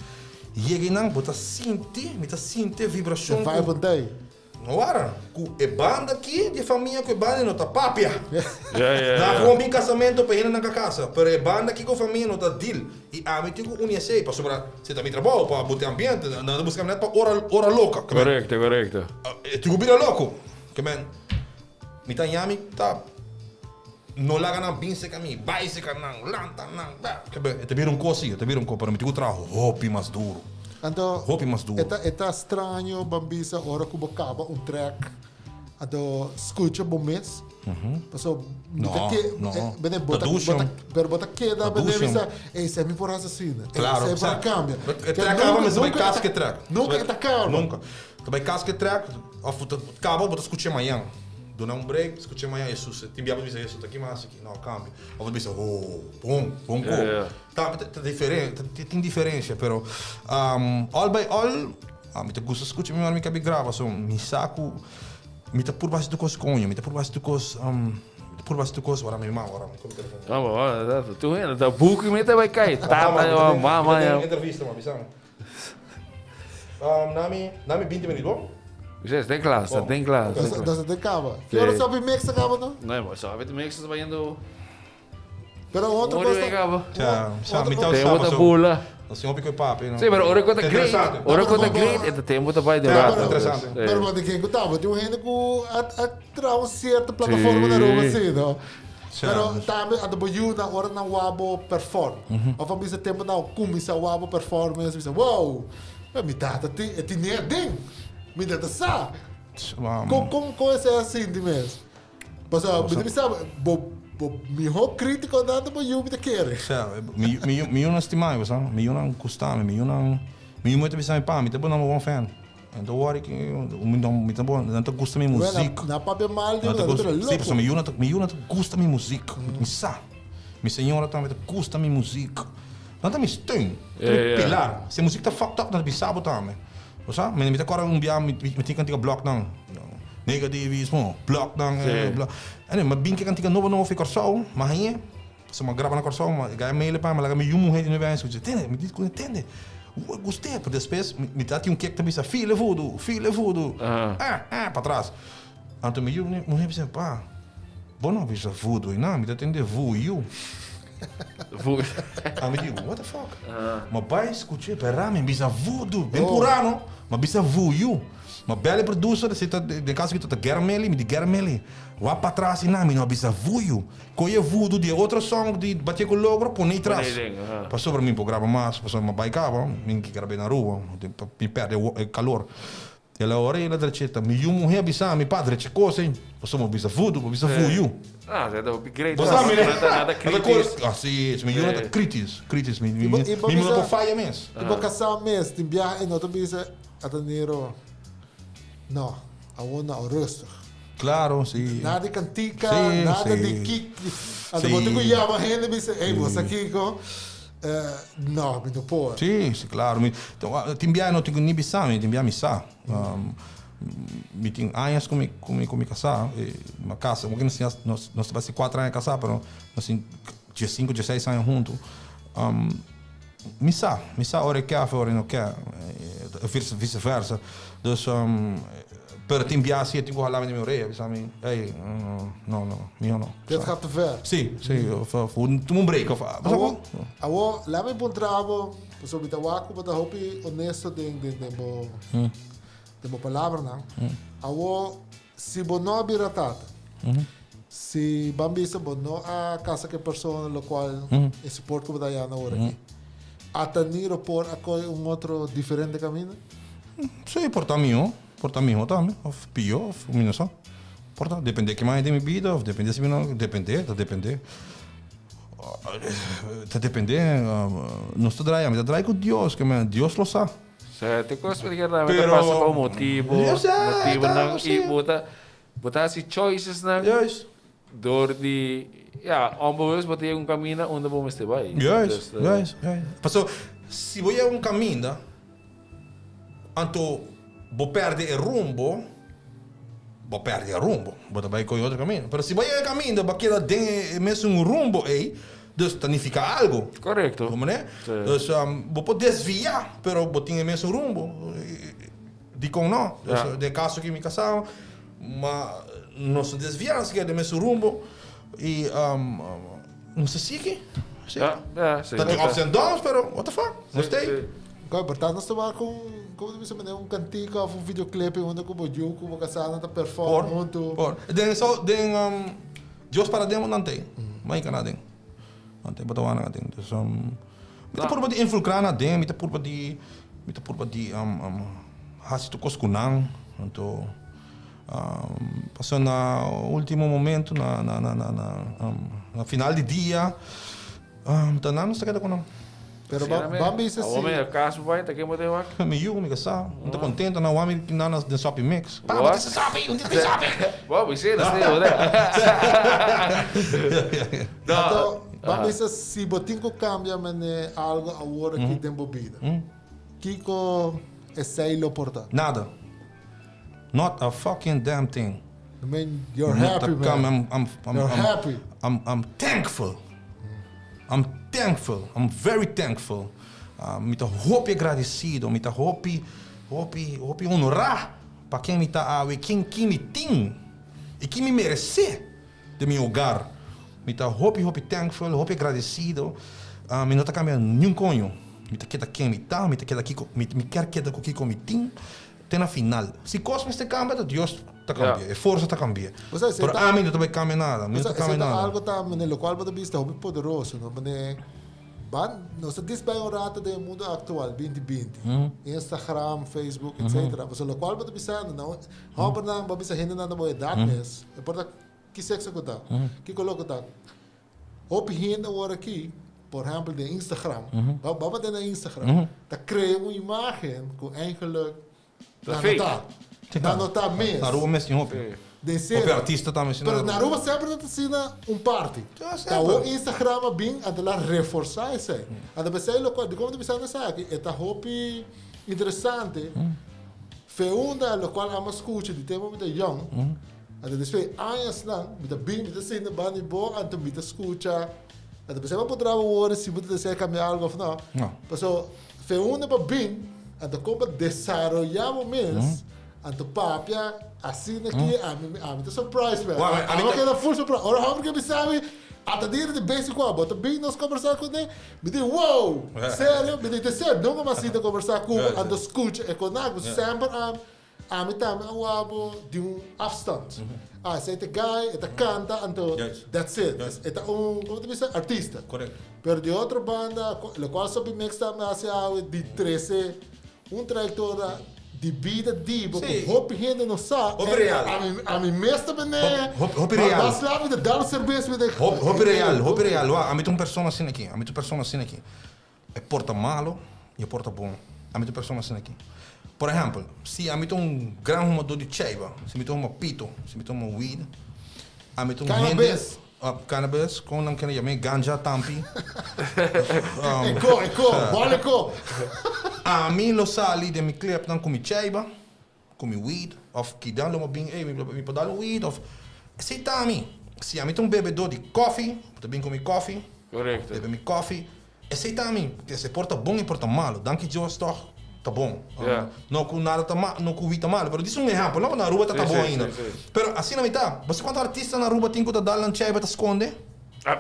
Yega einan, bo ta sinti, mi ta sinti e vibracion. E vibe ta ei. No wara, ku e banda aki di e famia ku e banda no ta papia. Ja, ja, ja. Nan gewoon bin casamento pa hende nan ka casa, pero e banda aki ku famia no ta deal. I ami tin ku uni esei, pasobra si ta mi trabou pa bo tin ambiente, nan ta buska mi net pa ora ora loka. Ke men, Korekto, korekto. e tin ku bira loko. Ke men, mi ta yami ta no laga nan bin seka mi, bai seka nan, lanta nan, bla. Ke men, e ta bira un kos si, e ta bira un kos, pero mi tin ku traha hopi mas duru. Anto, Hopi mas duru. e ta, e ta straño, ban bisa, ora ku bo kaba un track, anto skucha bo mes. Paso, mi ta No, ke, no. eh, bene, bo Ta ta, bo dushi, ta, hom. pero bo ta keda, Ta bene, dushi, hom. bisa, ey, si mi por hasi asina, ey, Claro, si mi por sa. kambia. E Ke track kaba, nunca, mester bai nunca kas e ta, ke track. nunca e ta kaba. Nunca. Ta bai kas ke track, of ta kaba, bo ta skucha mañan. Duna un break, skucha mañan, Jesus, tin bia bo ta bisa, Jesus, ta ki mas aki? No, kambia. Of bo ta bisa, oh, bon, bon ko. Ja, ja. Ta, ta diferente, tin diferencia, pero all by all, mi ta gusta scucha mi ora mi kabi graba, so mi sa cu mi ta purba haci tur cos coño, mi ta purba haci tur cos, mi ta purba haci tur cos, ora mi mama, ora mi come telefoon. Mama, mama, tur hende ta buki mi ta bay cay, tata yo, mama yo. Mi ta den entrevista, ma bisa mi. Nami, nami binti minuut, bo? Bisa, esta den kla, esta den kla. Dat ta den kaba. Ki ora sabi mix a kaba no? No, bo sabi mix ta bayendo. Pero otro Ora cosa. e kaba. Ja, sa, mi ta Tempo sa, ta bula. Nos tin hopi ku e papi, no? Sí, pero ora ku ta great, Interesante. ora ku ta great, e ta tempo ta bai den Ja, rato. interesante. Sí. Pero bo tin ku ta, bo tin un hende ku a a traha un cierto plataforma na Aruba si, no? Sí. Pero tambe anto bo yuda ora nan wak bo perform. Of a bisa tempo nan kuminsá wak bo performance, bisa wow, mi tata tin e tin e den. Mi tata sa. Kon kon kon esei a sinti mes? Pasobra mi ta bisa bo bo mihó krítikonan ta bo yu mi ta kere. Sa, mi mi mi yunan stima mi, bo sa. Mi yunan gusta mi, mi yunan mi yu ta bisa mi pa mi ta bo number one fan. En ta wòri ki mi ta mi ta bo nan ta gusta mi muzik. Nan papia mal di Nan bo, ta nan ta gusta bira si, pasobra loko. mi yunan ta mi yunan ta gusta mi muzik. Mi sa. Mi señora tambe ta gusta mi muzik. Nan ta mi steun, ta mi pilar. Si e muzik ta fucked up nan ta bisa bo tambe. Bo sa? Mi mi ta kòrda un bia mi mi tin kantika blòk nan. Negativismo, blòk nan, blòk. Anyway, mi a bin ku e kantika nobo nobo for Kòrsou, mi a hañ'é. Pasobra mi a graba na Kòrsou, mi a gaya mail pa mi, mi a laga mi yu muhé di nuebe aña skucha. Tende, mi di ku tende, ua gust'é. Pero despues mi mi ta tin un kek ta bisa, file vudu, file vudu, ah, ah, patras. Anto mi yu muhé bisa, pa, bo no a bisa vudu einan, mi ta tende vuyu. Ami di, what the fuck? Ma bai skuch'é, pera mi bisa vudu, ben purá no, ma bisa vuyu. Ma bel e producer, si ta, den kaso aki ta Germeli, mi di Germeli, wak patras einan, mi no a bisa vuyu. Kohe e vudu di e otro song di Batia ku Logro, pone ei tras. Pasobra mi por graba mas, pasobra mi a bai kaba, mi ke grab'é na Aruba, mi pèrdè e kalor. El a ora i el a drecheta. Mi yu muhé a bisa mi, Pa, drecha kos ei. Pasobra bo bisa vudu, bo bisa vuyu. Ah, ta hopi great. Bo sa mi, ne? Nan ta nada kritis. Ah, si, mi yu nan ta kritis, kritis. Mi, mi, mi no por faya mes. I bo kasá mes, tin biaha e no ta bisa, Atanero, no, awor no, rustig. Claro, si. Nada di kantika, nada di kik. Anto bo tin ku yama hende bisa, ey, bo sa kiko? No, mi no por. Sí, sí, claro. Mi, tin biaha no tin ku ni bisa mi, tin biaha mi sa. Mi tin añas ku mi, ku mi, ku mi kasá. Mi a kasa, nos nos, nos ta basi kuater aña kasá, pero nos tin diesinku, dieseis aña huntu. Mi sa, mi sa ora e ke of ora e no ke, vice versa. Dus, pero tin biaha si e tin ku hala mi den mi orea, bisa mi, ey, no, no, miho no. Dit gaat te ver. Si, si, of tuma un break of. Awo, awo, laat mi puntra bo, pasobra mi ta wak ku bo ta hopi honesto den, den, den bo, den bo palabranan. Awo, si bo no a bira tata, si ban bisa bo no a kasa ku e persona lokual e support ku bo ta hayando awor aki, ata Niro por a kohe un otro diferente kaminda? Sí, por ta mihó, por ta mihó tambe, of pió, of mi no sa. Por ta, depende ke man den mi bida, of depende si mi no, depende, ta depende. Ta depende, nos ta draai, ami ta draai ku Dios, ke men, Dios lo sa. Sa, te kos por ta pasa pa un motibo, motibonan, i bo ta, bo ta hasi choicesnan. Juist. Door di, ya, onbewust bo ta yega un kaminda unda bo mester bai. Juist, juist, juist. Paso, Si bo yega un kaminda, anto bo pèrdè e rumbo, bo pèrdè e rumbo, bo ta bai kohe otro kaminda. Pero si bo yega e kaminda, bo a keda den e mesun rumbo ei, dus ta nifiká algu. Korekto. Bo manera? Dus bo por desviá, pero bo tin e mesun rumbo. Dikon no? Dus den e kaso aki mi kasá, ma nos a desviá, nos a keda den e mesun rumbo i nos a sigui. Ja, ja, sí. Ta tin ups and downs, pero what the fuck, nos stay. Oké, por tanto nos ta wak un, como ta bisa manera un cantica of un videoclip unda cu bo yu cu bo casá ta perform hunto. Por, por. Den so, den Dios para den nan tey. Mai cana den. Nan tey, bo ta wak nan aden. Dus, mi ta purba di involucra nan aden, mi ta purba di, mi ta purba di haci tur cos cu nan. Anto, Pasobra na ultimo momento, na na na na na final di dia, ta nan nos ta keda ku nan. Pero ban bisa si. Awor mi a kas bo bai, ta ken bo ta wak? Mi yu, mi kasá, mi ta kontento nan wak mi nan na den sopi mix. Pa, bo ta sa sopi, un ta sopi. Bo, mi si, nos ta yuda. Anto, ban bisa si bo tin ku kambia mene algo awor aki den bo bida, kiko esei lo por ta? Nada. Not a fucking damn thing. I mean, you're happy, man. I'm, I'm, I'm, you're I'm, happy. I'm, I'm thankful. I'm thankful. I'm very thankful. Uh, mi ta hopi agradecido. Mi ta hopi, hopi, hopi honorá pa ken mi ta awe, ken ken mi tin i ken mi meresé den mi hogar. Mi ta hopi, hopi thankful, hopi agradecido. Uh, mi no ta cambia niun coño. Mi ta keda ken mi ta, mi ta keda kiko, mi, mi kier keda ku kiko mi tin. Te na final. Si kos mester kambia ta Dios ta kambia, e forsa ta kambia. Pero ami no ta bai kambia nada, mi no ta kambia nada. Esei ta algo ta mane lokual bo ta bista hopi poderoso no mane ban nos ta disbai un rato den e mundo aktual binti binti Instagram, Facebook etcetera pasobra lokual bo ta bisando nan hòmbernan bo a bisa hendenan na bo edat mes no importa ki sekso ku ta ki koló ku ta Hopi hende awor aki, por ehempel den Instagram, ba ba mete na Instagram, ta crea un imagen cu eigenlijk Ta nan no fake. ta. Nan no ta mes. Na Aruba mes tin hopi. Den serio. Hopi artista tambe asina. Pero na Aruba semper ta asina un parti. Ja, Ta semper. awor Instagram a bin anto la reforsa esey. Anto pesey locual, dicon mi ta bisando esaki, e ta hopi interesante, fe unda locual amo scucha di tempo mi ta young, Anto despues di añasnan, mi ta bin, mi ta sinta banda di bo, anto mi ta skucha. Anto pensé bo por traha un ora si bo ta desea kambia algu òf no. No. Paso, fe unda bo bin, anto kon bo desaroyá bo mes, anto papia asina aki, ami, ami ta surprise man. Wak, ami Ami a ta. keda full surprise. Ora hòmber ke bisa mi, ata dia di bes en kuando bo ta bin nos kombersá kuné, mi di, wow! Serio? Mi di, te serio, nunka mi a sinta kombersá ku bo, anto skucha e konak, bo semper a. Ami tambe a wou bo di un afstand. Ah, esei ta guy, e ta canta, anto that's it. E ta un, como ta bisa, artista. Correcto. Pero di otro banda, locual Soapy Mix tambe haci awe di trece un trayectoria di bida di bo cu hopi hende no sa. Hopi real. Ami, ami mes ta bene. Hopi real. Mas laat mi ta dal cerveza mi ta. Hopi real, hopi real. Wak, ami ta un persona asina aki, ami ta un persona asina aki. E por ta malo y e por ta bon. Ami ta un persona asina aki. Por ehempel, si ami ta un gran humador di chaiba, si mi ta huma pito, si mi ta huma weed, ami ta un hende. Cannabis. Cannabis, con nan kende yam'é? Ganja, tampi. Eko, eko, bòl eko. Ami lo sali den mi clipnan cu mi chaiba, cu mi weed, of kidan lo mi bin, ey, mi por dal un weed, of. Esey ta ami. Si ami ta un bebedor di koffie, bo ta bin cu mi koffie. Correcto. Bebe mi koffie. Esey ta mi, e por ta bon y por ta malo. Danki Dios toch ta bon. No cu nada ta malo, no cu wi ta malo, pero dis un ehempel, no? Na Aruba ta ta bon ainda. Pero asina mi ta. Bo sa cuanto artista na Aruba tin cu ta dal nan chaiba ta sconde?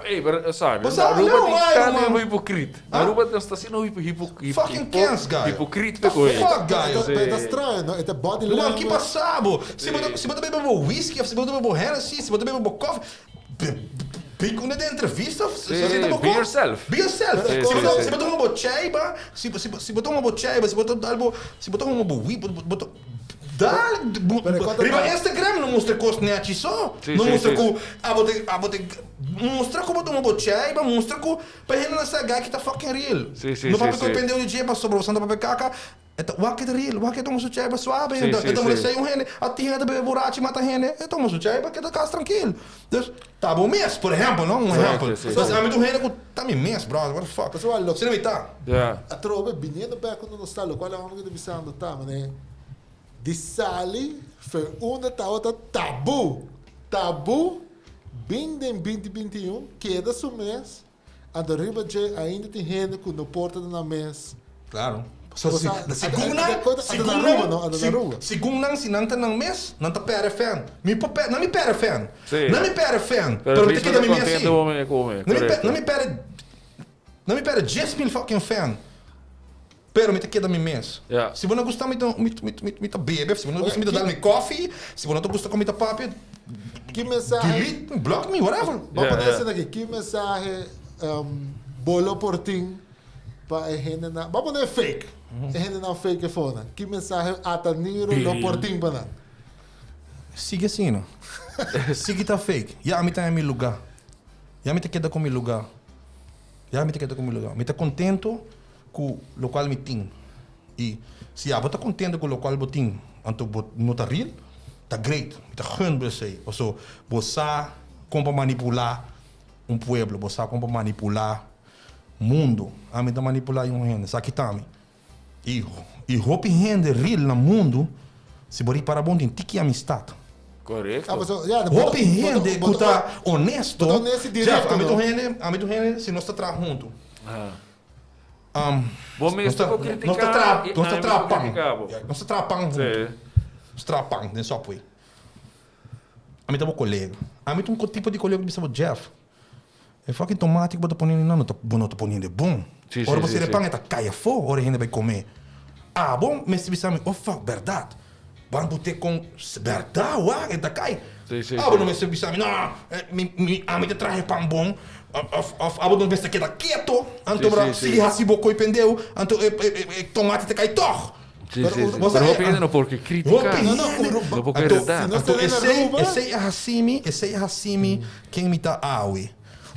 Ey, pero sabi, Bo sa, na Aruba no, tin ay, tanto man. hipocrit. Na Aruba nos ta asina Fucking kens, guy. hipocrit The pe cu fuck, guy? Pero ta straño, no? E ta body Ruman, ki language. pasa bo? Si bo ta, si bo ta bebe bo whisky of si bo ta bebe bo Hennessy, si bo ta bebe bo koffie, Be ku den entrevista Sí, be yourself. Be yourself. Sí, Si bo sí, si bo ta huma bo chaiba, si bo si bo ta huma bo chaiba, si bo ta dal bo, si bo ta huma bo weed, bo ta dal riba Instagram no mustra kos nechi so. Sí, No sí, mustra sí. ku abo ta abo ta mustra ku bo ta huma bo chaiba, mustra ku pa hende nan sa guy ki ta fucking real. Sí, sí, No sí, papia ku sí. e pendeho di dje pasobra bo sa no ta papia kaka. E ta wak e ta real, wak e tuma su chaiba suave. E ta molestia un hende, a tin hende ta bebe burachi mata hende, e tuma su chaiba keda kas trankil. Dus ta bo mes, por ehempel no, un ehempel. Dus ami ta un hende ku ta mi mes brother, what the fuck. Asina mi ta. Atrobe biniendo bek unda nos ta, lokual e homber ku ta bisando ta manera di sali for unda tabata tabu, tabu bin den binti 21 keda su mes. Anto riba dje ainda tin hende ku no por ta na nan mes. Claro. So, si, segun nan, segun nan, segun nan, si nan ta nan mes, nan ta perde fan. Mi por perde, nan mi perde fan. Sí. Nan mi perde fan. Pero Pero mi ta keda mi mes contento si. bo me come. Nan mi Correcto. nan mi perde, nan mi perde 10,000 fucking fan. Pero mi ta keda mi mes. Ja. Si bo no gusta mi ta, mi, mi, mi, mi ta bebe, si bo no gusta mi ta dal mi koffie, si bo no ta gusta kon mi ta papia, Ki mensahe. delete me, block me, whatever. Bo Ja, pone ja. esena aki, ki mensahe um, bo lo por tin pa e hendenan, bo pone fake, e hendenan fake efonan. Ki mensahe Ataniro lo por tin pa nan? Sigui asina. Sigui ta fake. Ya mi ta en mi lugar. Ya mi ta keda ku mi lugar. Ya mi ta keda ku mi lugar. Mi ta contento ku lokual mi tin. I si abo ta kontento ku lokual bo tin, anto bo no ta real, ta great. Mi ta gun bo esei. Paso bo sa kon pa manipulá un pueblo, bo sa kon pa manipulá mundu. Ami ta manipulá un hende, esaki ta mi. I i hopi hende real na mundu, si bo ripara bon tin tiki amistat. Korekto. Ah, paso, ya, bo Hopi ta- bo ta- hende bo ku ta- ta honesto, bo ta honesto i Jeff, direkto, ami ta no? un hende, ami ta un hende si nos ta traha huntu. Ah. Um, Bo mes nos ta, ta por nos ta criticar traha, y nos ta ami traha por pan. criticar bo. Ja, nos ta traha pan huntu. Sí. Nos traha pan den Subway. Ami ta bo colega. Ami ta un tipo di colega ku bisa bo, Jeff, e fucking tomate ku bo ta pone nan no ta, bo no ta pone de bon. Sí, sí, Ora bo sí, sera e sí. pan e ta kai afó ora e hende bai come. Abo mester bisa mi, oh fuck, berdad. Ban bute con berdad wak e ta cay. Sí, sí, Abo sí. no mester bisa mi, no, mi, mi, ami ta traha e pan bon. Of, of abo no mester keda keto, anto Sí, bra sí, sí. sigui haci bo coy pendeu, anto e, e, e, e tomate ta cay toch. Sí, Pero sí, sí. Bo sa, Pero hopi eh, hende no por critica. Hopi No, no, hende. Aruba- No por Anto, verdad. Si no anto está en esey, Aruba- esey a haci mi, esey a haci mi ken mi ta awe.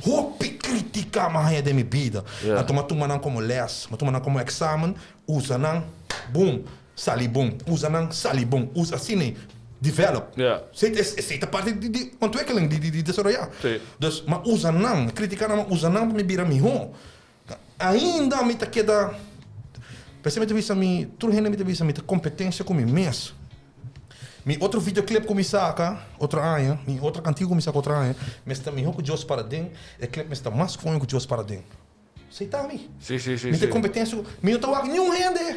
Hopi critica mi a haya den mi bida. Yeah. Anto mi a tuma nan como les, mi a tuma nan como examen, usa nan, boom. Sali bon, usa nan, sali bon, usa asina ei, develop. Ja. Esei ta, esei ta parti di, di ontwikkeling, di, di, di desaroyá. Sí. Dus, ma usa nan, kritiká nan, ma usa nan pa mi bira mihó. Ainda mi ta keda, p'esei mi ta bisa mi, tur hende mi ta bisa mi ta kompetensia ku mi mes. Mi otro videoclip ku mi saka otro aña, mi otro kantiga ku mi saka otro aña, mester ta mihó ku Dios para den, e clip mester ta mas koño ku Dios para den. Esei ta mi. Sí, sí, sí, Mi sí. ta competencia cu. Mi no ta wak niun hende.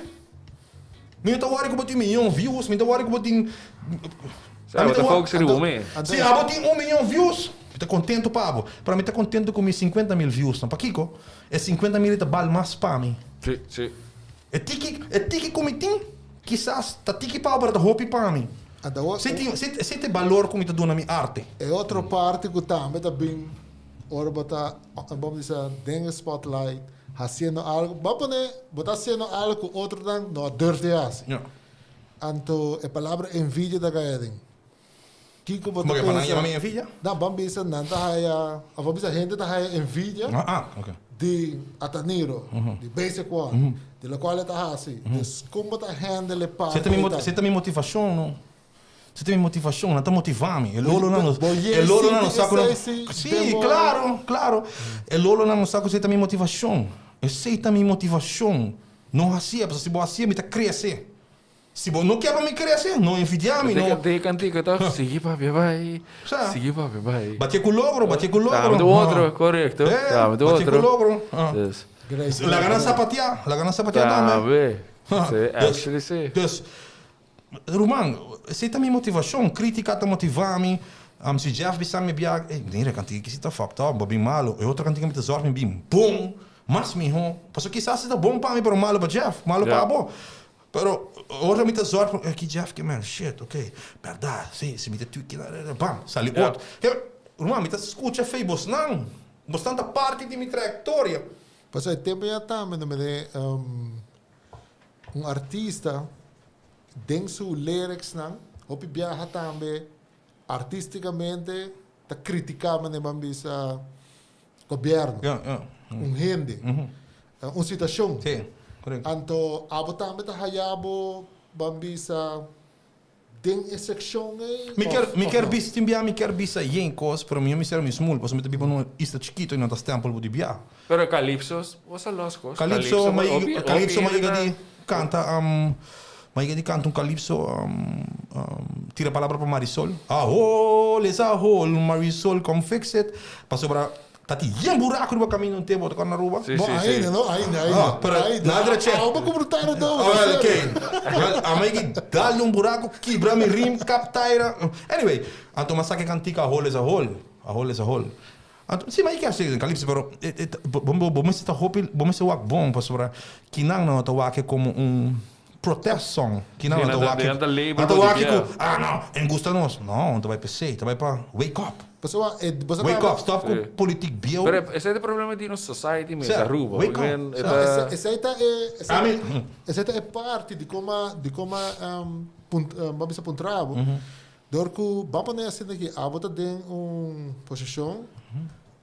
Mi no ta wori cu bo tin miyon views. Mi no ta wori cu bo tin. Sa, bo ta focus riba bo mes. Si abo tin un miyon views, mi ta contento pa abo. Pero mi ta contento cu mi 50,000 views nan. Pakico? E 50,000 ei ta bal mas pa mi. Sí, sí. E tiki, e tiki cu mi tin, kisas ta tiki pa abo, pero ta hopi pa mi. Anto, Esei tin, esei ta e balor cu mi ta duna mi arte. E otro parti cu tambe ta bin ora bo ta, bo bisa, den e spotlight, haciendo algo, bo a pone, bo ta haciendo algo cu otronan no a durf di haci. Ja. Anto e palabra envidia ta caya den. Kico bo ta Como que pa nan pensa? yama mi envidia? No, bo a bisa nan ta haya, of bo a bisa hende ta haya envidia Ah, ah, ok. di Ataniro, di Basic One, di locual e ta haci. Dus con bo ta handle e Esei ta parti mi, ei ta? esei ta mi motivacion, no? Esei ta mi motivacion, nan ta motiva mi. E lolonan no, Bo e lolonan no sa ku nan, sinti esei si sí, den bo. claro, claro. E lolonan no sa ku esei ta mi motivacion. Esei ta mi motivacion. No hacié, pasobra si bo hacié mi ta crece. Si bo no kier pa mi crece, no envidia mi, no. Den e cantica ta, sigui papia bai, Sa. sigui papia bai. Batia ku logro, batia ku logro. Dame otro, correcto. Eh, Dame batia ku otro. logro. Ah. Dus, Laga nan sapatia, laga nan sapatia tambe. tambe. Sí, Dus, actually sí. Dus, Ruman, esei ta mi motivashon. Kritika ta motivá mi. Si Jeff bisa mi bia, ey, mira, e kantika aki si ta fucked up, bo bin malu. E otro kantika mi ta zòrg mi bin bon, mas mihó. Pasobra kisas si ta bon pa mi, pero malu pa Jeff, malu pa abo. Pero ora mi ta zòrg, ey, ki Jeff ke man, shit, ok, bèrdat, si, si mi ta tweak kila, bam, sali otro. Ruman, mi ta skucha fei bosnan. Bosnan ta parti di mi trayektoria. Pasobra e tempu ya tambe no mene un artista Den su lyricsnan, hopi biaha tambe artisticamente ta critica manera ban bisa gobierno, un hende, un situacion. Correcto. Anto abo tambe ta haya bo ban bisa den e seccion ey? Mi kier, Of mi of kier no? bisa, tin bia mi kier bisa yen cos, pero mi no mester mi smul, pasobra mi ta biba na un isla chikito y no ta stempel bo di bia. Pero Calypso was a los cos. Calypso, Calypso, ma hopi, hopi Calypso ma hende yega ta. di canta, um, ma yega di canta un Calypso, um, um, tira palabra pa Marisol. A hole is a hole, Marisol come fix it. Pasobra Ta tin yen buraco riba camino un tempo ta na Aruba. Sí, Bo sí, sí. ainda, no? Ainda, ainda. Ah, pero ainda. na dreche. Ah, bo kubrutar do. Ah, well, okay. Well, a mi ki dal un buraco, kibra mi rim, kap taira. Anyway, anto m'a saka e cantica a hol is a hol. A hol is a hol. Anto, si, ma i ke hasi den Calypso, pero e, e, bo, bo, bo mester ta hopi, bo mester wak bon, pasobra kinan nan no ta wak e como un protest song. Kinan Sí, nan ta nan ta- wak e, nan ta label nan ta bo di wak e ku, bia. ah, no, en gusta nos. No, ta bai p'esei, ta bai pa wake up. Pasobra e bo sa Wake ta up, stop ku Sí. politiek bieu. Pero esei ta e problema di nos society mes, Sir, Aruba. wake Ik ben, up. e Sir. ta- Esei ta e esei I mean, esei ta e parti di koma di koma um, punt, um, ban bisa puntra bo. Dor ku ban pone asina ki abo ta den un posishon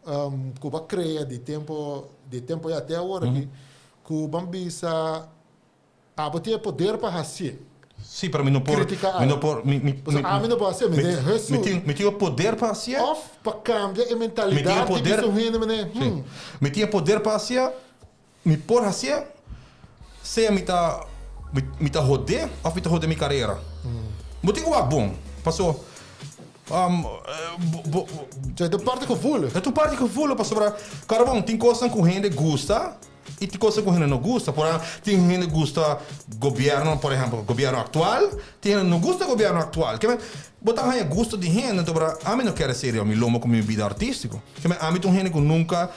um, ku ba krea di tempo di tempo ya te awor aki ku ban bisa Abo tin e poder pa hacié. Sí, pero mi no por. Critica Mi no algo. por. Mi, mi, Pasobra ami no por hacié, mi den Hesus. Mi tin, mi tin e poder pa hacié. Of pa cambia e Mi tin e mentalidad di poder. bisa un hende mene, Sí. hmm. Mi tin e poder pa hacié, mi por hacié, sea mi ta, mi, mi ta hodé of mi ta hode mi carera. Bo tin cu wak bon, paso, um, bo, bo, Dja, e ta un parti gevoelig. E ta un parti gevoelig, pasobra, carbon, tin cosnan cu hende gusta. I tin cosa ku hende no gusta. Por ehempel, tin hende gusta gobierno, por ehempel, gobierno aktual, tin hende no gusta gobierno aktual. Ke men, bo ta haña gusto di hende, anto pero ami no kere serio mi lomba ku mi bida artístiko. Ke men, ami ta un hende ku nunka,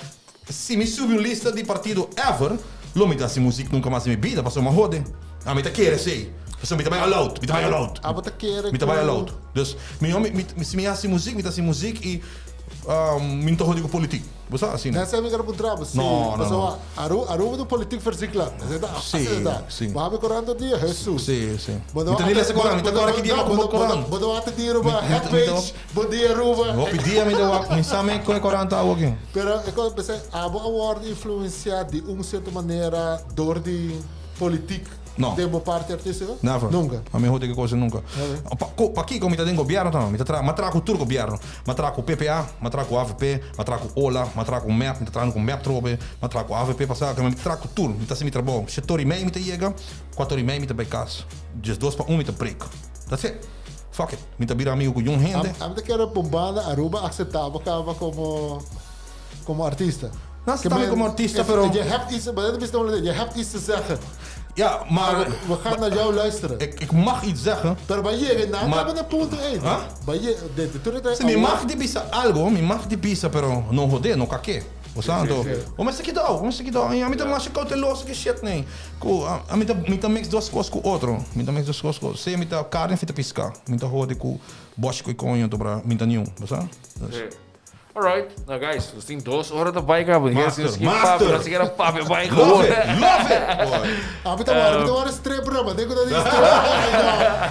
si mi subi un lista di partido ever, lo mi ta hasi muzik nunka mas den mi bida, pasobra mi a hode. Ami ta kere esei. Pasobra mi ta bai all out, mi ta bai all out. Abo ta kere Mi ta bai ku. all out. Dus, mi, mi, si mi hasi muzik, mi ta hasi muzik i mi no ta hode ku politik. Bo sa asina? Net mi kere puntra bo, si. No, no, Pasobra no. Aru, Aruba ta un politiek versikla. Esei ta, Sí, asina ta. sí. Bo habi korant tur dia? Hesus. Sí, sí. Bo no Mi ta ni lesa korant, mi ta kòrda ki dia mi a kumpra korant. Bo no wak di Aruba, Mi- mi ta- mi ta- Headpage, Bon Dia Aruba. Hopi dia mi ta wak, mi sa mi kon e korant ta awo aki. Pero e kos, p'esei, abo a wòrdu influensiá di un sierto manera dor di politiek No. den bo parti artístiko? Never. Nunka. A mi hopi ki cosa nunka. Pa, ko, pakiko mi ta den gobierno ta? Mi ta tra, m'a traha ku tur gobierno. M'a traha ku PPA, m'a traha ku avp, m'a traha ku ola, m'a traha ku mep, mi ta trahando ku mep trobe, m'a traha ku avp pasá, mi ta traha ku tur. Mi ta hasi mi trabou. Shete ora i mei mi ta yega, kuater ora i mei mi ta bai kas. Diesdos pa un mi ta break. That's it. Fuck it. Mi ta bira amigo ku yun hende. Ami ta kere pa un banda Aruba akseptá bo kaba komo komo artista. Nan acepta mi como artista, pero... Je hebt iets, maar dat is je hebt iets te zeggen. Ja, maar... We gaan naar jou luisteren. Ik, ik mag iets zeggen. Pero bij je, nou, Maar- maar, een punto één. Huh? Bij je, de, de, de, de, Si, mi mag di bisa algo, mi mag di bisa, pero no jode, no kake. Bo sa anto, o mester kidao, o mester kidao. I ami ta masha cauteloso ku shit nee. Ku, ami ta, mi ta mix dos kos ku otro. Mi ta mix dos kos ku otro. Sea mi ta carne of mi ta pisca. Mi ta jode ku boshi ku e coño, anto bra, mi ta niun. Bo sa? Dus. Sí. Alright, nou guys, nos tin dos ora ta bai caba. Master, Nos kier master. papia, nos kier papia bai Love gewoon. it, love it, boy. Ah, mi ta wara, mi ta wara strip rubber. Denk dat die strip.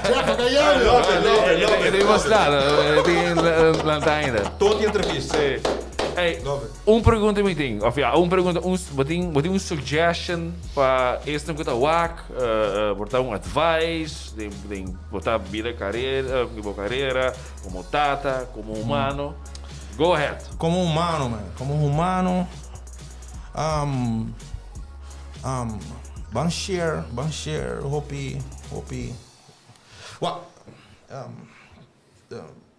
Jeff, ga jij? Love it, love it, love it. Het was klaar, het lantijnen. Tot die entrevista. Sí. Hey, Love it. un pregunta mi tin, of ja, un pregunta, un, bo tin, bo tin un suggestion pa esnan ku ta wak, por ta un advice den, den bo ta bida carera, bo carera, como tata, como humano. Go ahead. Como humano, man. Como humano, um, um, ban share, ban share hopi, hopi. Wa, um,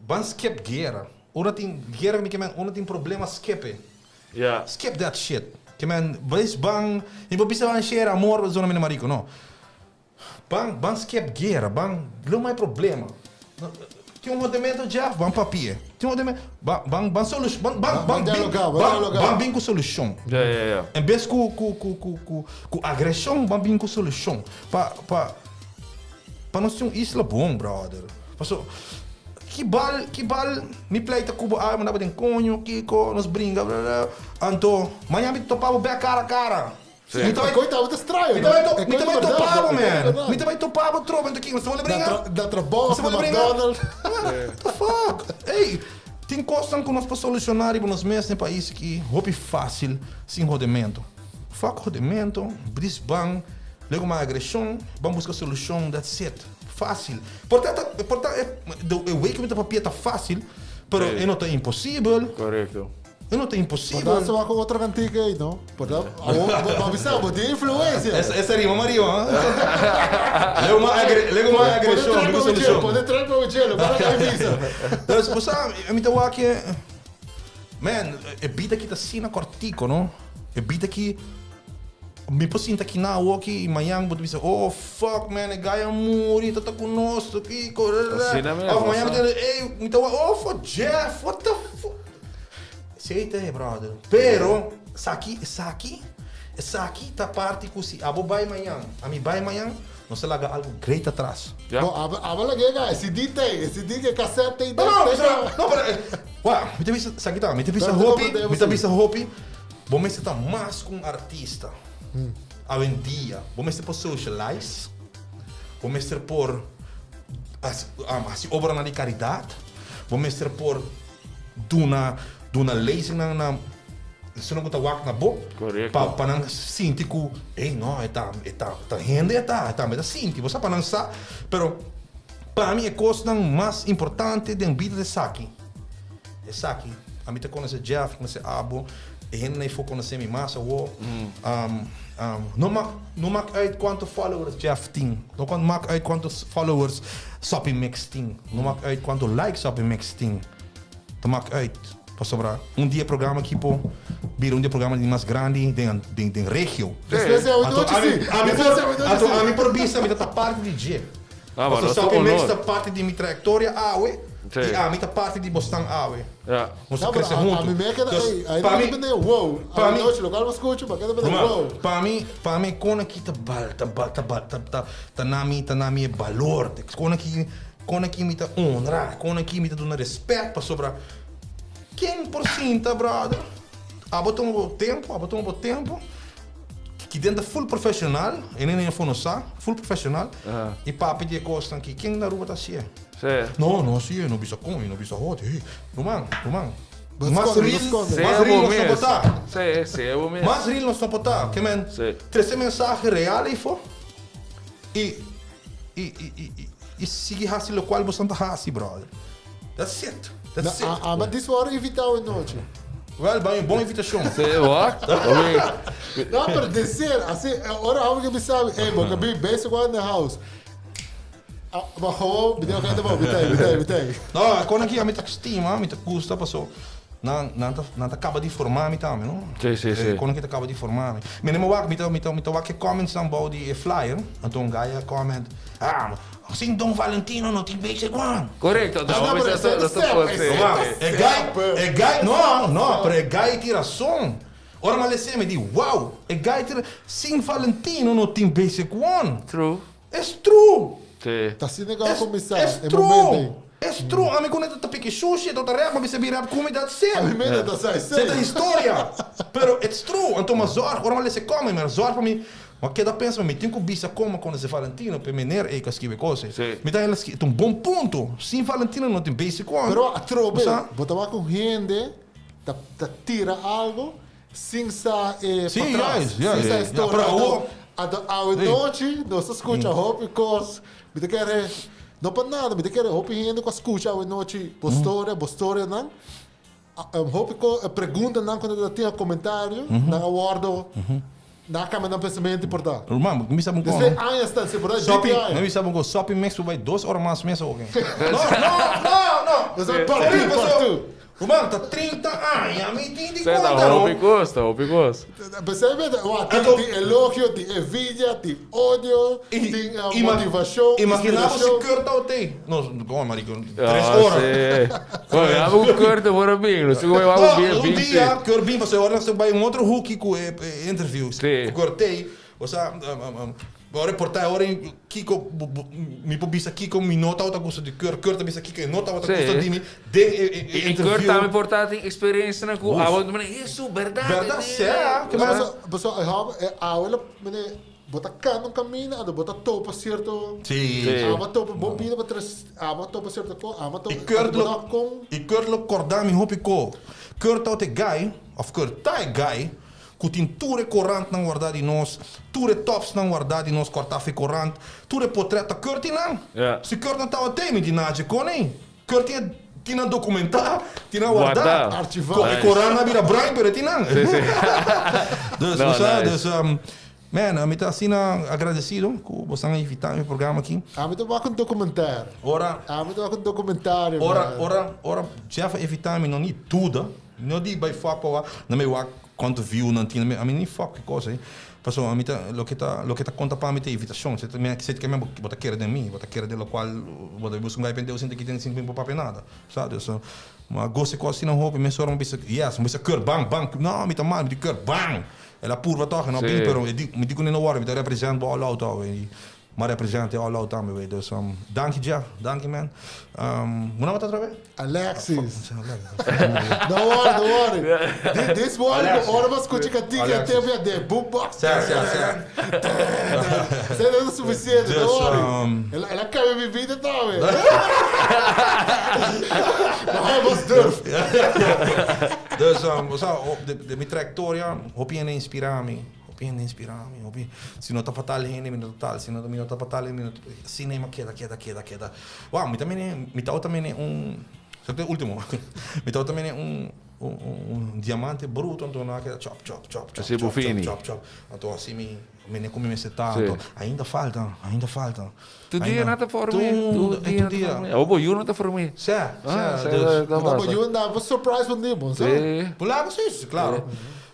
ban skip guera. Ora tin guera mi ke men, ora tin problema skip e. Ja. Skip that shit. Ke men, wees bang, mi por bisa ban share amor zona mi marico, no. Ban, ban skip guera, ban lo mai problema. Tin un hodemento Jeff, ban papia. Tin un hodemento, ban, ban, ban solu-, ban, ban, Ban ban bin, dialoga, ban ban, dialoga. ban bin ku solushon. Ja, ja, ja. En bes ku, ku, ku, ku, ku, ku agreshon, ban bin ku solushon. Pa, pa, pa nos tin un isla bon, brother. Paso, ki bal, ki bal mi pleita ku bo ay, manda bo den koño, kiko, nos bringa, bla, bla. Anto, maña mi topa bo bek kara kara. Sí. Mi ta bai, Koita, wat is traio? mi ta bai, to, mi ta bai topa bo, man. Mi ta bai topa bo trobe, anto kiko, nos ta wole bringa? Da trabou Nos ta na wole bringa? McDonald's. What the fuck? Ey, tin kosnan ku nos por solushoná riba nos mes den pais aki hopi fásil sin hodemento. Fuck hodemento, bris ban. Lego mas agreshon, ban buska solushon, that's it. Fásil. Por ta, por ta e, e way ku mi ta papia ta fásil, pero e no ta imposibel. Korekto. E no ta imposibel. Por ta se wak otro kantika ei, no? Por ta, awor, bo bisa, bo tin influensia. Esa, esa rima mariba, ha? Lego mas agre, lego mas agreshon, buska solushon. Pone trek pa Michelo, para kai bisa. Dus, bo sa, mi ta wak e, man, e bida aki ta asina kòrtiko, no? E bida aki. Mi por sinta aki na awoki y mañan bo ta bisa, oh fuck man, e guy a muri, ta ta cu nos, kico, Asina mes, Of mañan bo ta bisa, ey, mi ta wak, oh fuck Jeff, what the fuck. Esey ta e brother. Pero, esaki, esaki, esaki ta parti cu si abo bay mañan, ami bay mañan, nos ta laga algo great atras. Ya. Bo, abo, abo laga e guy, e CD t'ey, e CD cu e cassette t'ey, No, no, no, pero, wak, mi ta bisa, esaki ta, mi ta bisa hopi, mi ta bisa hopi. Bo mester ta mas ku un artista awendia. Bo mester por socialize, bo mester por hasi obranan di karidat, bo mester por duna duna lezingnan na esunnan ku ta wak na bo pa pa nan sinti ku ey no e ta e ta ta hende e ta e tambe ta sinti bo sa pa nan sa pero pa mi e kosnan mas importante den bida ta esaki. Esaki, ami ta konosé Jeff, konosé abo, e hendenan ei for konosé mi mas awor. No mak, no mak uit kuantu followers Jeff tin, no mak uit kuantu followers Soppy Mix tin, no mak uit kuantu likes Soppy Mix tin. Ta mak uit, pasobra un dia e programa aki por bira un di e programa di mas grandi den den regio. Despues di awe nochi si, Anto ami, despues di awe nochi anto si. ami por bisa mi ta ta parti di dje. Ah, ma Pasobra nos ta Soppy Mix honor. ta parti di mi trayektoria awe. Sí. I ami ta parti di bosnan awe. Ja. Nos ta No, pero krese a, a huntu. mi me keda, Dus, ey, ahí pa no mi, depende, wow. pa A mi, noche, locual bo scucha, ma keda depende, Ruman, wow. pa mi, pa mi kon aki ta bal, ta bal, ta bal, ta, ta, ta na mi, ta na mi e balor. Kon aki, kon aki mi ta honra, kon aki mi ta duna respet pasobra ken por sinta, brother? Abo tuma bo tempo, abo tuma bo tempo. Ki den ta full profesional, e nene afo no sa, full profesional. I papia di e kosnan ki ken na Aruba ta hasié? Sí. No, no hasié, no bisa kon, no bisa hot, hey. Ruman, ruman. Bo Mas skonde, bo real, skonde. mas Sea real bo nos no mes. por ta. Sí, sea bo mes. Mas real nos no por ta. Ke men, Sí. trese mensahe real eyfo i, i, i, i, i, i sigui hasi lokual boso ta hasi, brother. That's it. That's Na, it. a, a, dis wòrdu invitá awe nochi. Wel, bai un bon invitashon. Sí, wak. Oké. No, pero de ser, así, ora hou que bisa, hey, bo que bi basic one in the house. Ah, maar gewoon, mi tengo gente bo, mi tay, mi tay, mi tay. No, kon aki ami ta stima, mi ta gusta paso nan nan ta nan ta kaba di forma mi tambe, no? Sí, sí, sí. Kon aki ta kaba di forma mi. Mi no wak, mi ta mi ta mi ta wak e comments nan bou di e flyer, anto un guy a comment, ah, Sin Don Valentino no tin basic one. Correcto, Ah, no, pero ese es step, ese es E guy, e guy, no, no, pero e guy tin razon. Ora mi a lese mi di, wow, e guy tin, sin Valentino no tin basic one. True. Es true. Sí. Ta asina ku a Es, kuminsá, es e momento true. ei. Es true. Ami ku neta ta piki sushi, e ta rap, mi bisa bin rap ku mi, that's it. A mi meta ta sa Esei ta esei. historia. Pero it's true. Anto mi a zorg, ora mi a lese comment, mi a zorg pa mi Ma keda pensa mi tin ku bisa komo konosé Valentino p'e mener ei ku a skibi e kos ei. Sí. Mi ta hel a skibi, ta un bon punto. Sin Valentino no tin basic one. Pero atrobe, Bo sa? bo ta wak un hende ta ta tira algo sin sa e Sí, patras, juist, juist. sin sa e Ja, storia. pero Anto, awo- anto awe Sí. nochi nos ta skucha hopi kos, mi ta kere, no pa nada, mi ta kere hopi hende ku a skucha awe nochi bo storia, bo storianan. Hopi ko e preguntanan ku nan tin komentario, nan a wordo, nan a kambia nan pensamentu por ta. Ruman, mi sa bon kon. Desde aña sta si por ta Sopi, GTI. mi sa bon kon sopi mes por bai dos ora mas mes oke. No, no, no, no. Nos a part two, part two. Ruman, ta 30 aña mi tin di Seta, konta, no. hopi kos, ta hopi kos. Pensei mi, wa, tin, tin elogio, tin envidia, tin odio, tin motivashon, Imagina bo si inspirashon. Kurt ta otei. No, kon marico, tres Ah, ora. sí. Bueno, ya un Kurt por a bin, no sé cómo va No, un bien, un bin, dia sí. Kurt bin, pasobra ora nos bai un otro hoekie ku e e interview. Sí. Ku Kurt tei, osea, bo a reporta ora Kiko, mi por bisa Kiko mi no tabata gusta di Kurt, Kurt ta bisa Kiko e no tabata Sí. gusta di mi den e e I interview. Kurt tambe por ta tin experiencianan ku Uf. abo mane, Hesu, berdad. Berdad, sea. Ke No, mas? paso, paso, e hòmber, e awe lo, mane, bo ta kanda un kaminda, anto bo ta topa sierto, Sí. Sí. abo a topa bon bida pa tres, abo a topa sierto kos, abo a topa, I Kurt anto bo lo, ta kon. i Kurt lo korda mi hopi ko. Kurt tabata e guy, òf Kurt ta e guy. Ku tin tur e korantnan wardá di nos, tur e tòpsnan wardá di nos kòrtá fi korant, tur e potrèt ta Kurt tin nan. Si Kurt no tabata ei, mi di naje kon ei. Kurt tin e tin nan dokumentá, tin nan wardá. Archivá. E korant a bira bruin, pero e tin nan. Dus, bo sa, dus, man, mi ta asina agradesido ku bosan a invitá mi e programa aki. Ami ta wak un dokumentario. Ora. Ami ta wak un dokumentario, man. Ora, ora, ora Jeff a invitá mi, no ni duda. No di bai fuck pa wak, no mi wak cuanto view nan tin, ami ni fuck ki cosa ei. Pasobra ami ta, loke ta, loke ta conta pa mi ta invitacion. Si ta mi, si ta bo, bo ta kere den mi, bo ta kere den locual bo ta busca un guy pendeho sinta aki den sin bo papia nada. Sa, dus, mi a gosta e cos asina hopi, mesora mi bisa yes, mi bisa keur bang, bang, no mi ta mal, mi di keur bang! El a purba toch, e no bin, pero e di, mi di cu no worry, mi ta represent bo all out awe. M'a represente all out tambe wey dus danki Jeff danki man bo nomber ta otra vez? Alexis Don't worry don't worry This one ku ora bo skucha kantika e tempu ya den boombox Sè sè sè Esei ta sufisiente don't worry El a kambia mi bida tambe Mehor bos durf Dus bo sa den mi trayectoria hopi hende a inspira mi. Hopi hende inspirá mi, hopi, si no ta pa tal hende mi no ta tal, si no mi no ta pa tal hende mi no ta, asina mi a keda, keda, keda, keda. Wow, mi ta mene, mi tabata mene un, esaki ta e ultimo, mi tabata mene un, un, un diamante bruto, anto nan a keda chop, chop, chop, chop, Así chop, bufini. chop, chop, anto asi mi mene ku mi mester ta, Sí. anto ainda falta, ainda falta. Tur dia Ainda, nan ta forma, tur tur dia tur nan ta dia. forma. Awor bo yu nan ta forma. Sè, Ah, sè, sè, dus. ta Bo pasa. yu nan bo surprise un dia, bo sa. Sí. Polaco sí, sí, claro.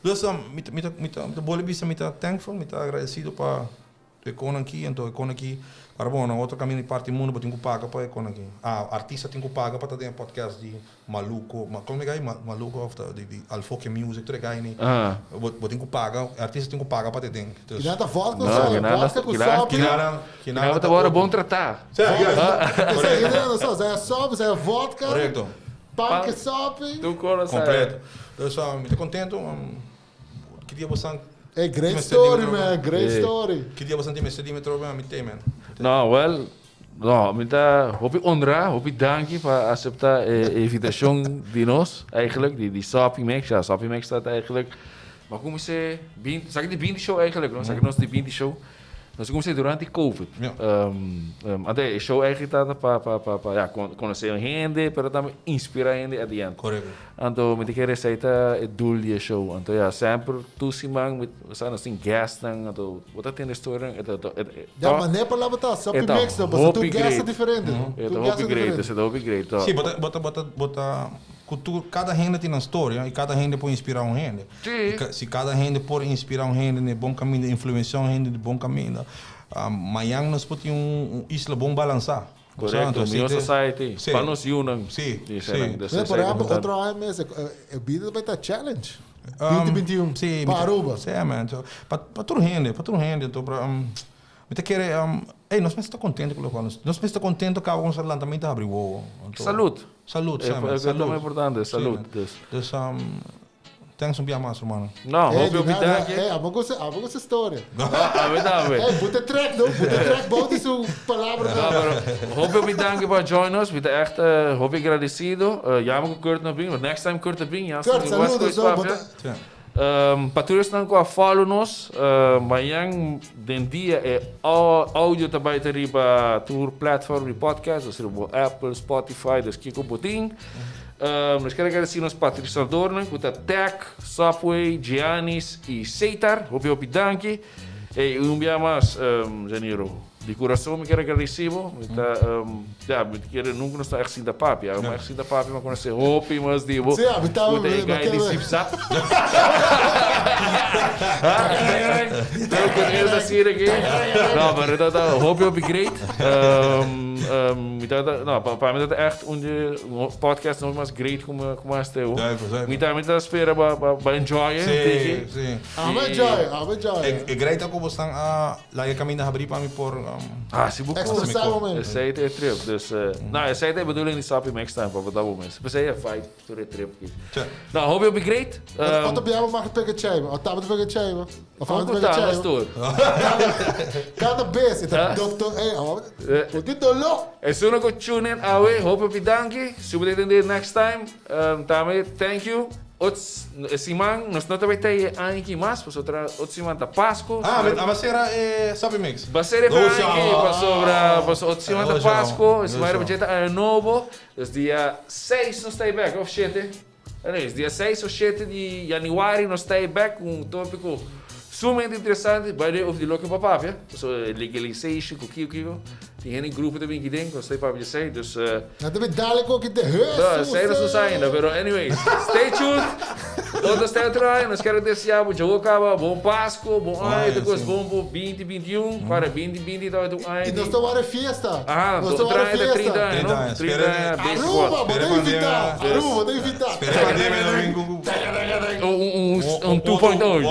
Dus mi ta, mi ta, mi ta, mi ta bolbe bisa mi ta thankful, mi ta agradecido pa e konan aki, anto e konan aki, para bo na otro caminda di parti mundo bo tin cu paga pa e konan aki. Ah, artista tin cu paga pa ta den e podcast di Maluco, ma, como e gai? Maluco of ta di, di Alfoke Music, tur e gai ni. Bo, bo tin cu paga, e artista tin cu paga pa ta den. Dus. Kinan ta vodka No, so, kinan vodka cu kinan- sopi. Kinan, Kinan bo ta worde bon tratá. Sí, yes. Esei hende nan so, sea sopi, sea vodka. Correcto. Pan ke sopi. Tur cosa. Completo. Dus mi ta contento. Ki dia bosan Hey, great mester di mi story, trobe? man. Great Sí. story. Ki dia bosan tin mester di mi trobe? Mi t'ei, man. No, wel, no, mi ta hopi honra, hopi danki pa acepta e invitacion di nos, eigenlijk, di, di Sopi Mix. Ja, Sopi Mix ta eigenlijk, maar cuminsa, 20, esaki di 20 show eigenlijk, no? Esaki nos di 20 show. Nos a cuminsa durante Covid. Ja. Anto e show eigenlijk ta pa, pa, pa, pa, ja, conoce un hende, pero tambe inspira hende at the end. Correcto. Anto mi ta kere esey ta e doel di e show. Anto ja, semper tur siman mi, sa nos tin guestnan, anto bo ta tende storianan, e ta, e, e, Ja, maar ne palabra ta, sa E ta mix, bo tu hopi guest great. diferente. E Tu ta guest hopi great, diferente. e ta hopi great, to. Sí, bo ta, bo ta, bo ta, bo ta, cu tur, cada hende tin nan storia y cada hende por inspira un hende. Sí. Si cada hende por inspira un hende na e bon caminda, influencia un hende na e bon caminda, mañan nos por tin un isla bon balansa. Correcto, Anto, mihor si te- society, Sí. pa nos yunan. Sí, Di sí. eseinan, dus Mira, por esei ta ehempel, importante. otro aña mes, e bida ta bay ta challenge. 2021, Sí, pa Aruba. Sí, man. So, pa tur hende, pa tur hende. Anto, pra, mi ta kere, ey, nos mester ta contento cu locual nos, nos mester ta contento caba cu nos adelantamiento a habri wowo. Anto, Salud. Salud, E sí, man, e salud. ta muy importante, Sí, salud, man. dus. Dus, Thanks un bia mas, hermano. No, Hey, hopi hopi di nada. danki. Hey, amo gosta, amo gosta storia. A mi tambe. Hey, boete track, no? Boete track bou di su palabra. No, pero hopi hopi danki pa join us. Mi ta echt hopi agradecido. Jammer ku Kurt no bin, but next time Kurt ta bin, ya Kurt, sa mi saludos, West no, Coast bota- papia. Pa tur esnan ku a follow nos, mañan den dia e audio ta bai ta riba tur platform di podcast, dus riba Apple, Spotify, dus kiko bo tin. Nos ker agradeci nos patrocinadornan ku ta Tech, Subway, Giannis i Seitar. Hopi hopi danki. Ey, un bia mas, Janiro, di kurason mi ker agradeci bo. Mi ta, ja, mi ta kere nunka nos ta echt sinta papia. Abo echt sinta papia, mi a konoce hopi mas di bo. Sí, ami ta, Ku ta e mi guy di kere- Zip Zap. Ku ta asina aki. No, pero ta ta hopi hopi great. Mi ta ta, no, pa mi ta ta echt un di podcast nog mas great como como este ho. Duivel, duivel. Mi ta mi ta spera ba ba ba enjoy Sí, tiki. sí. Amo enjoy, amo enjoy. E, e great ako bostan a laga caminda habri pa mi por um, Ah, si buco. Expressar mi momento. Esei ta e trip. Dus, eh, nou, esei ta e bedoeling di Sapi Max time pa bo mes. Pesei e vibe tur e trip ki. Tja. Nou, hoop je op great. Otro biaha bo mag pega chaiba. O tabata pega chaiba. Of Kon tabata ku pega ta, chaiba. Nestor? Cada bes e ta Ah. dokter, ey, awor Eh. bo tin doló. Esun ku tune in awe, hopi hopi danki. Si bo ta tende next time, tambe thank you. Ots e siman nos no ta bay ta e aña aki mas pasobra otro siman ta Pasco. Ah, a ba sera e Sabi Mix. Ba sera e aña aki pasobra pasobra otro siman ta Pasco, e siman riba dje ta aña nobo. Dus dia seis nos ta e bek of shete. Anyways, dia seis of shete di januari nos ta e bek ku un topico sumamente interesante, by the way over di loke pa papia, pasobra legalization ku kiko kiko. Tin hende grupo ta bin kiden, nos ta papia esei, dus. Nan ta bin dale ku aki te Hesus. No, esei nos no sa ainda, pero anyways, stay tuned. Otro stay otro aña, nos kere desea bo djawo kaba bon Pasco, bon aña, tur kos bon bo binti binti un, kore binti binti ta un aña I nos ta wara fiesta. Aha, Nos ta otro wara aña ta fiesta. 30 aña, no? 30 aña, 30 aña, basic Aruba, what. bo ta invita. Aruba, bo ta invita. Spera pandemia no bin ku. Un un 2.0.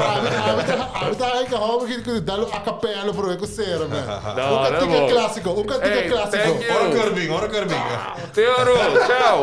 Ami ta haña hòmber ki ku dal un acapella promé ku sera, man. No, Un no kantika bo. klásiko, un kantika Hey, klásiko. thank you. Ora Kerbin, ora Kerbin. Te oro, chao.